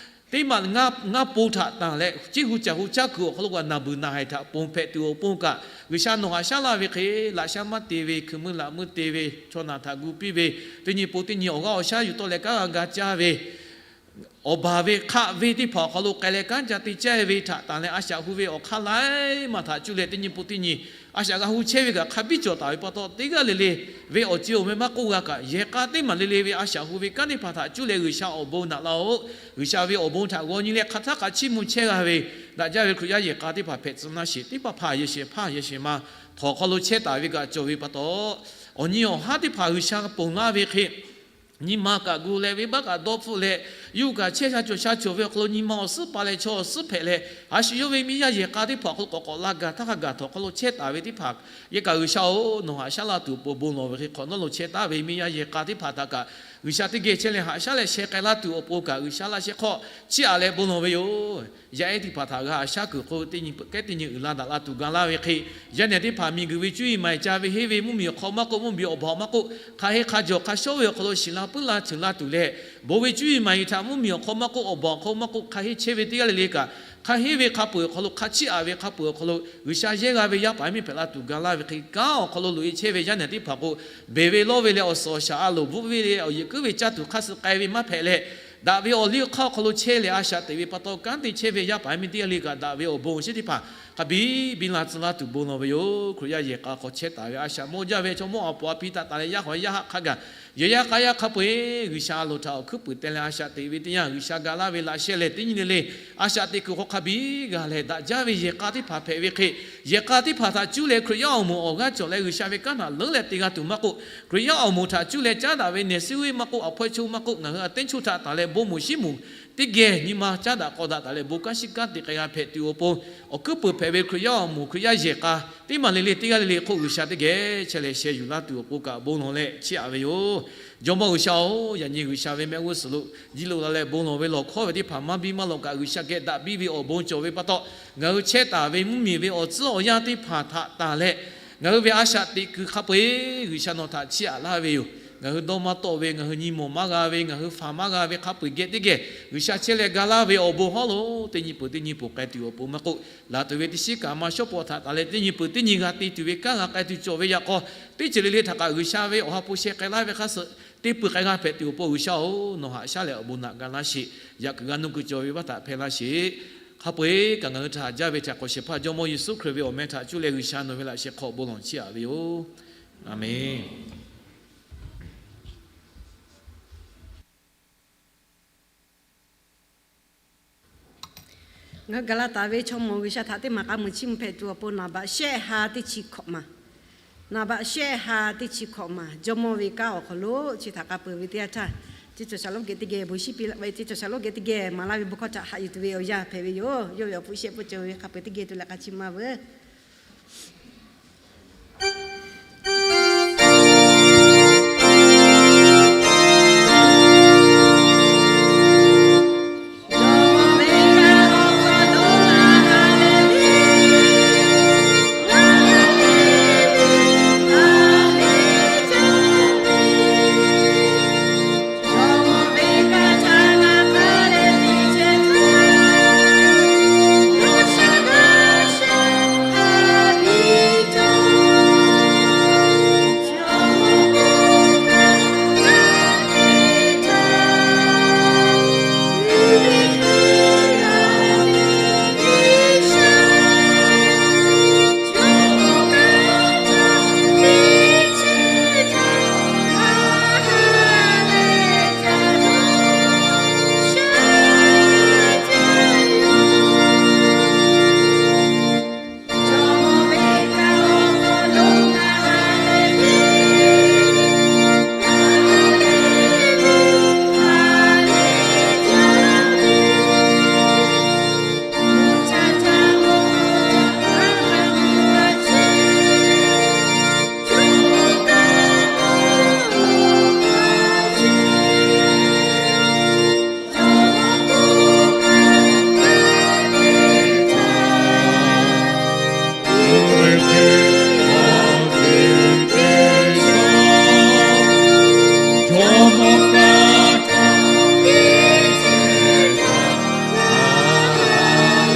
teˇ maˬ ngaˇ po htaꞈ tanˬ leh, ciˇ hu caˬ hu caˇ kuiˬ awˬ hk'aw lo kaꞈ naˬ beuˬ naˬ haiˬ htaꞈ ponˬ hpehꞈ tuˬ awˬ pon kaꞈ, G'uiˬsha nawˬ haꞈ shaˉ laˇ ve hk'e, laꞈ shaˉ maˇ te ve, hkui meuˇ laꞈ meuˇ te ve, chaw naˬ htaꞈ gu piˇ ve, teˇ nyi po teˇ nyi awˬ g'aˇ awˬ shaˉ yuˬ tawˆ leh kanˉ g'a ga caˇ ve, awˬ baˬ ve hk'aˆ venˇ teˇ hpaˍ awˬ hk'aw lo k'ai leh kanˉ ca te caˇ ve htaꞈ tanˬ leh a shaꞈ hu ve awˬ hk'aˇ laiˉ maˬ htaꞈ cuˇ leh teˇ nyi po teˇ nyi a shaꞈ g'a hu chehˇ ve kaꞈ hk'a biˇ cawˬ taˍ ve pa taw, teˇ g'aˇ le le ve awˬ ceuˬ awˬ meh maˇ k'oˆ g'a kaꞈ, yehˬ k'a teˇ maˬ le le ve a shaꞈ hu ve kanˉ teˇ hpaˍ htaꞈ cuˇ leh G'uiˬsha awˬ bon naꞈ laˇ-oˆ. G'uiˬsha ve awˬ bon htaꞈ g'aw nyi leh hk'aˬ htaˇ kaꞈ chiˇ mvuh chehˇ g'a ve, daꞈ jaˇ ve Hkriꞈ yaˇ yehˬ k'a teˇ hpaˍ hpehꞈ tcuh laˇ sheˍ. Teˇ hpaˍ hpaˍ yehˬ shehˍ hpaˇ yehˬ shehˍ ma htawnˍ hk'aw lo chehˇ taˍ ve kaꞈ cawˬ ve pa taw, awˬ nyi awˬ haˉ teˇ hpaˍ G'uiˬsha ponˬ laˇ ve hk'e, nyi ma kaꞈ gu leh venˇbaˆ kaꞈ dawˇ hpfuhˆ leh, yuˇ kaꞈ chehˇ sha cawˬ sha cawˬ ve awˬ hk'aw lo nyi ma awˬ suhˉ pa leh chaw awˬ suhˉ hpehꞈ leh, a shu yawˇ ve miˇ yaˇ yehˬ k'a teˇ hpaˍ awˬ hk'aw lo k'awꞈ k'awꞈ la gaˬ htaˇ hk'a gaˬ htawnˍ hk'aw lo chehˇ taˍ ve teˇ hpaˍ, yehˬ k'a G'uiˬsha-oˬ, nawˬ haꞈ shaˉ laˇ tuˬ awˬ pon bon lawˬ ve hk'e hk'awꞈ nawˉ lo chehˇ taˍ ve miˇ yaˇ yehˬ k'a teˇ hpaˍ htaꞈ kaꞈ, G'uiˬsha teˇ geh chehˇ leh haꞈ shaˉ leh sheh k'ai laˇ tuˬ awˬ pon kaꞈ G'uiˬsha laꞈ sheh hk'aw chiˇ aꞈ leh bon lawˬ ve yoˬ. Yaˇ ehˉ teˇ hpaˍ htaꞈ g'a haꞈ shaˉ kuiˬ hk'oˆ teˇ nyi peuˬ kehˉ teˇ nyi uiˍ la daꞈ la tuˬ ga laˇ ve hk'e, yaˇ nehˬ teˇ hpaˍ miˬguiˬ ve cuˇ yiˍ maˍ yiˍ ca ve henˇ ve mvuhˇmiˬ awˬ hk'aw maˇ k'oˆ, mvuhˇmiˬ awˬ baˬ maˇ k'oˆ, hk'a henˇ hk'a jawˬ hk'a shawˉ ve awˬ hk'aw lo shiˍ la puiˉ la ceuˬ la tuˬ leh, bon ve cuˇ yiˍ maˍ yiˍ htaꞈ mvuhˇmiˬ awˬ hk'aw maˇ k'oˆ, awˬ baˬ awˬ hk'aw maˇ k'oˆ, hk'a henˇ chehˇ ve teˇ g'aˇ le le kaꞈ, hk'a henˇ ve hk'a peu-eˬ awˬ hk'aw lo, hk'a chiˇ aꞈ ve hk'a peu-eˬ awˬ hk'aw lo G'uiˬsha yehˇ g'a ve yaˇ paˍ yaˇ miˇ hpehꞈ la tuˬ ga laˇ ve hk'e, kanˉ awˬ hk'aw lo loꞈ e chehˇ ve yaˇ nehˬ teˇ hpaˍ k'o, beˬ ve lawˇ ve leh awˬ suhˍ awˬ shaˍ a loˍ bvuhˆ ve leh awˬ yehˬ kuiˉ ve caˇ tuˬ hk'aˇ suh k'ai ve maˇ hpehꞈ leh, daꞈ ve awˬ liˇ awˬ hk'aˇ awˬ hk'aw lo chehˇ leh a shaꞈ teꞈ ve pa taw, kanˉ te chehˇ ve yaˇ paˍ yaˇ miˇ teˇ g'aˇ le kaꞈ daꞈ ve awˬ bon awˬ shinˉ teˇ hpaˍ hk'a biˇ biˇ la tcuh laˇ tuˬ bon lawˬ ve yoˬ. Hkriꞈ yaˇ yehˬ k'a hk'aw chehˇ taˍ ve a shaꞈ mawˇ jaˇ ve chaw mawˇ a paw a pi htaꞈ tanˬ leh yaˇ hawˬ yaˇ haˆ hk'a gaˬ, yehˬ yaˇ k'a yaˇ hk'a peu-eˬ G'uiˬsha a loˍ htaꞈ awˬ hkuiˉ puiˍ teh leh a shaꞈ teꞈ ve teˇ yanˇ, G'uiˬsha ga laˇ ve laꞈ sheh lehˬ teˇ nyi le le, a shaꞈ teꞈ kuiˬ hk'aw hk'a biˇ g'a leh daꞈ jaˇ ve yehˬ k'a teˇ hpaˍ hpehꞈ ve hk'e, yehˬ k'a teˇ hpaˍ htaꞈ cuˇ leh Hkriꞈ yaˇ awˬ moˍ awˬ g'aˇ cawˬ leh G'uiˬsha ve kanˉ htaꞈ leuˉ leh te g'a tuˬ maˇ k'oˆ, Hkriꞈ yaˇ awˬ moˍ htaꞈ cuˇ leh caˉ daꞈ ve nehˬ suh ve maˇ k'oˆ, awˬ hpaweh cho maˇ k'oˆ, ngaˬ hui a teˇ choˇ htaꞈ tanˬ leh bon moˍ shiˉ moˍ teˇ geh nyi ma caˉ daꞈ k'aw daꞈ taˍ leh bon kanˉ shiˉ kanˉ te k'ai g'a hpehꞈ tuˬ awˬ pon, awˬ hkuiˉ puiˍ hpehꞈ ve Hkriꞈ yaˇ awˬ moˍ Hkriꞈ yaˇ yehˬ k'a teˇ maˬ le le teˇ g'aˇ le le hk'oˆ G'uiˬsha teˇ geh chehˇ leh sheh yuˬ laˇ tuˬ awˬ pon kaꞈ bon lawˬ leh chiˇ aꞈ ve yoˬ. Jawˇmawˇ G'uiˬsha-oˬ, yaꞈ nyi G'uiˬsha ve mehˆ g'uˇ suhˍ lo jiˇ loꞈ la leh bon lawˬ ve lawˬ hkawˉ ve teˇ hpaˍ maˇ biˇ maˇ lawꞈ kaꞈ, G'uiˬsha geh daꞈ biˇ ve awˬ bon cawˬ ve pa taw, ngaˬ hui chehˇ taˍ ve mvuhˇmiˬ ve awˬ tcuhˉ awˬ yanˇ teˇ hpaˍ htaꞈ tanˬ leh, ngaˬ hui ve a shaꞈ teꞈ kuiˬ hk'a peu-eˬ G'uiˬsha nawˬ htaꞈ chiˇ aꞈ laˇ ve yoˬ. Ngaˬ hui dawˇ maˇ tawˆ ve, ngaˬ hui nyi mawˬ maˇ g'a ve, ngaˬ hui faˍ maˇ g'a ve hk'a peu-eˬ geh teˇ geh G'uiˬsha chehˇ leh ga laˇ ve awˬ bon hawˉ lo, teˇ nyi peuˬ teˇ nyi peuˬ k'ai tuˬ awˬ pon maˇ k'oˆ, laˬ tuˬ ve teˇ shiˉ kaꞈ maˇ shawˉ pawˍ htaꞈ tanˬ leh teˇ nyi peuˬ teˇ nyi g'a te tuˬ ve kanˉ g'a k'ai tuˬ cawˬ ve yaꞈ k'aw, teˇ ceuˬ le le htaꞈ kaꞈ G'uiˬsha ve awˬ ha hpu sheh k'ai laˇ ve hk'a suhˍ, te peuˬ k'ai g'a hpehꞈ tuˬ awˬ pon G'uiˬsha-oˬ, nawˬ haꞈ shaˉ leh awˬ bon naꞈ ga laˇ sheˍ. Yaꞈ kuiˬ g'a nuˇ kuiˬ cawˬ ve vaˇ htaꞈ hpehˇ laˇ sheˍ. Hk'a peu-eˬ kaꞈ ngaˬ hui htaꞈ haꞈ jaˇ ve htaꞈ k'awꞈ shehˍ hpaˇ Jawˇmawˇ Yeˍsuˆ Hkriꞈ ve awˬ meh htaꞈ cuˇ leh G'uiˬsha nawˬ ve laꞈ sheh hk'aw bon lawˬ chiˇ aꞈ ve yoˬ. Aˬmenˍ. Ngaˬ hui gaˬ la taˍ ve chaw mawˬ G'uiˬsha htaꞈ teˇ maˬ k'a muiˬ chiˇ mvuh hpehꞈ tuˬ awˬ pon naˍ baꞈ shehˆ ha teˇ chi hkawꞈ maˬ, naˍ baꞈ shehˆ ha teˇ chi hkawꞈ maˬ, Jawˇmawˇ ve kanˉ awˬ hk'aw lo chi htaꞈ k'a peuˬ ve teˇ yanˇ htaˇ, teˇ cawˬ shaˍlonˉ geh teˇ geh bon shiˉ piˇ laˇ ve, teˇ cawˬ shaˍlonˉ geh teˇ geh maˍ laˇ ve bon hkawˇ htaꞈ haꞈ yuˬ tuˬ ve awˬ yanˇ hpehꞈ ve yoˬ. Yawˇ ve awˬ hpu shehˆ pfuhˇ cawˬ ve hk'a peu-eˬ teˇ geh tuˬ leh k'a chiˇ maˇ veuˬ.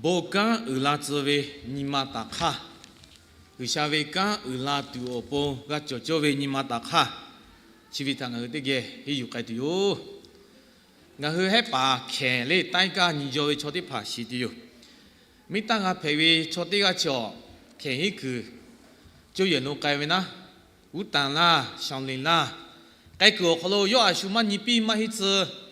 Bon kanˉ uiˍ la tcuh ve nyi ma taˍ hk'aˇ, G'uiˬsha ve kanˉ uiˍ la tuˬ awˬ pon g'a cawˬ cawˇ ve nyi ma taˍ hk'aˇ, chi ve htaꞈ ngaˬ hui teˇ geh henˇ yuˬ k'ai tuˬ yoˬ. Ngaˬ hui hehˉ paˍ hkehˍ le taiˇ kaˇ nyi jaw ve chaw teˇ hpaˍ shiˍ tuˬ yoˬ. Miˇ taˇ g'a hpehꞈ ve chaw teˇ g'aˇ chi awˬ hkehˍ henˉ kuiˬ coˇ yehˬ lo k'ai ve naˉ, uˉ tanˍ laˇ, shaˍ liˍ laˇ, k'ai kuiˬ awˬ hk'aw lo yawˇ a shu maˇ nyi piˇ maˇ henˇ tcuh.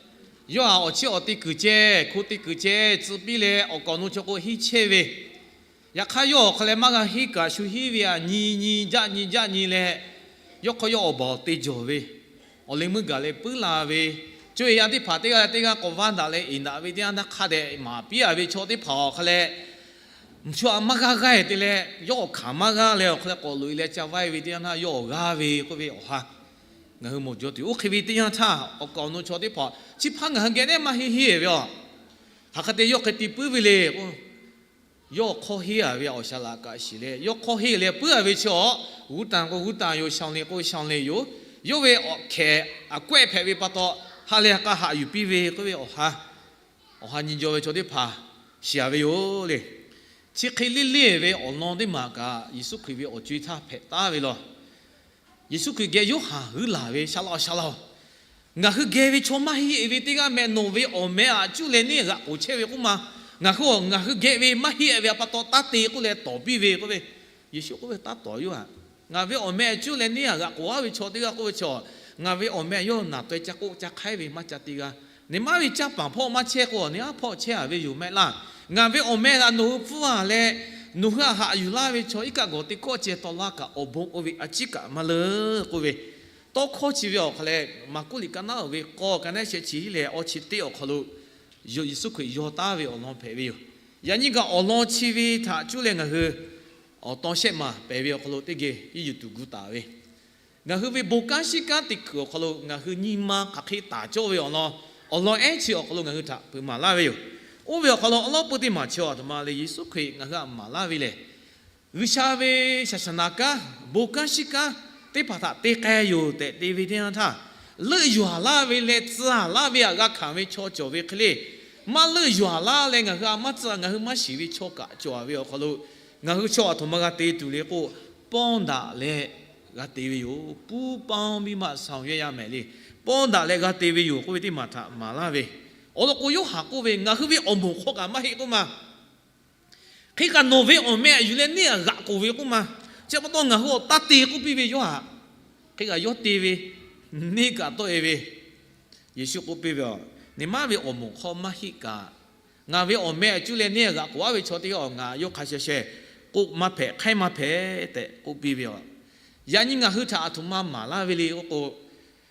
Yawˇ a awˬ chiˉ awˬ te kuiˬ ceh, hko te kuiˬ ceh tcuh piˇ leh awˬ kaˍ awˬ nu chaw k'o henˇ chehˇ ve. Yaꞈ hk'aˇ yawˇ awˬ hk'aw leh maˇ g'a henˇ kaꞈ shu henˇ ve aꞈ nyi nyi jaˆ nyi jaˆ nyi leh, yawˇ hk'aw yawˇ awˬ baˬ awˬ te jawˬ ve, awˬ leh meuˇ gaˬ leh puiˉ la ve, co-e yaˇ teˇ hpaˍ teˇ g'aˇ leh teˇ g'aˇ k'awꞈ vaˇ daꞈ leh eˍ daꞈ ve teˇ yanˇ htaˇ hk'a dehꞈ maˍ piˇ a ve chaw teˇ hpaˍ awˬ hk'aw leh, mvuhˇ shu aꞈ maˇ g'aˇ g'aˇ te leh yawˇ awˬ hkanˍ maˇ g'aˇ leh awˬ hk'aw leh k'awꞈ loꞈ e leh ca vaˇ ve teˇ yanˇ htaˇ yawˇ awˬ g'aˇ ve k'oˆ ve awˬ ha, ngaˬ hui mawˬ jaw tuˬ. Oˇ hk'e ve teˇ yanˇ htaˇ awˬ kaˍ awˬ nu chaw teˇ hpaˍ chi hpaˇ ngaˬ hui geh nehˉ maˇ henˇ henˇ ve a, hk'aˬ hk'e te yawˇ hk'e te puiˉ ve le k'o, yawˇ hk'awˇ henˇ a ve awˬ shaˍ laꞈ kaꞈ shiˍ leh, yawˇ hk'awˇ henˇ leh puiˉ a ve chi awˬ, g'uˇ tanˍ k'o g'uˇ tanˍ yoˬ, shaˍ leꞈ k'o shaˍ leꞈ yoˬ. Yawˇ ve awˬ hkehˍ aꞈ kawehˆ hpehꞈ ve pa taw, ha lehˬ k'a haꞈ yuˬ piˇ ve k'oˆ ve awˬ ha, awˬ ha nyi jaw ve chaw teˇ hpaˍ shiˍ a ve yoˬ le. Chi hk'e leˇ leˇ ve awˬ lawn teˇ maˬ kaꞈ Yeˍsuˆ Hkriꞈ ve awˬ co-e htaˇ hpehꞈ taˍ ve law. Yeˍsuˆ Hkriꞈ geh Yoˇhanˬ g'uiˇ laˬ ve, Saˍ laꞈ-oˬ, Saˍ laꞈ-oˬ, ngaˬ hui geh ve chaw maˇ heˆ ve teˇ g'aˇ meh nawˬ ve awˬ meh aꞈ cuˇ leh neˇ g'aꞈ k'oˍ chehˇ ve k'oˆ ma. Ngaˬ hui a, ngaˬ hui geh ve maˇ heˆ ve pa taw taˇ te k'oˆ leh tawˍ piˇ ve k'oˆ ve. Yeˍsuˆ k'oˆ ve, Taˇ tawˍ yoˬ aꞈ. Ngaˬ ve awˬ meh aꞈ cuˇ leh neˇ g'aꞈ k'oˍ a ve chaw teˇ g'aˇ k'oˆ ve chi, ngaˬ ve awˬ meh yawˇ naˬ taweh ca k'oˆ ca hk'aiˉ ve maˇ ca te g'a. Neˇ maˇ ve caˇ paˍ hpawˇ maˇ chehˇ k'o, neˇ aˉ hpawˇ chehˇ a ve yoˬ mehˆ laˇ. Ngaˬ ve awˬ meh aꞈ nawˬ hui pfuhˇ a leh, nawˬ hui aꞈ haꞈ yuˬ laˇ ve chaw iˉ kaˆ gawˬ teˇ kawˆ ceh tawˆ laˇ kaꞈ awˬ bon oˇ ve a ciˉ kaꞈ maˇ leuˬ k'oˆ ve. Tawˇ hkawˇ chi ve awˬ hk'aw leh, Maˍkuˆ liꞈ ka naˉ uiˍ ve k'awˇ, ka naˉ sheh chi hiˉ leh awˇ chi teˇ awˬ hk'aw lo, Yeˍsuˆ Hkriꞈ yawˇ taˍ ve awˬ lawn hpehꞈ ve yoˬ. Yaꞈ nyi kaꞈ awˬ lawn chi ve htaꞈ cuˇ leh ngaˬ hui awˬ taw shehˆ maˬ pehˬ ve awˬ hk'aw lo teˇ geh henˇ yuˬ tuˬ gu taˍ ve, ngaˬ hui ve bon kanˉ shiˉ kanˉ teˇ hkui awˬ hk'aw lo ngaˬ hui nyi ma hk'aˬ hk'e taˍ cawˇ ve awˬ lawn, awˬ lawn ehˉ chi awˬ hk'aw lo ngaˬ hui htaꞈ peuˬ maˍ laˇ ve yoˬ. Oˇ ve awˬ hk'aw lo awˉ lawˉ peuˇ teˇ maˬ chi a htoꞈ ma le, Yeˍsuˆ Hkriꞈ ngaˬ hui htaꞈ maˍ laˇ ve lehˬ, G'uiˬsha ve shaˍshaˍnaˍ kanˉ, bon kanˉ shiˉ kanˉ teˇ hpaˍ htaꞈ te k'ai yoˬ tehꞈ te ve teˇ yanˇ htaˇ, leuˆ yuˬ a laˇ ve leh tcuh a laˇ ve aꞈ g'a hkanˍ ve chaw cawˬ ve hk'e le. Maˇ leuˆ yuˬ a laˇ leh ngaˬ hui a maˇ tcuh, ngaˬ hui maˇ shiˍ ve chaw kaꞈ cawˬ a ve awˬ hk'aw lo, ngaˬ hui chaw a htoꞈ ma g'a te tuˬ le k'o, pawˇ daꞈ leh g'a te ve yoˬ. ပူးပေါင်းပြီးမှ ဆောင်ရွက်ရမယ် le. Pawˇ daꞈ leh g'a te ve yoˬ k'oˆ ve teˇ maˬ htaꞈ maˍ laˇ ve. Awˬ lawn k'o, Yoˇhanˬ k'oˆ ve, Ngaˬ hui ve awˬ moˍ hk'aw kaꞈ maˇ heˆ k'oˆ ma. Hk'e kaꞈ nawˬ ve awˬ meh aꞈ yuˬ leh neˇ aꞈ g'aꞈ k'oˍ ve k'oˆ ma. Chi pa taw ngaˬ hui awˬ taˇ te k'oˆ piˇ ve Yoˇhanˬ. Hk'e kaꞈ yawˇ te ve, neˇ kaꞈ tawˆ e ve. Yeˍsuˆ k'oˆ piˇ ve, Neˇ maˇ ve awˬ moˍ hk'aw maˇ heˆ kaꞈ, ngaˬ ve awˬ meh aꞈ cuˇ leh neˇ aꞈ g'aꞈ k'oˍ a ve chaw teˇ g'aˇ awˬ ngaˬ yawˇ hk'a sheh sheh k'oˆ maˇ hpehꞈ, hk'aiˉ maˇ hpehꞈ tehꞈ k'oˆ piˇ ve yoˬ. Yaꞈ nyi ngaˬ hui htaꞈ a htoꞈ ma maˍ laˇ ve le k'oˆ k'o,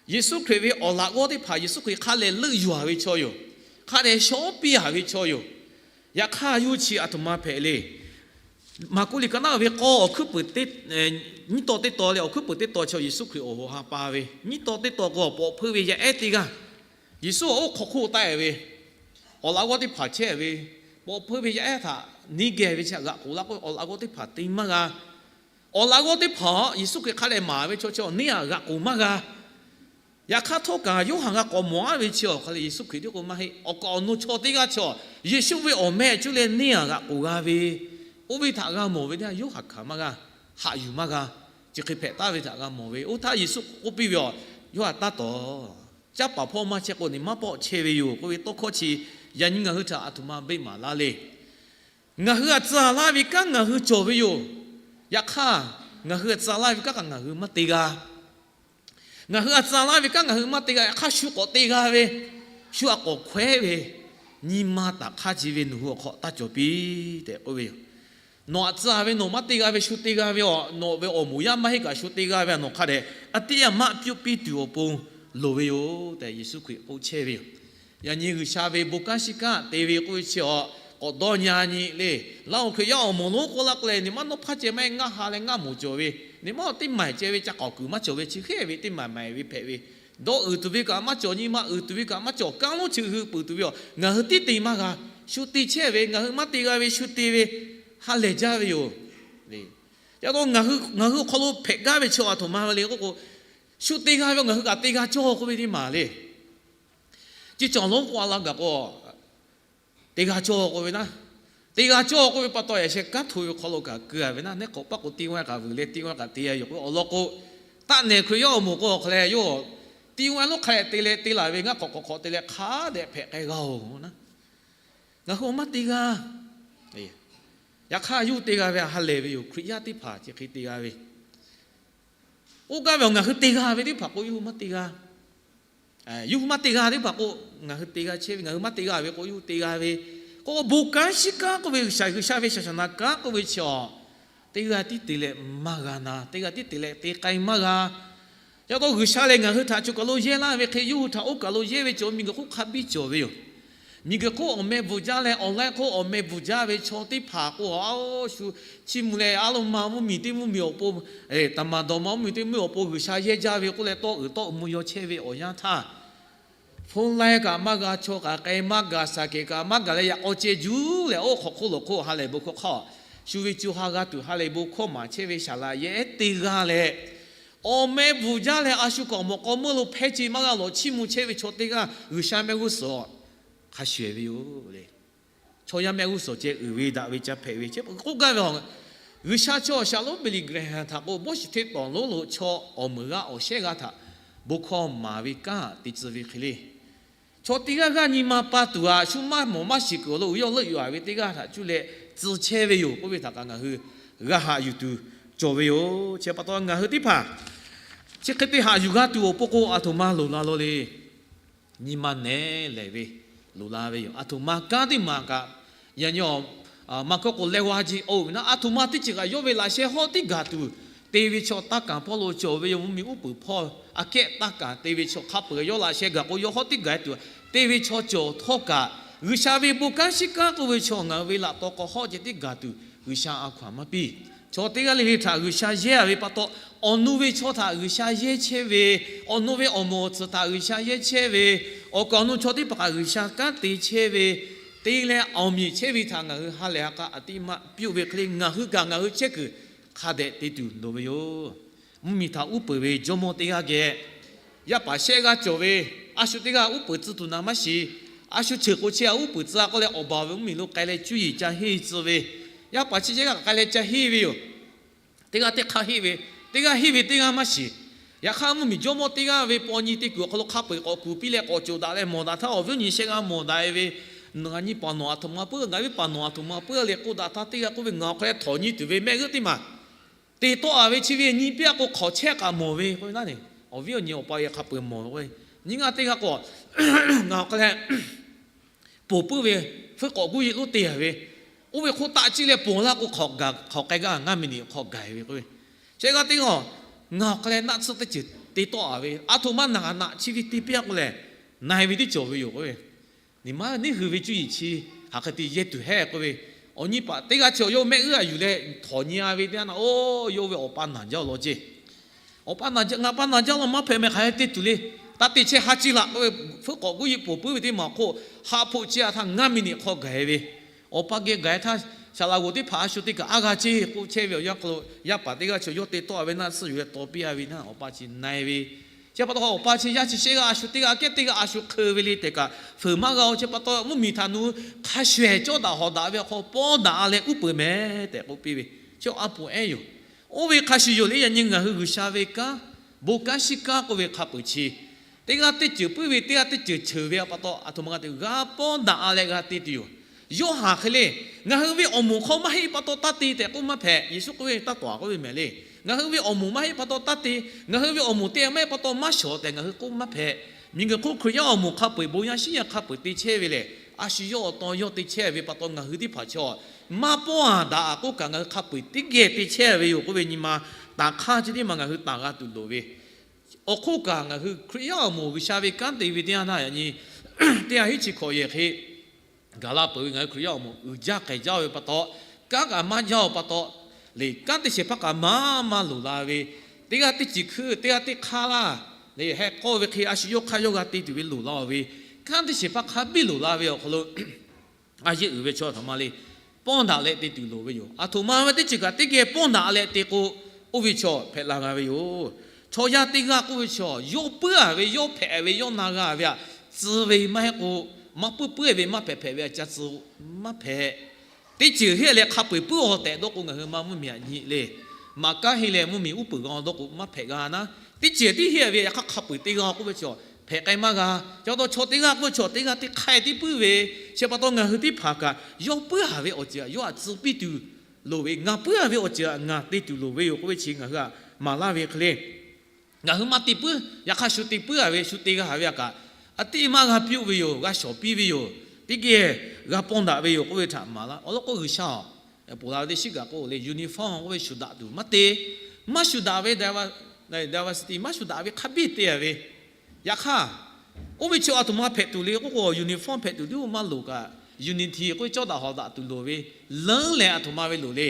Yeˍsuˆ Hkriꞈ ve awˬ laꞈ g'awˇ teˇ hpaˍ Yeˍsuˆ Hkriꞈ hk'a lehˬ leuˆ yuˬ a ve chaw yoˬ. Hk'a dehꞈ shawˉ piˇ a ve chaw yoˬ. Yaꞈ hk'aˇ yawˇ chi a htoꞈ ma hpehꞈ le. Maˍkuˆ liꞈ ka naˉ uiˍ ve k'awˇ awˬ hkuiˉ puiˍ teˇ, nyiˇ taw teˇ taw leh awˬ hkuiˉ puiˍ teˇ taw chi Yeˍsuˆ Hkriꞈ awˬ ha pa ve, nyiˇ taw teˇ taw k'o, pawꞈ hpeuˇ ve yaˇ ehˉ teˇ g'aˇ Yeˍsuˆ awˬ oˇ hk'aw hk'oˆ taˆ e ve, awˬ laꞈ g'awˇ teˇ hpaˍ chehˇ ve, pawꞈ hpeuˇ ve yaˇ ehˉ htaꞈ neˇ geh ve chi aꞈ g'aꞈ k'oˍ laˇ k'o, awˬ laꞈ g'awˇ teˇ hpaˍ te maˇ g'a. Awˬ laꞈ g'awˇ teˇ hpaˍ Yeˍsuˆ Hkriꞈ hk'a dehꞈ maˍ ve chaw chi neˇ aꞈ g'aꞈ k'oˍ maˇ g'a. Yaꞈ hk'aˇ htawˇ kaꞈ Yoˇhanˬ g'a k'awꞈ mawˬ a ve chi awˬ hk'aw leh Yeˍsuˆ Hkriꞈ tiˉ k'o maˇ heˆ. Awˬ kaˍ awˬ nu chaw teˇ g'aˇ chi Yeˍsuˆ ve awˬ meh cuˇ leh neˇ aꞈ g'aꞈ k'oˍ g'a ve, oˇ ve htaꞈ g'a mawˬ ve teˇ yanˇ Yoˇhanˬ hkanˍ maˇ g'a, haꞈ yuˬ maˇ g'a, chi hk'e hpehꞈ taˍ ve htaꞈ g'a mawˬ ve. Oˇ htaˇ Yeˍsuˆ k'oˆ piˇ ve, Yoˇhanˬ taˇ tawˍ. Caˇ paˍ hpawˇ maˇ chehˇ k'o, neˇ maˇ pawˆ chehˇ ve yoˬ k'oˆ ve tawˇ hkawˇ chi yaꞈ nyi ngaˬ hui htaꞈ a htoꞈ ma beˆ maˍ laˇ le. Ngaˬ hui aꞈ tcuh laˇ ve kanˉ ngaˬ hui cawˬ ve yoˬ. Yaꞈ hk'aˇ, ngaˬ hui aꞈ tcuh laˇ ve kanˉ kaꞈ ngaˬ hui maˇ te g'a. Ngaˬ hui aꞈ tcuh laˇ ve kanˉ ngaˬ hui maˇ te g'a. Yaꞈ hk'aˇ shu k'awꞈ te g'a ve, shu aꞈ k'awꞈ hkawehˉ ve, nyi ma taꞈ hk'aˇ ce ve nawˬ hui awˬ hk'aw taˇ cawˬ piˇ tehꞈ k'oˆ ve yoˬ. Nawˬ aꞈ tcuh ve nawˬ maˇ te g'a ve shu te g'a ve, nawˬ ve awˬ moˍ yaˇ maˇ heˆ kaꞈ shu te g'a ve, nawˬ hk'a dehꞈ a tiˉ a maˆ piˇ piˇ tuˬ awˬ pon loˍ ve yoˬ tehꞈ Yeˍsuˆ Hkriꞈ k'oˆ chehˇ ve yoˬ. Yaꞈ nyi G'uiˬsha ve bon kanˉ shiˉ kanˉ te ve k'oˆ ve chi awˬ k'awꞈ dawˇ nyi a nyi le. Laˇ-oˬ, Hkriꞈ yaˇ awˬ moˍ lonˉ k'oˆ laˇ k'oˆ leh, neˇ maˇ nawˇ hpaˇ ceh maˇ heˆ, ngaˇ ha leh ngaˇ moˍ cawˬ ve, neˇ maˇ teˇ maˬ ceh ve ca k'awꞈ kuiˬ maˇ cawˬ ve, chi hk'e ve teˇ maˬ maˬ ve hpehꞈ ve, dawˇ uiˍ tuˬ ve kaꞈ maˇ cawˬ, nyi ma uiˍ tuˬ ve kaꞈ maˇ cawˬ, kanˉ lonˉ chi hui peuˬ tuˬ ve, ngaˬ hui tiˉ te maˇ g'a. Shu te chehˇ ve, ngaˬ hui maˇ te g'a ve shu te ve, ha lehˬ jaˇ ve yoˬ. Yaꞈ taw ngaˬ hui awˬ hk'aw lo hpehꞈ gaˇ ve chi a htoꞈ ma le k'oˆ k'o, shu te g'a ve ngaˬ hui kaꞈ te g'a cawˇ k'oˆ ve teˇ maˬ le. Ciˇ cawˬ lonˉ k'oˆ a la gaˬ k'o, te g'a cawˇ k'oˆ ve naˉ, te g'a cawˇ k'oˆ ve pa taw, yaꞈ sheh kanˉ hto ve hk'aw lo kaꞈ keu a ve naˉ, neˇ k'awꞈ paˆ k'o teˇ g'aˇ kaꞈ vuiˬ leh teˇ g'aˇ kaꞈ te a yoˬ k'o, awˬ lawn k'o, taˆ nehˬ Hkriꞈ yaˇ awˬ moˍ k'o awˬ hk'aw leh yoˬ, teˇ g'aˇ lonˉ hk'a dehꞈ te leh te laˬ ve, ngaˇ k'awꞈ k'awꞈ k'awꞈ te leh hk'a dehꞈ hpehꞈ k'ai g'a-oˬ naˉ, ngaˬ hui maˇ te g'a. Yaꞈ hk'aˇ yawˇ hui te g'a ve ha lehˬ ve yoˬ. Hkriꞈ yaˇ teˇ hpaˍ chi hk'e te g'a ve, oˇ gaˇ ve awˬ ngaˬ hui te g'a ve teˇ hpaˍ k'o yawˇ hui maˇ te g'a. Yawˇ hui maˇ te g'a teˇ hpaˍ k'o, ngaˬ hui te g'a chehˇ ve, ngaˬ hui maˇ te g'a ve k'o yawˇ hui te g'a ve. K'o bon kanˉ shiˉ kanˉ k'oˆ ve G'uiˬsha, G'uiˬsha ve shaˍshaˍnaˍ kanˉ k'oˆ ve chi awˬ, teˇ g'aˇ tiˉ te leh maˇ g'a na, teˇ g'aˇ tiˉ te leh te k'ai maˇ g'a. Yaꞈ taw G'uiˬsha lehˬ ngaˬ hui htaꞈ choˬ kaˬ lo yehˇ laˇ ve hk'e, yawˇ hui htaꞈ oˇ kaˬ lo yehˇ ve cawˬ miˬguiˬ hk'oˆ hk'a biˇ cawˬ ve yoˬ. Miˬguiˬ hk'oˆ awˬ meh bvuhˬ jaˇ leh, online hk'oˆ awˬ meh bvuhˬ jaˇ ve chaw teˇ hpaˍ k'o, a, shu chiˇ mvuh leh a lo ma mvuhˇmiˬ teˇ mvuhˇmiˬ awˬ pon, taˍ maˍ dawˬ ma mvuhˇmiˬ teˇ mvuhˇmiˬ awˬ pon G'uiˬsha yehˇ jaˇ ve k'oˆ leh tawˇ uiˍ tawˆ mvuh yaw chehˇ ve awˬ yanˇ htaˇ, Phone line kaꞈ maˇ g'a, chaw kaꞈ k'ai maˇ gaˬ, saˍ kehˍ kaꞈ maˇ gaˬ leh, yaꞈ k'aw ceh juˇ leh oˇ hk'awꞈ hk'oˆ lo hk'oˆ ha lehˬ bon hkawˇ hk'aˇ, shu ve co ha g'a tuˬ ha lehˬ bon hkawˇ maˍ chehˇ ve saˍ laꞈ yehˉ teˇ g'aˇ leh, awˬ meh bvuhˬ jaˇ leh a shu kaꞈ awˬ mawꞈ k'aw meuˇ lo hpehˇ ce maˇ g'a lawꞈ chiˇ mvuh chehˇ ve chaw teˇ g'aˇ G'uiˬsha mehˆ g'uˇ suhˍ hk'a shuˍ shuˍ ve yoˬ le. Chaw yaˇ mehˆ g'uˇ suhˍ ceh uiˍ ve daꞈ ve ca hpehꞈ ve, chi k'oˆ gaˇ ve, G'uiˬsha chaw shaˍ lonˉ Billy Graham htaꞈ k'o, bawˇ shiˍ hteˇ tawˍ lonˉ lo chaw awˬ meunˍ g'aˇ awˬ shehˉ g'aˇ htaꞈ bon hkawˇ maˍ ve kanˉ te tcuh ve hk'e le. Chaw teˇ g'aˇ g'aˇ nyi ma pa tuˬ aꞈ, shu maˇ mawˬ maˇ shiˍ kuiˬ awˬ lo uiˍ yawˇ leuˆ yuˬ a ve teˇ g'aˇ htaꞈ cuˇ leh tcuh chehˇ ve yoˬ k'oˆ ve htaꞈ kaꞈ ngaˬ hui g'a haꞈ yuˬ tuˬ cawˬ ve yoˬ. Chi pa taw ngaˬ hui teˇ hpaˍ chi hk'e te haꞈ yuˬ g'a tuˬ awˬ pon k'o, aˬ htoꞈ ma loˍ la lo le. Nyi ma nehˬ lehˬ ve loˍ la ve yoˬ. Aˬ htoꞈ ma kanˉ teˇ maˬ kaꞈ, yaꞈ nyi awˬ maˇ hkawˇ k'o leh g'a ji oˇ ve naˉ, aˬ htoꞈ ma teˇ ceuˬ kaꞈ yawˇ ve laꞈ sheh hawˉ teˇ gaˬ tuˬ te ve chaw taˇ kanˍ hpawˇ lo cawˬ ve yoˬ. Mvuhˇmiˬ uˉ peunˍ hpawˇ aꞈ kehˉ taˇ kanˍ te ve chaw hk'a peuˬ yawˇ laꞈ sheh gaˬ k'o, yawˇ hawˉ teˇ gaˬ tuˬ te ve chaw cawˬ htawˇ kaꞈ, G'uiˬsha ve bon kanˉ shiˉ kanˉ k'oˆ ve chaw ngaˬ hui ve laꞈ taw k'aw hawˉ ceh teˇ gaˬ tuˬ G'uiˬsha a hkaw aˬ maˇ piˇ. Chaw teˇ g'aˇ le le htaꞈ G'uiˬsha yehˇ a ve pa taw, awˬ nu ve chaw htaꞈ G'uiˬsha yehˇ chehˇ ve, awˬ nu ve awˬ moˍ awˬ tcuhˍ htaꞈ G'uiˬsha yehˇ chehˇ ve, awˬ kaˍ awˬ nu chaw teˇ hpaˍ kaꞈ G'uiˬsha kanˉ te chehˇ ve, te leh awˬ meꞈ chehˇ ve htaꞈ ngaˬ hui ha lehˬ ha k'a aꞈ tiˉ maˇ piˇ-oˆ ve hk'e le, ngaˬ hui kaꞈ ngaˬ hui chehˇ kuiˬ hk'a dehꞈ te tuˬ loˍ ve yoˬ. Mvuhˇmiˬ htaꞈ uˉ peunˍ ve jawˇmawˇ teˇ g'aˇ geh yaˇ paˍ shehˆ g'aˇ cawˬ ve, a shu teˇ g'aˇ uˉ peunˍ tcuh tuˬ naˍ maˇ shiˍ. A shu ceuˬ k'o chi a uˉ peunˍ tcuh a k'oˆ leh, awˬ baˬ ve mvuhˇmiˬ lo k'ai leh cuˇ yiˍ ca henˇ tcuh ve, yaˇ paˍ chi shehˆ g'aˇ kaꞈ k'ai leh ca henˇ ve yoˬ. Teˇ g'aˇ teˇ hk'aˇ henˇ ve, teˇ g'aˇ henˇ ve teˇ g'aˇ maˇ shiˍ. Yaꞈ hk'aˇ mvuhˇmiˬ jawˇmawˇ teˇ g'aˇ ve paw nyi te kuiˬ awˬ hk'aw lo hk'a peu-eˬ k'awꞈ kuˬ piˇ leh k'awꞈ coˬ daꞈ leh mawˬ daꞈ htaˇ, awˬ viˉ awˬ nyi shehˆ g'aˇ mawˬ daꞈ e ve, Ngaˬ nyi paˍ nawˬ aˬ htoꞈ ma puiˉ, ngaˬ viˉ paˍ nawˬ aˬ htoꞈ ma puiˉ le k'oˆ daꞈ htaˇ, teˇ g'aˇ k'oˆ ve, Ngaˬ awˬ hk'aw leh htawnˍ nyi tuˬ ve mehˆ g'euˆ teˇ maˬ te tawˆ a ve chi ve nyi piˇ a k'o, hk'awꞈ chehˇ k'aꞈ mawˬ ve k'oˆ ve naˉ ne. Awˬ viˉ awˬ nyi awˬ pa e hk'a peu-eˬ mawˬ ve k'o, nyiˇ g'aˇ teˇ g'aˇ k'o, Ngaˬ awˬ hk'aw leh ponˬ puiˉ ve, fuiˉ k'awꞈ guˇ yeˇ lonˉ te a ve, oˇ ve hk'oˆ taˆ ciˇ leh ponˬ laˇ k'o, hk'awꞈ k'ai gaˇ, ngaˇ miˬniꞈ hk'aw gaˬ e ve k'oˆ ve, shehˆ g'aˇ teˇ g'aˇ, Ngaˬ awˬ hk'aw leh naˆ tsuhˇ teˇ ceuˬ te tawˆ a ve, aˬ htoꞈ ma naˬ naꞈ chi ve te piˇ a k'o lehˬ, na e ve teˇ cawˬ ve yoˬ k'oˆ ve, Niˬ maˉ neˇ hui ve cuˇ yiˍ chi hk'aˬ hk'e te yehˇ tuˬ heˆ k'oˆ ve, awˬ nyi paˍ teˇ g'aˇ chi awˬ yawˇ mehˆ g'euˆ a yuˬ leh htawnˍ nyi a ve teˇ g'aˇ na, oˇ yawˇ ve awˬ pa naˬ jaˇ law ceˇ. Awˬ pa naˬ jaˇ, ngaˬ pa naˬ jaˇ law maˇ hpehꞈ meh, hk'aˬ hk'e te tuˬ le. Taˇ te chehˇ ha ciˇ laꞈ k'oˆ ve, fuiˉ k'awꞈ guˇ yeˇ ponˬ puiˉ ve teˇ maˬ awˬ hk'oˆ haˆ hpoˆ ciˇ a htaˇ ngaˇ miˬniꞈ hk'aw gaˬ e ve, awˬ pa geh gaˬ e htaˇ, saˍ laꞈ g'oˍ teˇ hpaˍ a shu teˇ kaꞈ aˉ g'a ceˇ k'oˆ chehˇ ve awˬ yanˇ hk'aw lo, yaˇ paˍ teˇ g'aˇ chi awˬ yawˇ te tawˆ a ve naˆ tsuhˇ yuˬ leh taw piˇ a ve naˉ, awˬ pa chi na e ve, chi pa taw awˬ pa chi yaˇ chi shehˆ g'aˇ a shu teˇ g'aˇ kehˉ teˇ g'aˇ a shu hk'eu ve le tehꞈ kaꞈ fuiˍ maˇ g'a-o. Chi pa taw mvuhˇmiˬ htaꞈ nu hk'a shuˍ shuˍ cawˇ daꞈ hawˍ daꞈ ve awˬ hk'aw pawˇ daꞈ a leh uˉ peunˍ meh tehꞈ k'oˆ piˇ ve, chi a poˍ ehˉ yoˬ. Oˇ ve hk'a shuˍ yoˬ le. Yaꞈ nyi ngaˬ hui G'uiˬsha ve kanˉ, bon kanˉ shiˉ kanˉ k'oˆ ve hk'a peu-eˬ chi teˇ g'aˇ teˇ ceuˬ puiˉ ve, teˇ g'aˇ teˇ ceuˬ ceuˬ ve pa taw, aˬ htoꞈ ma g'a te, g'a pawˇ daꞈ a leh g'a te tuˬ yoˬ. Yawˇ haˍ hk'e le, ngaˬ hui ve awˬ moˍ hk'aw maˇ heˆ pa taw taˇ te tehꞈ k'oˆ maˇ hpehꞈ. Yeˍsuˆ k'oˆ ve, Taˇ tawˍ k'oˆ ve mehˍ le. Ngaˬ hui ve awˬ moˍ maˇ heˆ pa taw taˇ te, ngaˬ hui ve awˬ moˍ te maˇ heˆ pa taw maˇ shawˍ tehꞈ ngaˬ hui k'oˆ maˇ hpehꞈ. Miˬguiˬ hk'oˆ Hkriꞈ yaˇ awˬ moˍ hk'a peu-eˬ bon yaˇ shiˉ yaˇ hk'a peu-eˬ te chehˇ ve lehˬ, a shu yawˇ awˬ taw yawˇ te chehˇ ve pa taw ngaˬ hui teˇ hpaˍ chaw maˇ pawˇ a daꞈ a k'oˆ kaꞈ ngaˬ hui hk'a peu-eˬ teˇ geh te chehˇ ve yoˬ k'oˆ ve nyi ma, taˍ hk'aˇ chi teˇ maˬ ngaˬ hui taˍ g'a tuˬ loˍ ve, awˬ hk'oˆ kaꞈ ngaˬ hui Hkriꞈ yaˇ awˬ moˍ G'uiˬsha ve kanˉ te ve teˇ yanˇ htaˇ yaꞈ nyi teˇ ha hiˉ chi hkawꞈ yehˬ hk'e gaˬ la peuˬ ve, ngaˬ hui Hkriꞈ yaˇ awˬ moˍ uiˍ jaˇ k'ai jaˇ ve pa taw, kanˉ kaꞈ maˇ jaˇ-o pa taw, le kanˉ teˇ shehˍ hpaˇ kaꞈ maˇ maˇ loˍ la ve, teˇ g'aˇ teˇ ceuˬ hkui, teˇ g'aˇ teˇ hk'aˇ laˇ, le heh k'awˇ ve hk'e a shu yawˇ hk'aˇ yawˇ g'a te tuˬ ve loˍ la-o ve, kanˉ teˇ shehˍ hpaˇ hk'a biˇ loˍ la ve awˬ hk'aw lo, a yehˇ uiˍ ve chaw htaꞈ ma le, pawˇ daꞈ leh te tuˬ loˍ ve yoˬ. Aˬ htoꞈ ma ve teˇ ceuˬ kaꞈ teˇ geh pawˇ daꞈ leh te k'o, oˇ ve chaw hpehꞈ la g'a ve yoˬ. Chaw yaˇ teˇ g'aˇ k'oˆ ve chaw, yawˇ puiˉ a ve, yawˇ hpehꞈ ve, yawˇ na g'a ve aꞈ tcuh ve maˇ heˆ k'o, maˇ puiˉ puiˉ ve maˇ hpehꞈ hpehꞈ ve aꞈ ca tcuh maˇ hpehꞈ. Teˇ ceuˬ heˆ leh hk'a peu-eˬ puiˉ-a tehꞈ dawˇ k'o, ngaˬ hui ma mvuhˇmiˬ aꞈ nyi le. Maꞈ kanˉ henˇ leh mvuhˇmiˬ uˉ peunˍ g'a dawˇ k'o maˇ hpehꞈ g'a naˉ. Teˇ ceuˬ tiˉ henˇ ve aꞈ hk'aˇ hk'a peu-eˬ te g'a k'oˆ ve chaw hpehꞈ k'ai maˇ g'a. Chi pa taw chaw teˇ g'aˇ k'oˆ ve chaw teˇ g'aˇ teˇ hk'aˇ tiˉ puiˉ ve, chi pa taw ngaˬ hui teˇ hpaˍ kaꞈ yawˇ puiˉ a ve awˬ ceuˬ aꞈ yawˇ aꞈ tcuh piˇ tuˬ loˍ ve, ngaˬ puiˉ a ve awˬ ceuˬ aꞈ ngaˬ te tuˬ loˍ ve yoˬ k'oˆ ve chi ngaˬ hui aꞈ maˍ laˇ ve hk'e le. Ngaˬ hui maˇ te puiˉ, yaꞈ hk'aˇ shu te puiˉ a ve, shu te g'a ve aꞈ kaꞈ a tiˉ maˇ g'a piˇ-oˆ ve yoˬ, g'a shawˍ piˇ ve yoˬ. Teˇ geh g'a pawˇ daꞈ ve yoˬ k'oˆ ve htaꞈ maˍ laˇ. Awˬ lawn k'o G'uiˬsha-oˬ, ponˬ la ve teˇ shiˉ gaˬ k'o le uniform k'oˆ ve shuˍ daꞈ tuˬ maˇ te, maˇ shuˍ daꞈ ve diversity, maˇ shuˍ daꞈ ve hk'a biˇ te a ve, yaꞈ hk'aˇ oˇ ve chi aˬ htoꞈ ma hpehꞈ tuˬ le k'oˆ k'o, uniform hpehꞈ tuˬ tiˉ maˇ loˍ kaꞈ, unity k'oˆ ve cawˇ daꞈ hawˍ daꞈ tuˬ loˍ ve, leuˉ leh aˬ htoꞈ ma ve loˍ le,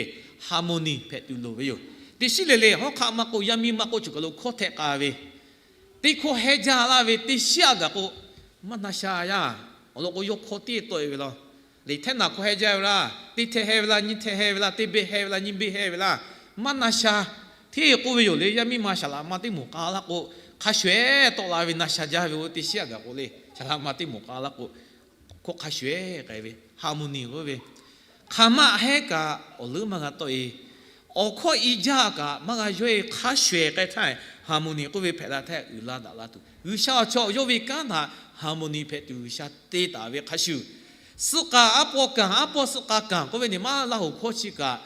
harmony hpehꞈ tuˬ loˍ ve yoˬ. Teˇ shiˉ le le hawˉ hk'aˆ maˇ k'oˆ, yaˇ miˇ maˇ k'oˆ, cawˬ kaˬ lo hkawˇ htehꞈ k'a ve, teˇ hkawˇ hehnˇ jaˇ laˇ ve teˇ shiˉ aꞈ gaˬ k'o, maˇ na sha yaˇ. Awˬ lawn k'o, yawˇ hkawˇ tiˉ tawˆ e ve law. Liꞈ htehˉ naˬ hkawˇ heh jaˇ ve laˇ, teˇ htehˇ heh ve laˇ, nyiˇ htehˇ heh ve laˇ, teˇ behˇ heh ve laˇ, nyiˇ behˇ heh ve laˇ, maˇ na sha. Hteˇ k'oˆ ve yoˬ le, yaˇ miˇ ma saˍ laꞈ ma teˇ moˍ k'a laˇ k'o, hk'a shuˍ ehˉ tawˆ la ve na sha jaˇ ve oˇ teˇ shiˉ a gaˬ k'o le, saˍ laꞈ ma teˇ moˍ k'a laˇ k'o, hkawˇ hk'a shuˍ ehˉ k'ai ve, harmony k'oˆ ve, hk'aˬ ma hehˉ kaꞈ awˬ leuˉ maˇ g'a tawˆ e. Awˬ hkawˇ i jaˇ kaꞈ maˇ g'a yawehˇ hk'a shuˍ ehˉ k'ai htaˇ, harmony k'oˆ ve hpehꞈ la htaˇ uiˍ la daꞈ la tuˬ, G'uiˬsha awˬ chawˇ yawˇ ve kanˉ htaꞈ harmony hpehꞈ tuˬ G'uiˬsha te taˍ ve hk'a shuˍ, suh k'aˍ aˉ pawˇ kanˍ, aˉ pawˇ suh k'aˍ kanˍ k'oˆ ve ne maˇ laˇ hoꞈ hkawˇ chi kaꞈ,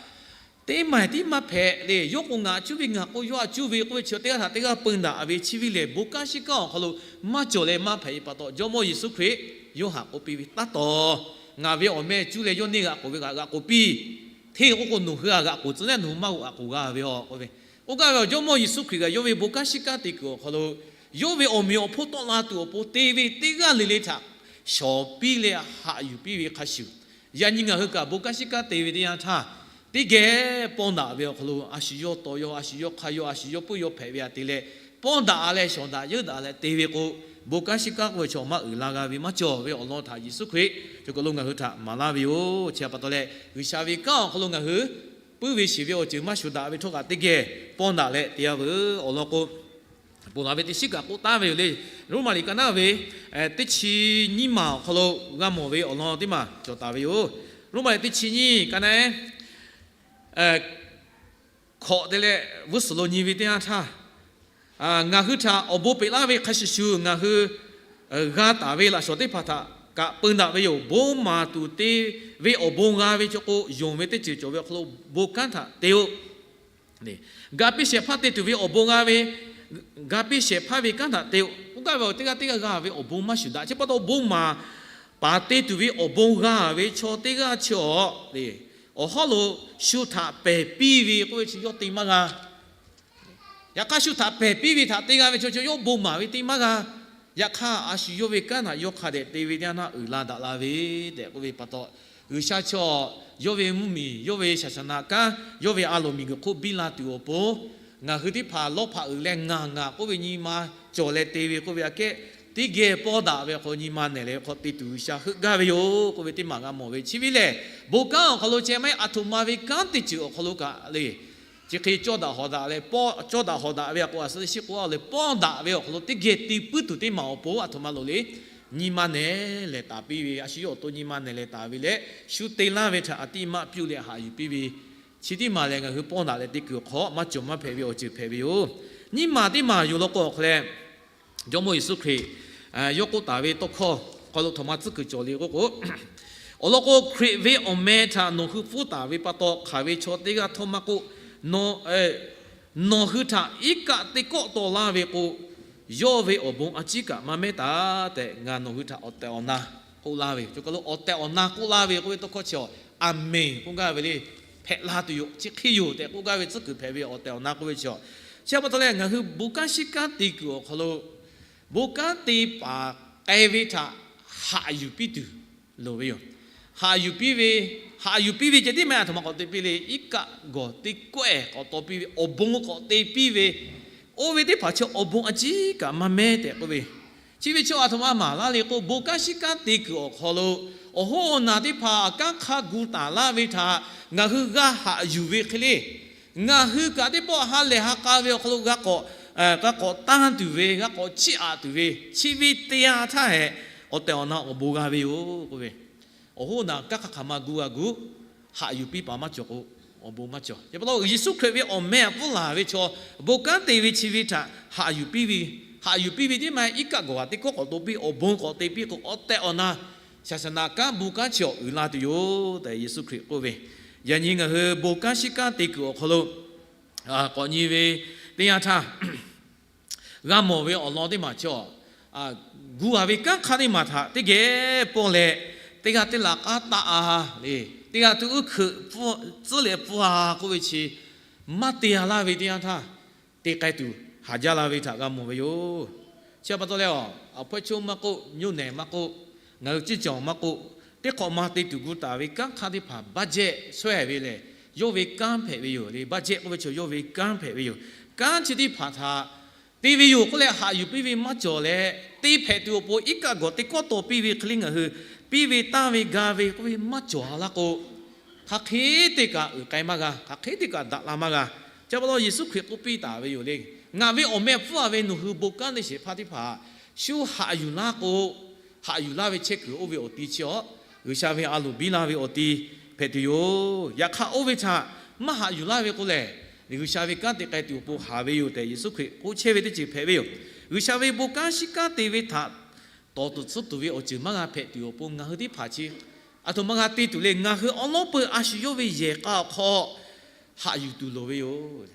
teˇ maˬ tiˉ maˇ hpehꞈ le. Yawˇ k'o ngaˬ cuˇ ve, ngaˬ k'o yawˇ a cuˇ ve k'oˆ ve chi teˇ g'aˇ htaꞈ teˇ g'aˇ peun daꞈ ve chi ve lehˬ, bon kanˉ shiˉ kanˉ awˬ hk'aw lo maˇ cawˬ leh maˇ hpehꞈ ve pa taw, Jawˇmawˇ Yeˍsuˆ Hkriꞈ yawˇ htaꞈ k'oˆ piˇ ve, Taˇ tawˍ, ngaˬ ve awˬ meh cuˇ leh yawˇ neˇ g'aꞈ k'oˍ ve kaꞈ g'aꞈ k'oˍ piˇ. Hteˇ k'oˆ k'o, nawˬ hui a g'aꞈ k'oˍ tcuh leh nawˬ hui maˇ g'aꞈ k'oˍ g'a ve a k'oˆ ve, k'oˆ gaˇ ve awˬ Jawˇmawˇ Yeˍsuˆ Hkriꞈ kaꞈ yawˇ ve bon kanˉ shiˉ kanˉ te kuiˬ awˬ hk'aw lo, yawˇ ve awˬ meꞈ awˬ hponˇ tawˆ la tuˬ awˬ pon te ve teˇ g'aˇ le le htaꞈ shawˍ piˇ leh haꞈ yuˬ piˇ ve hk'a shuˍ, yaꞈ nyi ngaˬ hui kaꞈ bon kanˉ shiˉ kanˉ te ve teˇ yanˇ htaˇ, teˇ geh pawˇ daꞈ ve awˬ hk'aw lo a shu yawˇ taw yaw, a shu yawˇ hk'a yaw, a shu yawˇ puiˉ yaw hpehꞈ ve a te leh, pawˇ daꞈ leh shawˍ daꞈ yeuˇ daꞈ leh te ve k'o, bon kanˉ shiˉ kanˉ k'oˆ ve chaw maˇ uiˍ la g'a ve maˇ cawˬ ve awˬ lawn htaꞈ Yeˍsuˆ Hkriꞈ cawˬ kaˬ lo ngaˬ hui htaꞈ maˍ laˇ ve yoˬ. Chi pa taw leh, G'uiˬsha ve kanˉ awˬ hk'aw lo ngaˬ hui puiˉ ve shiˍ ve awˬ ceuˬ maˇ shuˍ daꞈ ve htawˇ kaꞈ teˇ geh pawˇ daꞈ leh te a veuˬ. Awˬ lawn k'o, ponˬ laˬ ve teˇ shiˉ kaꞈ k'oˆ taˍ ve yoˬ le. Roˉmaꞈ liꞈ ka naˉ ve teˇ chi nyiˇ maˬ awˬ hk'aw lo g'a mawˬ ve awˬ lawn teˇ maˬ cawˬ taˍ ve yoˬ. Roˉmaꞈ liꞈ teˇ chi nyiˇ ka naˉ hkawꞈ te leh g'uˇ suhˍ lo nyi ve teˇ yanˇ htaˇ, ngaˬ hui htaꞈ awˬ bon peꞈ laˇ ve hk'a shuˍ shuˍ ngaˬ hui g'a taˍ ve laꞈ shawnˍ teˇ hpaˍ htaꞈ kaꞈ peun daꞈ ve yoˬ. Bon maˍ tuˬ te ve awˬ bon g'a ve chaw k'o, yonˍ ve teˇ ceuˬ cawˬ ve awˬ hk'aw lo bon kanˉ htaꞈ te-o. Ga piˇ shehˍ hpaˇ te tuˬ ve awˬ bon g'a ve, ga piˇ shehˍ hpaˇ ve kanˉ htaꞈ te-o. K'oˆ gaˇ ve awˬ teˇ g'aˇ teˇ g'aˇ g'a ve awˬ bon maˇ shuˍ daꞈ. Chi pa taw bon maˍ paˍ te tuˬ ve awˬ bon g'a ve chaw teˇ g'aˇ chi awˬ le, awˬ hawˉ lo shu htaꞈ pehˬ piˇ ve k'oˆ ve chi yawˇ te maˇ g'a. Yaꞈ hk'aˇ, shu htaꞈ pehˬ piˇ ve htaꞈ te g'a ve chaw chi yawˇ bon maˍ ve te maˇ g'a. Yaꞈ hk'aˇ, a shu yawˇ ve kanˉ htaꞈ yawˇ hk'a dehꞈ te ve teˇ yanˇ htaˇ uiˍ la daꞈ la ve tehꞈ k'oˆ ve pa taw, G'uiˬsha chaw yawˇ ve mvuhˇmiˬ, yawˇ ve shaˍ shaˍ naꞈ kanˉ, yawˇ ve a loˍ miˬguiˬ hk'oˆ biˇ la tuˬ awˬ pon, ngaˬ hui teˇ hpaˍ lawˇ hpaꞈ uiˍ leh ngaˬ ngaˬ k'oˆ ve nyi ma cawˬ leh te ve k'oˆ ve aꞈ kehˉ, teˇ geh pawˇ daꞈ ve awˬ hk'aw lo nyi ma nehˬ leh hk'aw te tuˬ G'uiˬsha heuˆ gaˇ ve yoˬ k'oˆ ve teˇ maˬ g'a mawˬ ve. Chi ve lehˬ, bon kanˉ awˬ hk'aw lo chehˇ maˇ heˆ, a htoꞈ ma ve kanˉ teˇ ceuˬ awˬ hk'aw lo kaꞈ le, chi hk'e cawˇ daꞈ hawˍ daꞈ leh pawˇ, cawˇ daꞈ hawˍ daꞈ ve a k'o, a suh teˇ shiˉ k'o a le pawˇ daꞈ ve awˬ hk'aw lo teˇ geh te puiˉ tuˬ teˇ maˬ awˬ pon a htoꞈ ma lo le, nyi ma nehˬ lehˬ taˍ piˇ ve, a shu yawˇ awˬ to nyi ma nehˬ lehˬ taˍ ve leh, shu te laˇ ve htaꞈ a tiꞈ maˆ piˇ leh haꞈ yuˬ piˇ ve, chi teˇ maˬ lehˬ ngaˬ hui pawˇ daꞈ leh te kuiˬ awˬ hk'aw maˇ cawˬ maˇ hpehꞈ ve awˬ ceuˬ hpehꞈ ve yoˬ. Nyiˇ maˬ teˇ maˬ yoˬ law k'o awˬ hk'aw leh, Jawˇmawˇ Yeˍsuˆ Hkriꞈ yawˇ k'oˆ taˍ ve tawˇ hkawˇ hk'aw lo htoꞈ ma tcuhˉ kuiˬ cawˬ le k'oˆ k'o, awˬ lawn k'o, Hkriꞈ ve awˬ meh htaꞈ nawˬ hui pfuhˇ taˍ ve pa taw, hk'aˬ ve chaw teˇ g'aˇ htawˇ maˇ k'oˆ, nawˬ hui htaꞈ iˉ kaˆ teˇ kawˆ taw laˇ ve k'o, yawˇ ve awˬ bon a ciˉ kaꞈ maˇ mehˉ taˍ tehꞈ, ngaˬ nawˬ hui htaꞈ awˬ tehˬ awˬ na k'oˆ laˇ ve yoˬ. Cawˬ kaˬ lo awˬ tehˬ awˬ na k'oˆ laˇ ve k'oˆ ve tawˇ hkawˇ chi awˬ, aˍmenˍ k'oˆ gaˇ ve le, hpehꞈ la tuˬ yoˬ, chi hk'e yoˬ tehꞈ k'oˆ gaˇ ve tcuhˉ kuiˬ hpehꞈ ve awˬ tehˬ awˬ na k'oˆ ve chi awˬ. Chi pa taw leh, ngaˬ hui bon kanˉ shiˉ kanˉ te kuiˬ awˬ hk'aw lo, bon kanˉ te paˍ k'ai ve htaꞈ haꞈ yuˬ piˇ tuˬ loˍ ve yoˬ. Haꞈ yuˬ piˇ ve, haꞈ yuˬ piˇ ve ceh tiˉ maˇ heˆ, a htoꞈ ma k'awꞈ te piˇ le, iˉ kaˆ gawˬ teˇ kawehˬ k'awꞈ taw piˇ ve, awˬ bon k'awꞈ te piˇ ve, oˇ ve teˇ hpaˍ chi awˬ bon a ciˉ kaꞈ maˇ mehˉ tehꞈ k'oˆ ve, chi ve chaw a htoꞈ ma maˍ laˇ le k'o, bon kanˉ shiˉ kanˉ te kuiˬ awˬ hk'aw lo, awˬ hoˉ awˬ naˬ teˇ hpaˍ kanˉ hk'a gu taˍ laˇ ve htaꞈ ngaˬ hui g'a haꞈ yuˬ ve hk'e le. Ngaˬ hui kaꞈ teˇ pawˆ ha lehˬ ha k'a ve awˬ hk'aw lo g'a k'awꞈ, g'a k'awꞈ tanˇ tuˬ ve, g'a k'awꞈ chiˇ aꞈ tuˬ ve, chi ve te a htaˇ hehꞈ, awˬ tehˬ awˬ na awˬ bon g'a ve yoˬ k'oˆ ve, awˬ hoˉ awˬ naˬ kanˉ hk'a hk'aˬ ma gu g'a gu, haꞈ yuˬ piˇ paˍ maˇ cawˬ k'o, awˬ bon maˇ cawˬ. Chi pa taw Yeˍsuˆ Hkriꞈ ve awˬ meh htaꞈ pfuhˇ laˬ ve chaw, bon kanˉ te ve chi ve htaꞈ haꞈ yuˬ piˇ ve, haꞈ yuˬ piˇ ve tiˉ maˇ heˆ, iˉ kaˆ gawˬ g'aꞈ teˇ kawˆ k'awꞈ taw piˇ, awˬ bon k'awꞈ te piˇ k'o, awˬ tehˬ awˬ na shaˍ shaˍ naꞈ kanˉ bon kanˉ chi awˬ uiˍ la tuˬ yoˬ tehꞈ Yeˍsuˆ Hkriꞈ k'oˆ ve. Yaꞈ nyi ngaˬ hui bon kanˉ shiˉ kanˉ te kuiˬ awˬ hk'aw lo k'awꞈ nyi ve teˇ yanˇ htaˇ, g'a mawˬ ve awˬ lawn teˇ maˬ chi awˬ, gu a ve kanˉ hk'aˇ teˇ maˬ htaꞈ teˇ geh pawˇ leh, teˇ g'aˇ teˇ laꞈ k'aˉ taˆ a le, teˇ g'aˇ tuˬ uˉ hkeuꞈ tcuhˉ leh pfuhˇ a k'oˆ ve chi, maˇ te a laˇ ve teˇ yanˇ htaˇ, te k'ai tuˬ haˍ jaˇ la ve htaꞈ g'a mawˬ ve yoˬ. Chi pa taw leh, awˬ hpawehˇ choˇ maˇ k'oˆ, nyuˇ nehˬ maˇ k'oˆ, ngaˬ hui ciˇ cawˬ maˇ k'oˆ, teˇ hk'awꞈ ma te tuˬ gu taˍ ve kanˉ hk'aˇ teˇ hpaˍ budget shawehˇ ve lehˬ, yawˇ ve kanˉ hpehꞈ ve yoˬ le. Budget k'oˆ ve chaw yawˇ ve kanˉ hpehꞈ ve yoˬ. Kanˉ chi teˇ hpaˍ htaꞈ te ve yoˬ k'oˆ leh haꞈ yuˬ piˇ ve maˇ cawˬ leh, te hpehꞈ tuˬ awˬ pon iˉ kaˆ gawˬ teˇ kawˆ taw piˇ ve hk'e le ngaˬ hui piˇ ve tanˇ ve ga ve k'oˆ ve maˇ cawˬ a laˇ k'o, hk'aˬ hk'e te kaꞈ uiˍ k'ai maˇ g'a, hk'aˬ hk'e te kaꞈ daꞈ la maˇ g'a. Chi pa taw Yeˍsuˆ Hkriꞈ k'oˆ piˇ taˍ ve yoˬ le. Ngaˬ ve awˬ meh hpfuhˇ a ve nawˬ hui bon kanˉ teˇ shehˍ hpaˇ teˇ hpaˍ shu haꞈ yuˬ laˇ k'o, haꞈ yuˬ laˇ ve chehˇ kuiˬ oˇ ve awˬ ti chi awˬ, G'uiˬsha ve a loˍ biˇ laˇ ve awˬ ti hpehꞈ tuˬ yoˬ. Yaꞈ hk'aˇ oˇ ve htaꞈ maˇ haꞈ yuˬ laˇ ve k'o lehˬ, G'uiˬsha ve kanˉ te k'ai tuˬ awˬ pon haˍ ve yoˬ tehꞈ Yeˍsuˆ Hkriꞈ k'oˆ chehˇ ve teˇ ceuˬ hpehꞈ ve yoˬ. G'uiˬsha ve bon kanˉ shiˉ kanˉ te ve htaꞈ tawˍ tuˬ tsuhˇ tuˬ ve awˬ ceuˬ maˇ g'a hpehꞈ tuˬ awˬ pon ngaˬ hui teˇ hpaˍ chi aˬ htoꞈ ma g'a te tuˬ le. Ngaˬ hui awˉ lawˉ peu a shu yawˇ ve yehˬ k'a awˬ hk'aw haꞈ yuˬ tuˬ loˍ ve yoˬ.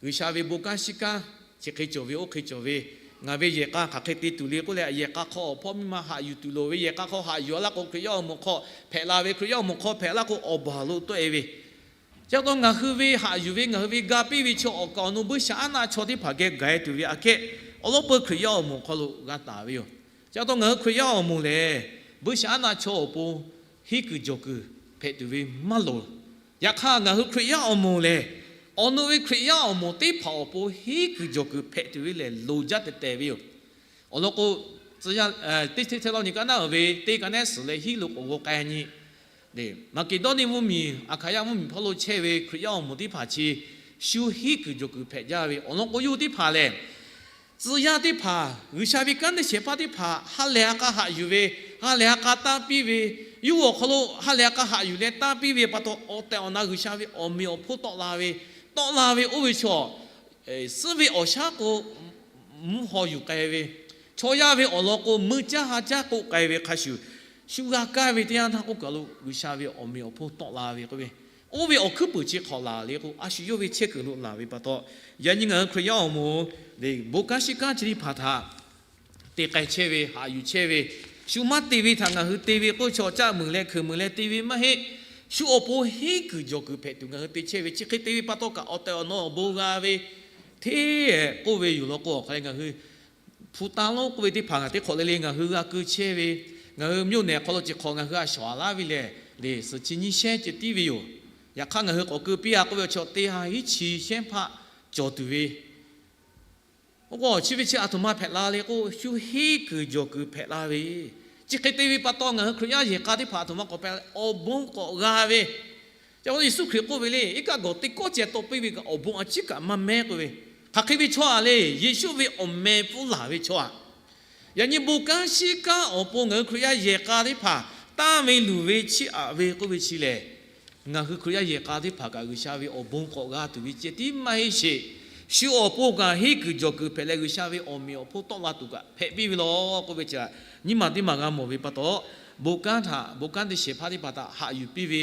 G'uiˬsha ve bon kanˉ shiˉ kanˉ chi hk'e cawˬ ve oˇ hk'e cawˬ ve, ngaˬ ve yehˬ k'a hk'aˬ hk'e te tuˬ le k'oˆ leh, yehˬ k'a hk'aw awˬ hpawˇ miˇ ma haꞈ yuˬ tuˬ loˍ ve, yehˬ k'a hk'aw haꞈ yuˬ a laˇ k'o Hkriꞈ yaˇ awˬ moˍ hk'aw hpehꞈ la ve, Hkriꞈ yaˇ awˬ moˍ hk'aw hpehꞈ laˇ k'o awˬ baˬ lo tawˆ e ve. Chi pa taw ngaˬ hui ve haꞈ yuˬ ve, ngaˬ hui ve ga piˇ ve chi awˬ kaˍ awˬ nu buiˇshaˆaˉnaˆ chaw teˇ hpaˍ geh gaˬ e tuˬ ve aꞈ kehˉ, awˉ lawˉ peu Hkriꞈ yaˇ awˬ moˍ hk'aw lo g'a taˍ ve yoˬ. Chi pa taw ngaˬ hui Hkriꞈ yaˇ awˬ moˍ lehˬ, buiˇshaˆaˉnaˆ chaw awˬ pon henˇ kuiˬ jawˬ kuiˬ hpehꞈ tuˬ ve maˇ loˍ. Yaꞈ hk'aˇ ngaˬ hui Hkriꞈ yaˇ awˬ moˍ lehˬ, awˬ nu ve Hkriꞈ yaˇ awˬ moˍ teˇ hpaˍ awˬ pon henˇ kuiˬ jawˬ kuiˬ hpehꞈ tuˬ ve lehˬ loˍ jaˇ tehꞈ tehˬ ve yoˬ. Awˬ lawn k'o, teˇ Hteˇsaˍlawˇniˆ ka naˉ uiˍ ve teˇ ka nehˉ suhˍ leh hiˉ lo k'awꞈ g'aw k'ai nyi Maˍkeˍdawˇniˆ mvuhˇmiˬ, Aˍhkaˍyaˆ mvuhˇmiˬ hpawˇ lo chehˇ ve Hkriꞈ yaˇ awˬ moˍ teˇ hpaˍ chi shu henˇ kuiˬ jawˬ kuiˬ hpehꞈ jaˇ ve. Awˬ lawn k'o yawˇ hui teˇ hpaˍ lehˬ, tcuh yaˇ teˇ hpaˍ G'uiˬsha ve kanˉ teˇ shehˍ hpaˇ teˇ hpaˍ ha lehˬ ha k'a haꞈ yuˬ ve, ha lehˬ ha k'a tanˇ piˇ ve, yawˇ hui awˬ hk'aw lo ha lehˬ ha k'a haꞈ yuˬ leh tanˇ piˇ ve pa taw awˬ tehˬ awˬ na G'uiˬsha ve awˬ meꞈ awˬ hponˇ tawˆ la ve, tawˆ la ve oˇ ve chaw, suhˉ ve awˬ shaˉ k'o mvuhˇ haw yuˬ k'ai ve, chaw yaˇ ve awˬ lawn k'o meuˇ caˇ ha caˇ k'oˆ k'ai ve hk'a shuˍ, shu g'a kaˇ ve teˇ yanˇ htaˇ k'oˆ kaˬ lo G'uiˬsha ve awˬ meꞈ awˬ hponˇ tawˆ la ve k'oˆ ve, oˇ ve awˬ hkuiˉ puiˍ chi hk'awꞈ laˬ le k'o, a shu yawˇ ve chehˇ kuiˬ lo laˬ ve pa taw, yaꞈ nyi ngaˬ hui Hkriꞈ yaˇ awˬ moˍ lehˬ, bon kanˉ shiˉ kanˉ chi teˇ hpaˍ htaꞈ te k'ai chehˇ ve, haꞈ yuˬ chehˇ ve, shu maˇ te ve htaꞈ ngaˬ hui te ve k'oˆ ve chaw caˆ muiˬ leh hkeuꞈ muiˬ leh te ve maˇ heˆ. Shu awˬ pon henˇ kuiˬ jawˬ kuiˬ hpehꞈ tuˬ ngaˬ hui te chehˇ ve chi hk'e te ve pa taw kaꞈ awˬ tehˬ awˬ na awˬ bon g'a ve hteˇ k'oˆ ve yoˬ law k'o, awˬ hk'aˬ lehˬ ngaˬ hui hpu taˇ lonˉ k'oˆ ve teˇ hpaˍ ngaˬ teˇ hk'awꞈ le le ngaˬ hui g'a keu chehˇ ve, ngaˬ hui mvuhˇ naw hk'aw lo chi hk'awꞈ ngaˬ hui a shawˍ a laˇ ve lehˬ, lehˬ suhˍ chi nyiˇ shehˉ ceh tiˉ ve yoˬ. Yaꞈ hk'aˇ ngaˬ hui k'awꞈ keu piˇ a k'oˆ ve chaw teˇ ha hiˉ chi shehˉ hpaˆ cawˬ tuˬ ve Oˇ k'o chi ve chi aˬ htoꞈ ma hpehꞈ la le k'o, shu henˇ kuiˬ jawˬ kuiˬ hpehꞈ la ve. Chi hk'e te ve pa taw ngaˬ hui Hkriꞈ yaˇ yehˬ k'a teˇ hpaˍ aˬ htoꞈ ma k'awꞈ hpehꞈ la, awˬ bon k'awꞈ g'a ve. Chi pa taw Yeˍsuˆ Hkriꞈ k'oˆ ve le, iˉ kaˆ gawˬ teˇ kawˆ ceh taw piˇ ve kaꞈ awˬ bon a ciˉ kaꞈ maˇ mehˉ k'oˆ ve. Hk'aˬ hk'e ve chaw aꞈ le, Yeˍsuˆ ve awˬ meh pfuhˇ laˬ ve chaw aꞈ. Yaꞈ nyi bon kanˉ shiˉ kanˉ awˬ pon ngaˬ hui Hkriꞈ yaˇ yehˬ k'a teˇ hpaˍ tanˇ ve luˬ ve chiˇ aꞈ ve k'oˆ ve chi lehˬ, ngaˬ hui Hkriꞈ yaˇ yehˬ k'a teˇ hpaˍ kaꞈ G'uiˬsha ve awˬ bon k'awꞈ g'a tuˬ ve ceh tiˉ maˇ heˆ sheˍ. Shu awˬ pon kaꞈ henˇ kuiˬ jawˬ kuiˬ hpehꞈ leh G'uiˬsha ve awˬ meꞈ awˬ hponˇ tawˆ la tuˬ kaꞈ hpehꞈ piˇ ve law k'oˆ ve chi, nyiˇ maˬ teˇ maˬ g'a mawˬ ve pa taw, bon kanˉ htaꞈ, bon kanˉ teˇ shehˍ hpaˇ teˇ hpaˍ htaꞈ haꞈ yuˬ piˇ ve,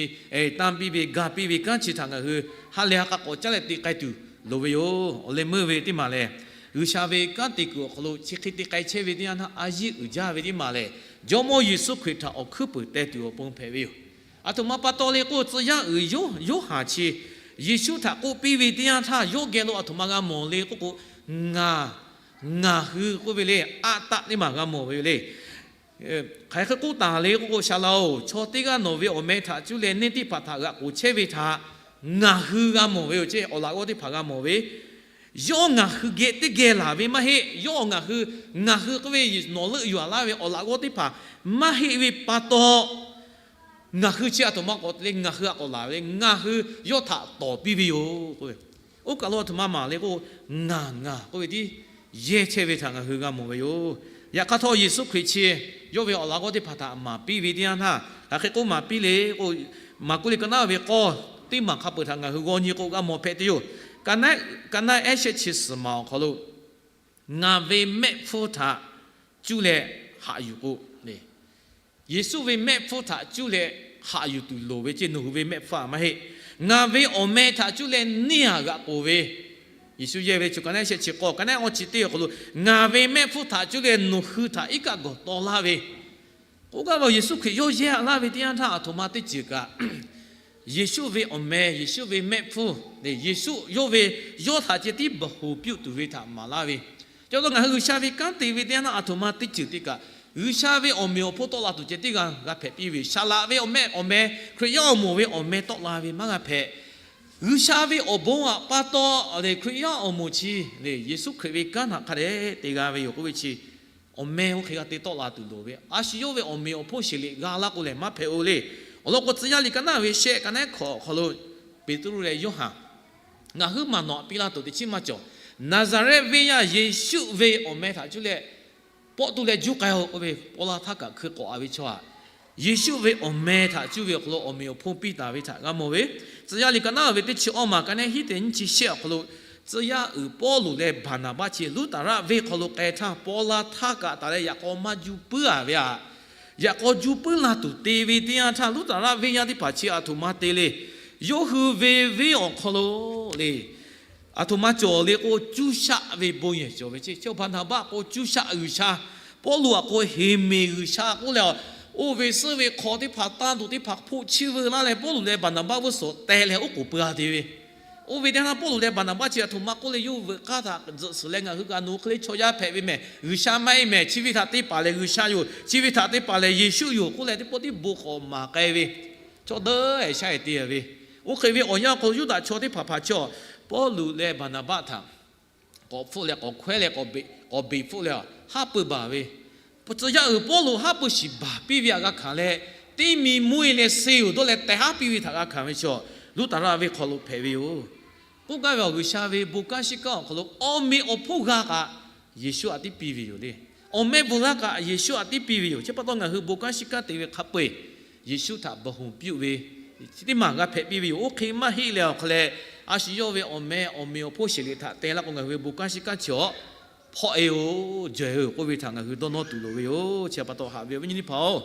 tanˇ piˇ ve, ga piˇ ve kanˉ chi htaꞈ ngaˬ hui ha lehˬ ha k'a k'awꞈ caˉ leh te k'ai tuˬ loˍ ve yoˬ. Awˬ leh meuˇ ve teˇ maˬ lehˬ, G'uiˬsha ve kanˉ te kuiˬ awˬ hk'aw lo chi hk'e te k'ai chehˇ ve teˇ yanˇ htaˇ a yiˇ uiˍ jaˇ ve teˇ maˬ lehˬ, Jawˇmawˇ Yeˍsuˆ Hkriꞈ htaꞈ awˬ hkuiˉ puiˍ teh tuˬ awˬ pon hpehꞈ ve yoˬ. Aˬ htoꞈ ma pa taw le k'o, tcuh yaˇ uiˍ Yoˇhanˬ chi Yeˍsuˆ htaꞈ k'oˆ piˇ ve teˇ yanˇ htaˇ yawˇ geh lo aˬ htoꞈ ma g'a mawˬ le k'oˆ k'o, ngaˬ, ngaˬ hui k'oˆ ve le, aˆ taˆ teˇ maˬ g'a mawˬ ve yoˬ le. Hk'aˬ hk'e k'oˆ taˍ le k'oˆ k'o, Saˍ laꞈ-oˬ, chaw teˇ g'aˇ nawˬ ve awˬ meh htaꞈ cuˇ leh neˇ teˇ hpaˍ htaꞈ g'aꞈ k'oˍ chehˇ ve htaꞈ ngaˬ hui g'a mawˬ ve yoˬ ceˇ. Awˬ laꞈ g'awˇ teˇ hpaˍ g'a mawˬ ve, yawˇ ngaˬ hui geh teˇ geh laˬ ve maˇ heˆ. Yawˇ ngaˬ hui, ngaˬ hui k'oˆ ve nawˬ leuˆ yuˬ a laˇ ve awˬ laꞈ g'awˇ teˇ hpaˍ maˇ heˆ ve pa taw, ngaˬ hui chi aˬ htoꞈ ma k'awꞈ te le, ngaˬ hui a k'awꞈ laˬ ve le, ngaˬ hui yawˇ htaꞈ tawˍ piˇ ve yoˬ k'oˆ ve. Oˇ kaˬ lo aˬ htoꞈ ma maˍ le k'o, ngaˬ, ngaˬ k'oˆ ve tiˉ yehˇ chehˇ ve htaꞈ ngaˬ hui g'a mawˬ ve yoˬ. Yaꞈ hk'aˇ htawˇ Yeˍsuˆ Hkriꞈ chi yawˇ ve awˬ laꞈ g'awˇ teˇ hpaˍ htaꞈ maˍ piˇ ve teˇ yanˇ htaˇ, hk'aˬ hk'e k'oˆ maˍ piˇ le k'o, Maˍkuˆ liꞈ ka naˉ ve k'awˇ teˇ maˬ hk'a peuˬ htaꞈ ngaˬ hui g'aw nyi k'o g'a mawˬ hpehꞈ tuˬ yoˬ. Ka naˉ, ka naˉ ehˉ shehˆ chi suhˍ maˬ awˬ hk'aw lo, ngaˬ ve mehˆ hpfuhˇ htaꞈ cuˇ leh haꞈ yuˬ k'o, Yeˍsuˆ ve mehˆ hpfuhˇ htaꞈ cuˇ leh haꞈ yuˬ tuˬ loˍ ve ceˇ. Nawˬ hui ve mehˆ hpfuhˇ aꞈ maˇ heˆ. Ngaˬ ve awˬ meh htaꞈ cuˇ leh neˇ aꞈ g'aꞈ k'oˍ ve, Yeˍsuˆ yehˇ ve chi ka naˉ ehˉ shehˆ chi k'awˇ, ka naˉ ehˉ awˇ chi teˇ awˬ hk'aw lo, ngaˬ ve mehˆ hpfuhˇ htaꞈ cuˇ leh nawˬ hui htaꞈ iˉ kaˆ gawˬ taw laˇ ve k'oˆ gaˇ ve Yeˍsuˆ Hkriꞈ yawˇ yehˇ aꞈ laˇ ve teˇ yanˇ htaˇ aˬ htoꞈ ma teˇ ceuˬ kaꞈ, Yeˍsuˆ ve awˬ meh, Yeˍsuˆ ve mehˆ hpfuhˇ, Yeˍsuˆ yawˇ ve, yawˇ htaꞈ ceh tiˉ baˬ hoˍ piˇ tuˬ ve htaꞈ maˍ laˇ ve. Chi pa taw ngaˬ hui G'uiˬsha ve kanˉ te ve teˇ yanˇ htaˇ aˬ htoꞈ ma teˇ ceuˬ te kaꞈ, G'uiˬsha ve awˬ meꞈ awˬ hponˇ tawˆ la tuˬ ceh tiˉ g'a g'a hpehꞈ piˇ ve. Saˍ laꞈ ve awˬ meh, awˬ meh, Hkriꞈ yaˇ awˬ moˍ ve awˬ meh tawˆ la ve maˇ g'a hpehꞈ. G'uiˬsha ve awˬ bon aꞈ pa taw lehˬ, Hkriꞈ yaˇ awˬ moˍ chi lehˬ, Yeˍsuˆ Hkriꞈ ve kanˉ htaꞈ hk'a dehꞈ te g'a ve yoˬ k'oˆ ve chi Awˬ meh oˇ hk'e g'a te tawˆ la tuˬ loˍ ve, a shu yawˇ ve awˬ meꞈ awˬ hponˇ sheˍ liꞈ g'a laˇ k'o lehˬ maˇ hpehꞈ-o le. Awˬ lawn k'o, tcuh yaˇ liꞈ ka naˉ ve shehˆ, ka naˉ hkawꞈ awˬ hk'aw lo Peˍtruˆ leh Yoˇhanˬ, ngaˬ huiˉ maˬ nawˬ htaꞈ piˇ laˇ tuˬ teˇ chiˉ maˇ cawˬ. Naˍzaˍrehˆ venˇ yaˇ Yeˍsuˆ ve awˬ meh htaꞈ cuˇ leh pawˆ tuˬ leh juˇ k'ai-o k'oˆ ve, paw la htaˇ kaꞈ hkui k'awꞈ-a ve chaw aꞈ, Yeˍsuˆ ve awˬ meh htaꞈ cuˇ ve awˬ hk'aw lo awˬ meꞈ awˬ hponˇ piˇ taˍ ve htaꞈ g'a mawˬ ve. Tcuh yaˇ liꞈ ka naˉ ve teˇ chi awˇ maˬ, ka naˉ hiˉ tehꞈ nyiˇ chi shehˆ awˬ hk'aw lo, tcuh yaˇ uiˍ Pawˇluꞈ leh Baˍnaˍbaˆ chi Luˉtaˍraˆ venˇ hk'aw lo k'ai htaˇ, paw la htaˇ kaꞈ taˍ leh yaꞈ k'aw maˇ juˇ puiˉ-a ve aꞈ, yaꞈ k'aw juˇ puiˉ la tuˬ te ve teˇ yanˇ htaˇ, Luˉtaˍraˆ venˇ yaˇ teˇ hpaˍ chi aˬ htoꞈ ma te le. Yawˇ hui ve venˇ awˬ hk'aw lo le, aˬ htoꞈ ma cawˬ le k'o, cuˇ shaˆ ve bon yehˬ cawˬ ve ceˇ. Chaw Baˍnaˍbaˆ k'o cuˇ shaˆ g'uiˬsha, Pawˇluꞈ aꞈ k'o heˍ meˍ g'uiˬsha k'oˆ leh, oˇ ve suhˉ ve hk'aw teˇ hpaˍ, tanˇ tuˬ teˇ hpaˍ hpoˆ chiˇ veu laˇ leh, Pawˇluꞈ leh Baˍnaˍbaˆ g'uˇ suhˍ teh leh oˉ k'oˍ pui-a te ve. Oˇ ve teˇ yanˇ Pawˇluꞈ leh Baˍnaˍbaˆ chi aˬ htoꞈ ma k'oˆ leh, yawˇ veuꞈ k'aˇ htaꞈ tzuhꞈ suhˍ leh, ngaˬ hui kaꞈ nawˬ hui hk'e le chaw yaˇ hpehꞈ ve mehˬ, G'uiˬsha maˇ heˆ mehˬ, chi ve htaꞈ te paˍ lehˬ G'uiˬsha yoˬ, chi ve htaꞈ te paˍ lehˬ Yeˍsuˆ yoˬ k'oˆ leh, teˇ pawˆ tiˉ bon k'awꞈ maˍ k'ai ve, chaw dawˇ-e shaˉ-e te ve. Oˇ hk'e ve awˬ yanˇ awˬ hk'aw lo Yuˇdaꞈ chaw teˇ hpaˍ hpaˍ chaw Pawˇluꞈ leh Baˍnaˍbaˆ htaꞈ k'awꞈ hpfuhˆ leh k'awꞈ hkawehˉ leh k'awꞈ beꞈ, k'awꞈ beˬ hpfuhˆ leh haˉ pui baˬ ve, tcuh yaˇ uiˍ Pawˇluꞈ haˉ pui shiˍ baˬ piˇ ve htaꞈ g'a hkanˍ leh, teˇ mi mvuhˇ-e leh suh-oˬ dawˇ leh teh haˉ piˇ ve htaꞈ g'a hkanˍ ve chaw, Luˉtaˍraˆ venˇ hk'aw lo hpehꞈ ve yoˬ. K'oˆ gaˇ ve awˬ G'uiˬsha ve bon kanˉ shiˉ kanˉ awˬ hk'aw lo awˬ meꞈ awˬ hponˇ g'a kaꞈ, Yeˍsuˆ htaꞈ tiˉ piˇ ve yoˬ le. Awˬ meh bvuhˬ laˇ kaꞈ, Yeˍsuˆ htaꞈ tiˉ piˇ ve yoˬ. Chi pa taw ngaˬ hui bon kanˉ shiˉ kanˉ te ve hk'a peu-eˬ, Yeˍsuˆ htaꞈ bvuhˬ hoꞈ piˇ-oˆ ve chi teˇ maˬ g'a hpehꞈ piˇ ve yoˬ. Oˇ hk'e maˇ heˆ leh awˬ hk'aw leh, a shu yawˇ ve awˬ meh awˬ meꞈ awˬ hponˇ sheˍ liꞈ htaꞈ teh laˇ k'o, ngaˬ hui ve bon kanˉ shiˉ kanˉ chi awˬ hpawˆ-e-oˬ, jawˬ-e-oˬ k'oˆ ve htaꞈ ngaˬ hui dawˇ nawˇ tuˬ loˍ ve yoˬ. Chi pa taw haꞈ ve awˬ viˉ nyi teˇ hpaˍ-oˬ,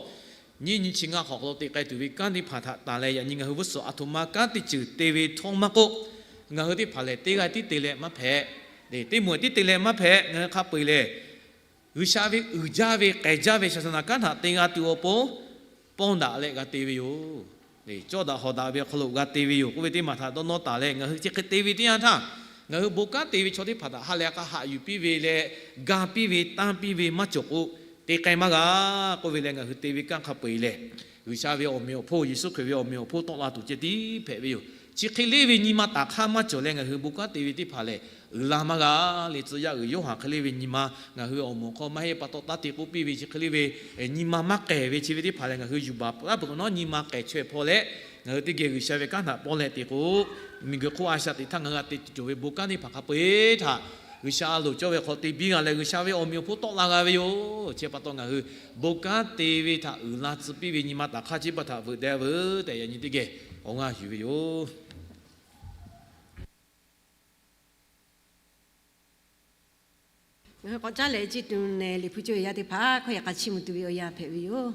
nyiˇ nyi chi ngaˇ hk'awꞈ hk'aw lo te k'ai tuˬ ve kanˉ teˇ hpaˍ htaꞈ tanˬ leh, yaꞈ nyi ngaˬ hui g'uˇ suhˍ aˬ htoꞈ ma kanˉ teˇ ceuˬ te ve htawˇ maˇ k'oˆ, ngaˬ hui teˇ hpaˍ lehˬ teˇ g'aˇ tiˉ te leh maˇ hpehꞈ, teˇ moˍ tiˉ te leh maˇ hpehꞈ. Ngaˬ hui hk'a peu-eˬ lehˬ, G'uiˬsha ve uiˍ jaˇ ve k'ehˬ jaˇ ve shaˍsaˍnaˍ kanˉ htaꞈ te g'a tuˬ awˬ pon pawˇ daꞈ leh g'a te ve yoˬ. Cawˇ daꞈ hawˍ daꞈ ve awˬ hk'aw lo g'a te ve yoˬ k'oˆ ve teˇ maˬ htaꞈ dawˇ nawˇ taˍ leh, ngaˬ hui chi hk'e te ve teˇ yanˇ htaˇ, ngaˬ hui bon kanˉ te ve chaw teˇ hpaˍ htaꞈ ha lehˬ k'a haꞈ yuˬ piˇ ve leh, ga piˇ ve, tanˇ piˇ ve maˇ cawˬ k'o, te k'ai maˇ g'a k'oˆ ve leh, ngaˬ hui te ve kanˉ hk'a peu-eˬ lehˬ, G'uiˬsha ve awˬ meꞈ awˬ hponˇ, Yeˍsuˆ Hkriꞈ ve awˬ meꞈ awˬ hponˇ tawˆ la tuˬ ceh tiˉ hpehꞈ ve yoˬ. Chi hk'e le ve nyi ma taˍ hk'aˇ maˇ cawˬ leh, ngaˬ hui bon kanˉ te ve teˇ hpaˍ lehˬ uiˍ la maˇ g'a le. Tcuh yaˇ uiˍ Yoˇhanˬ hk'e le ve nyi ma ngaˬ hui awˬ moˍ hk'aw maˇ heˆ pa taw taˇ te k'oˆ piˇ ve, chi hk'e le ve nyi ma maˇ k'ehˬ ve chi ve teˇ hpaˍ lehˬ, ngaˬ hui yuˬ baˬ laˇ peuˬ k'o nawˉ nyi ma k'ehˬ chaweh hpaw leh, ngaˬ hui teˇ geh G'uiˬsha ve kanˉ htaꞈ pawˇ leh te k'o, miˬguiˬ hk'oˆ a shaꞈ teꞈ htaˇ ngaˬ hui g'a te tuˬ cawˬ ve bon kanˉ teˇ hpaˍ hk'a peu-eˬ htaꞈ G'uiˬsha loˍ cawˇ ve hk'aw te biˇ g'a leh, G'uiˬsha ve awˬ meꞈ awˬ hponˇ tawˆ la g'a ve yoˬ. Chi pa taw ngaˬ hui bon kanˉ te ve htaꞈ uiˍ la tcuh piˇ ve nyi ma taˍ hk'aˇ chi pa htaꞈ veuꞈ deh veuˬ tehꞈ, yaꞈ nyi teˇ geh awˬ g'aˇ yuˬ ve yoˬ. Ngaˬ hui k'awꞈ caˉ leh, Ciˇ tuˬ nehˬ liꞈ hpu cawˇ ve yaˇ teˇ hpaˍ hkawˇ yaꞈ k'a chiˇ mvuh tuˬ ve awˬ yanˇ hpehꞈ ve yoˬ.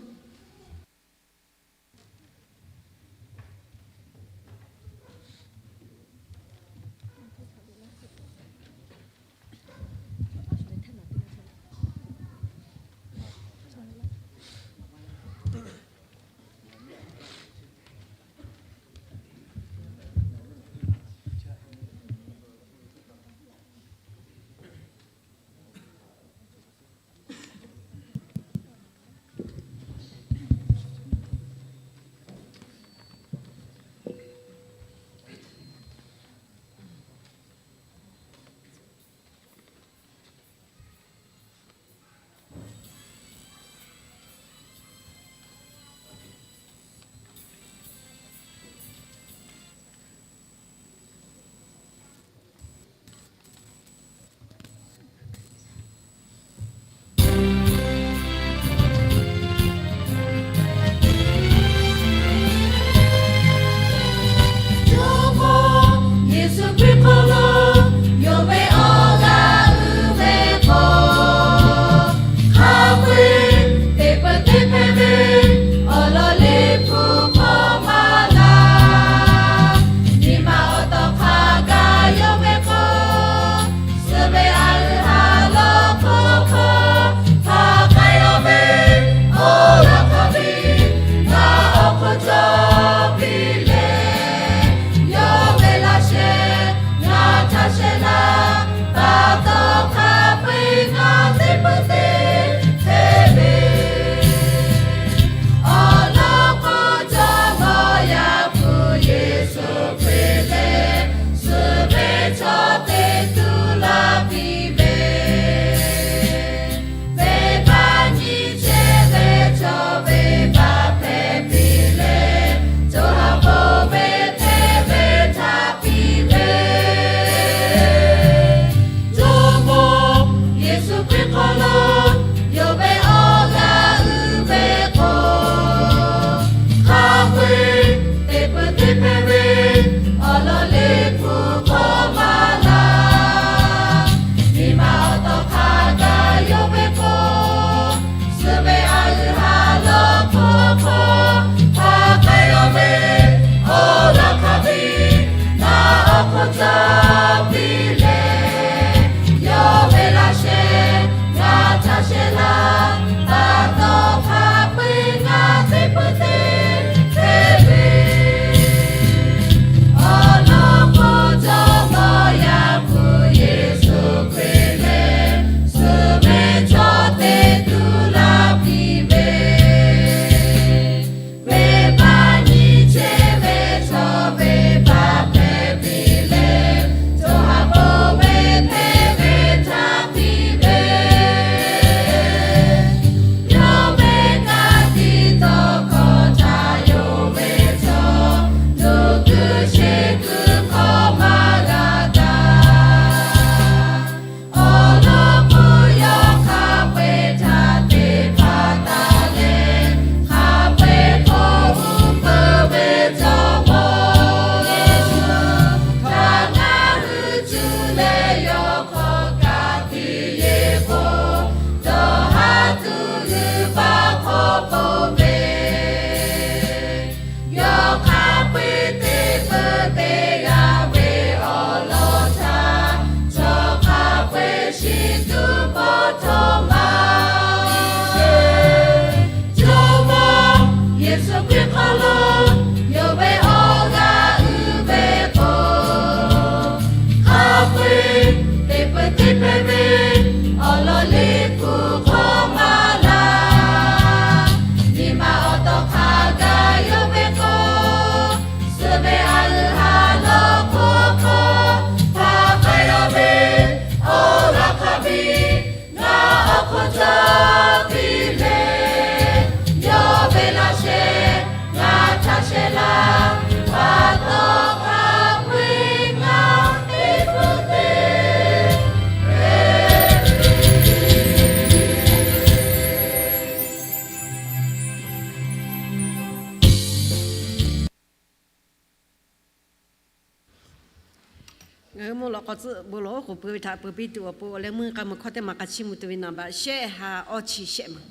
k'awꞈ tcuhˆ bon lawˬ oˉ k'oˍ pui ve htaꞈ peuˬ piˇ tuˬ awˬ pon awˬ leh meuˇ k'aˇ meuˇ hkawˇ teˇ maˬ k'a chiˇ mvuh tuˬ ve number shehˆ ha awˇ chi shehˆ maˬ.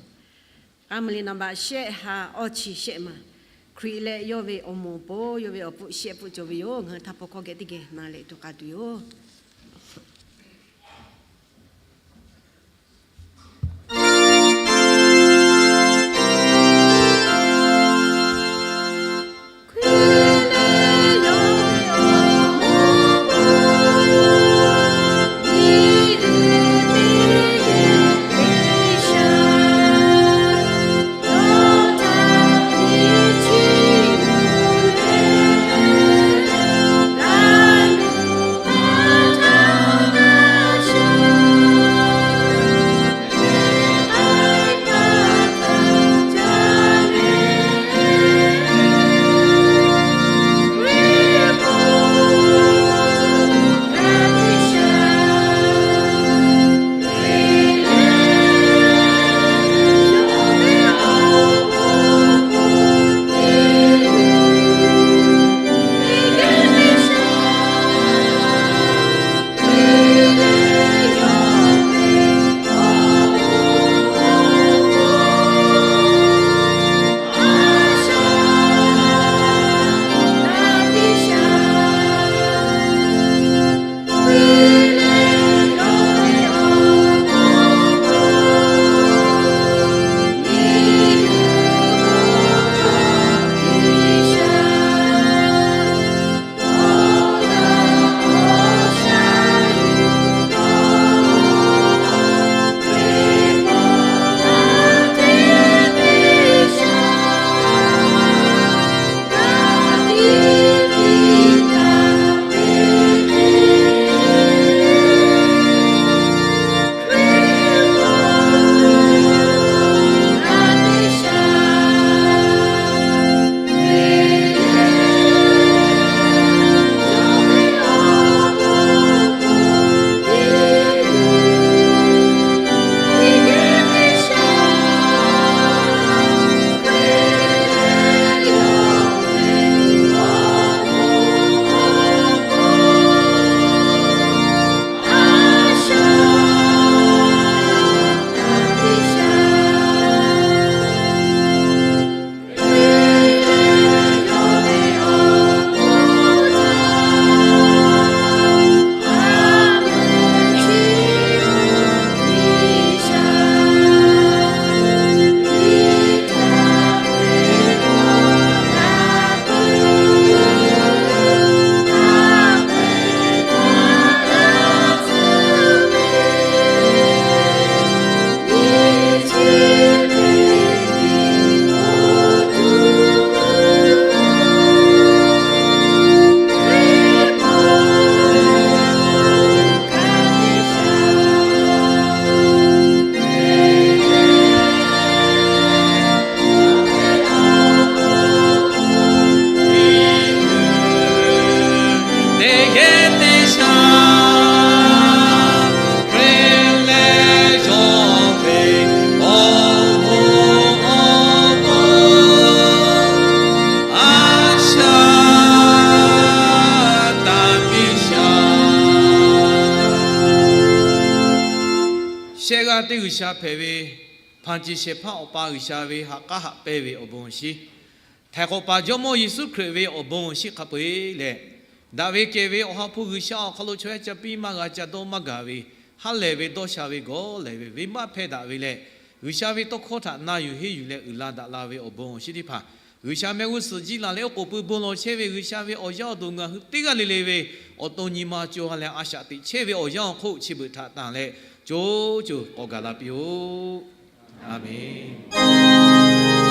K'aˇ meuˇ le number shehˆ ha awˇ chi shehˆ maˬ. Hkriꞈ leh yawˇ ve awˬ moˍ awˬ pon yawˇ ve awˬ pfuhˆ shehˆ pfuhˆ cawˬ ve yoˬ. Ngaˬ hui htaˇ hpu hkawˇ geh teˇ geh na leh tuˬ k'a tuˬ yoˬ. Shehˆ g'aˇ teˇ G'uiˬsha hpehꞈ ve, hpanˍ ceˬ shehˍ hpaˇ Awˬ pa G'uiˬsha ve ha k'aˉ haꞈ pehnˇ ve awˬ bon awˬ shinˉ, htaiˍ hk'awꞈ paˍ Jawˇmawˇ Yeˍsuˆ Hkriꞈ ve awˬ bon awˬ shinˉ hk'a peu-eˬ leh, daꞈ ve kehˬ ve Awˬ ha hpu G'uiˬsha awˬ hk'aw lo chaw yaˇ ca piˇ maˇ g'a ca dawˇ maˇ gaˬ ve, ha lehˬ ve dawˇ sha ve gawˇ lehˬ ve venˇbaˆ hpehˇ daꞈ ve leh, G'uiˬsha ve tawˇ hkawˇ htaꞈ na yuˬ henˇ yuˬ leh uiˍ la daꞈ la ve awˬ bon awˬ shinˉ teˇ hpaˍ, G'uiˬsha mehˆ g'uˇ suhˍ jiˇ laˬ leh oˉ k'oˍ pui bon lawˬ chehˇ ve G'uiˬsha ve awˬ yaˇ awˬ duˬ ngaˬ hui teˇ g'aˇ le le ve awˬ to nyi ma co ha leh a shaꞈ teꞈ chehˇ ve awˬ yanˇ awˬ hk'oˆ chi beuꞈ htaꞈ tanˬ leh co co k'awꞈ gaˬ la piˇ-oˆ. A menˬ.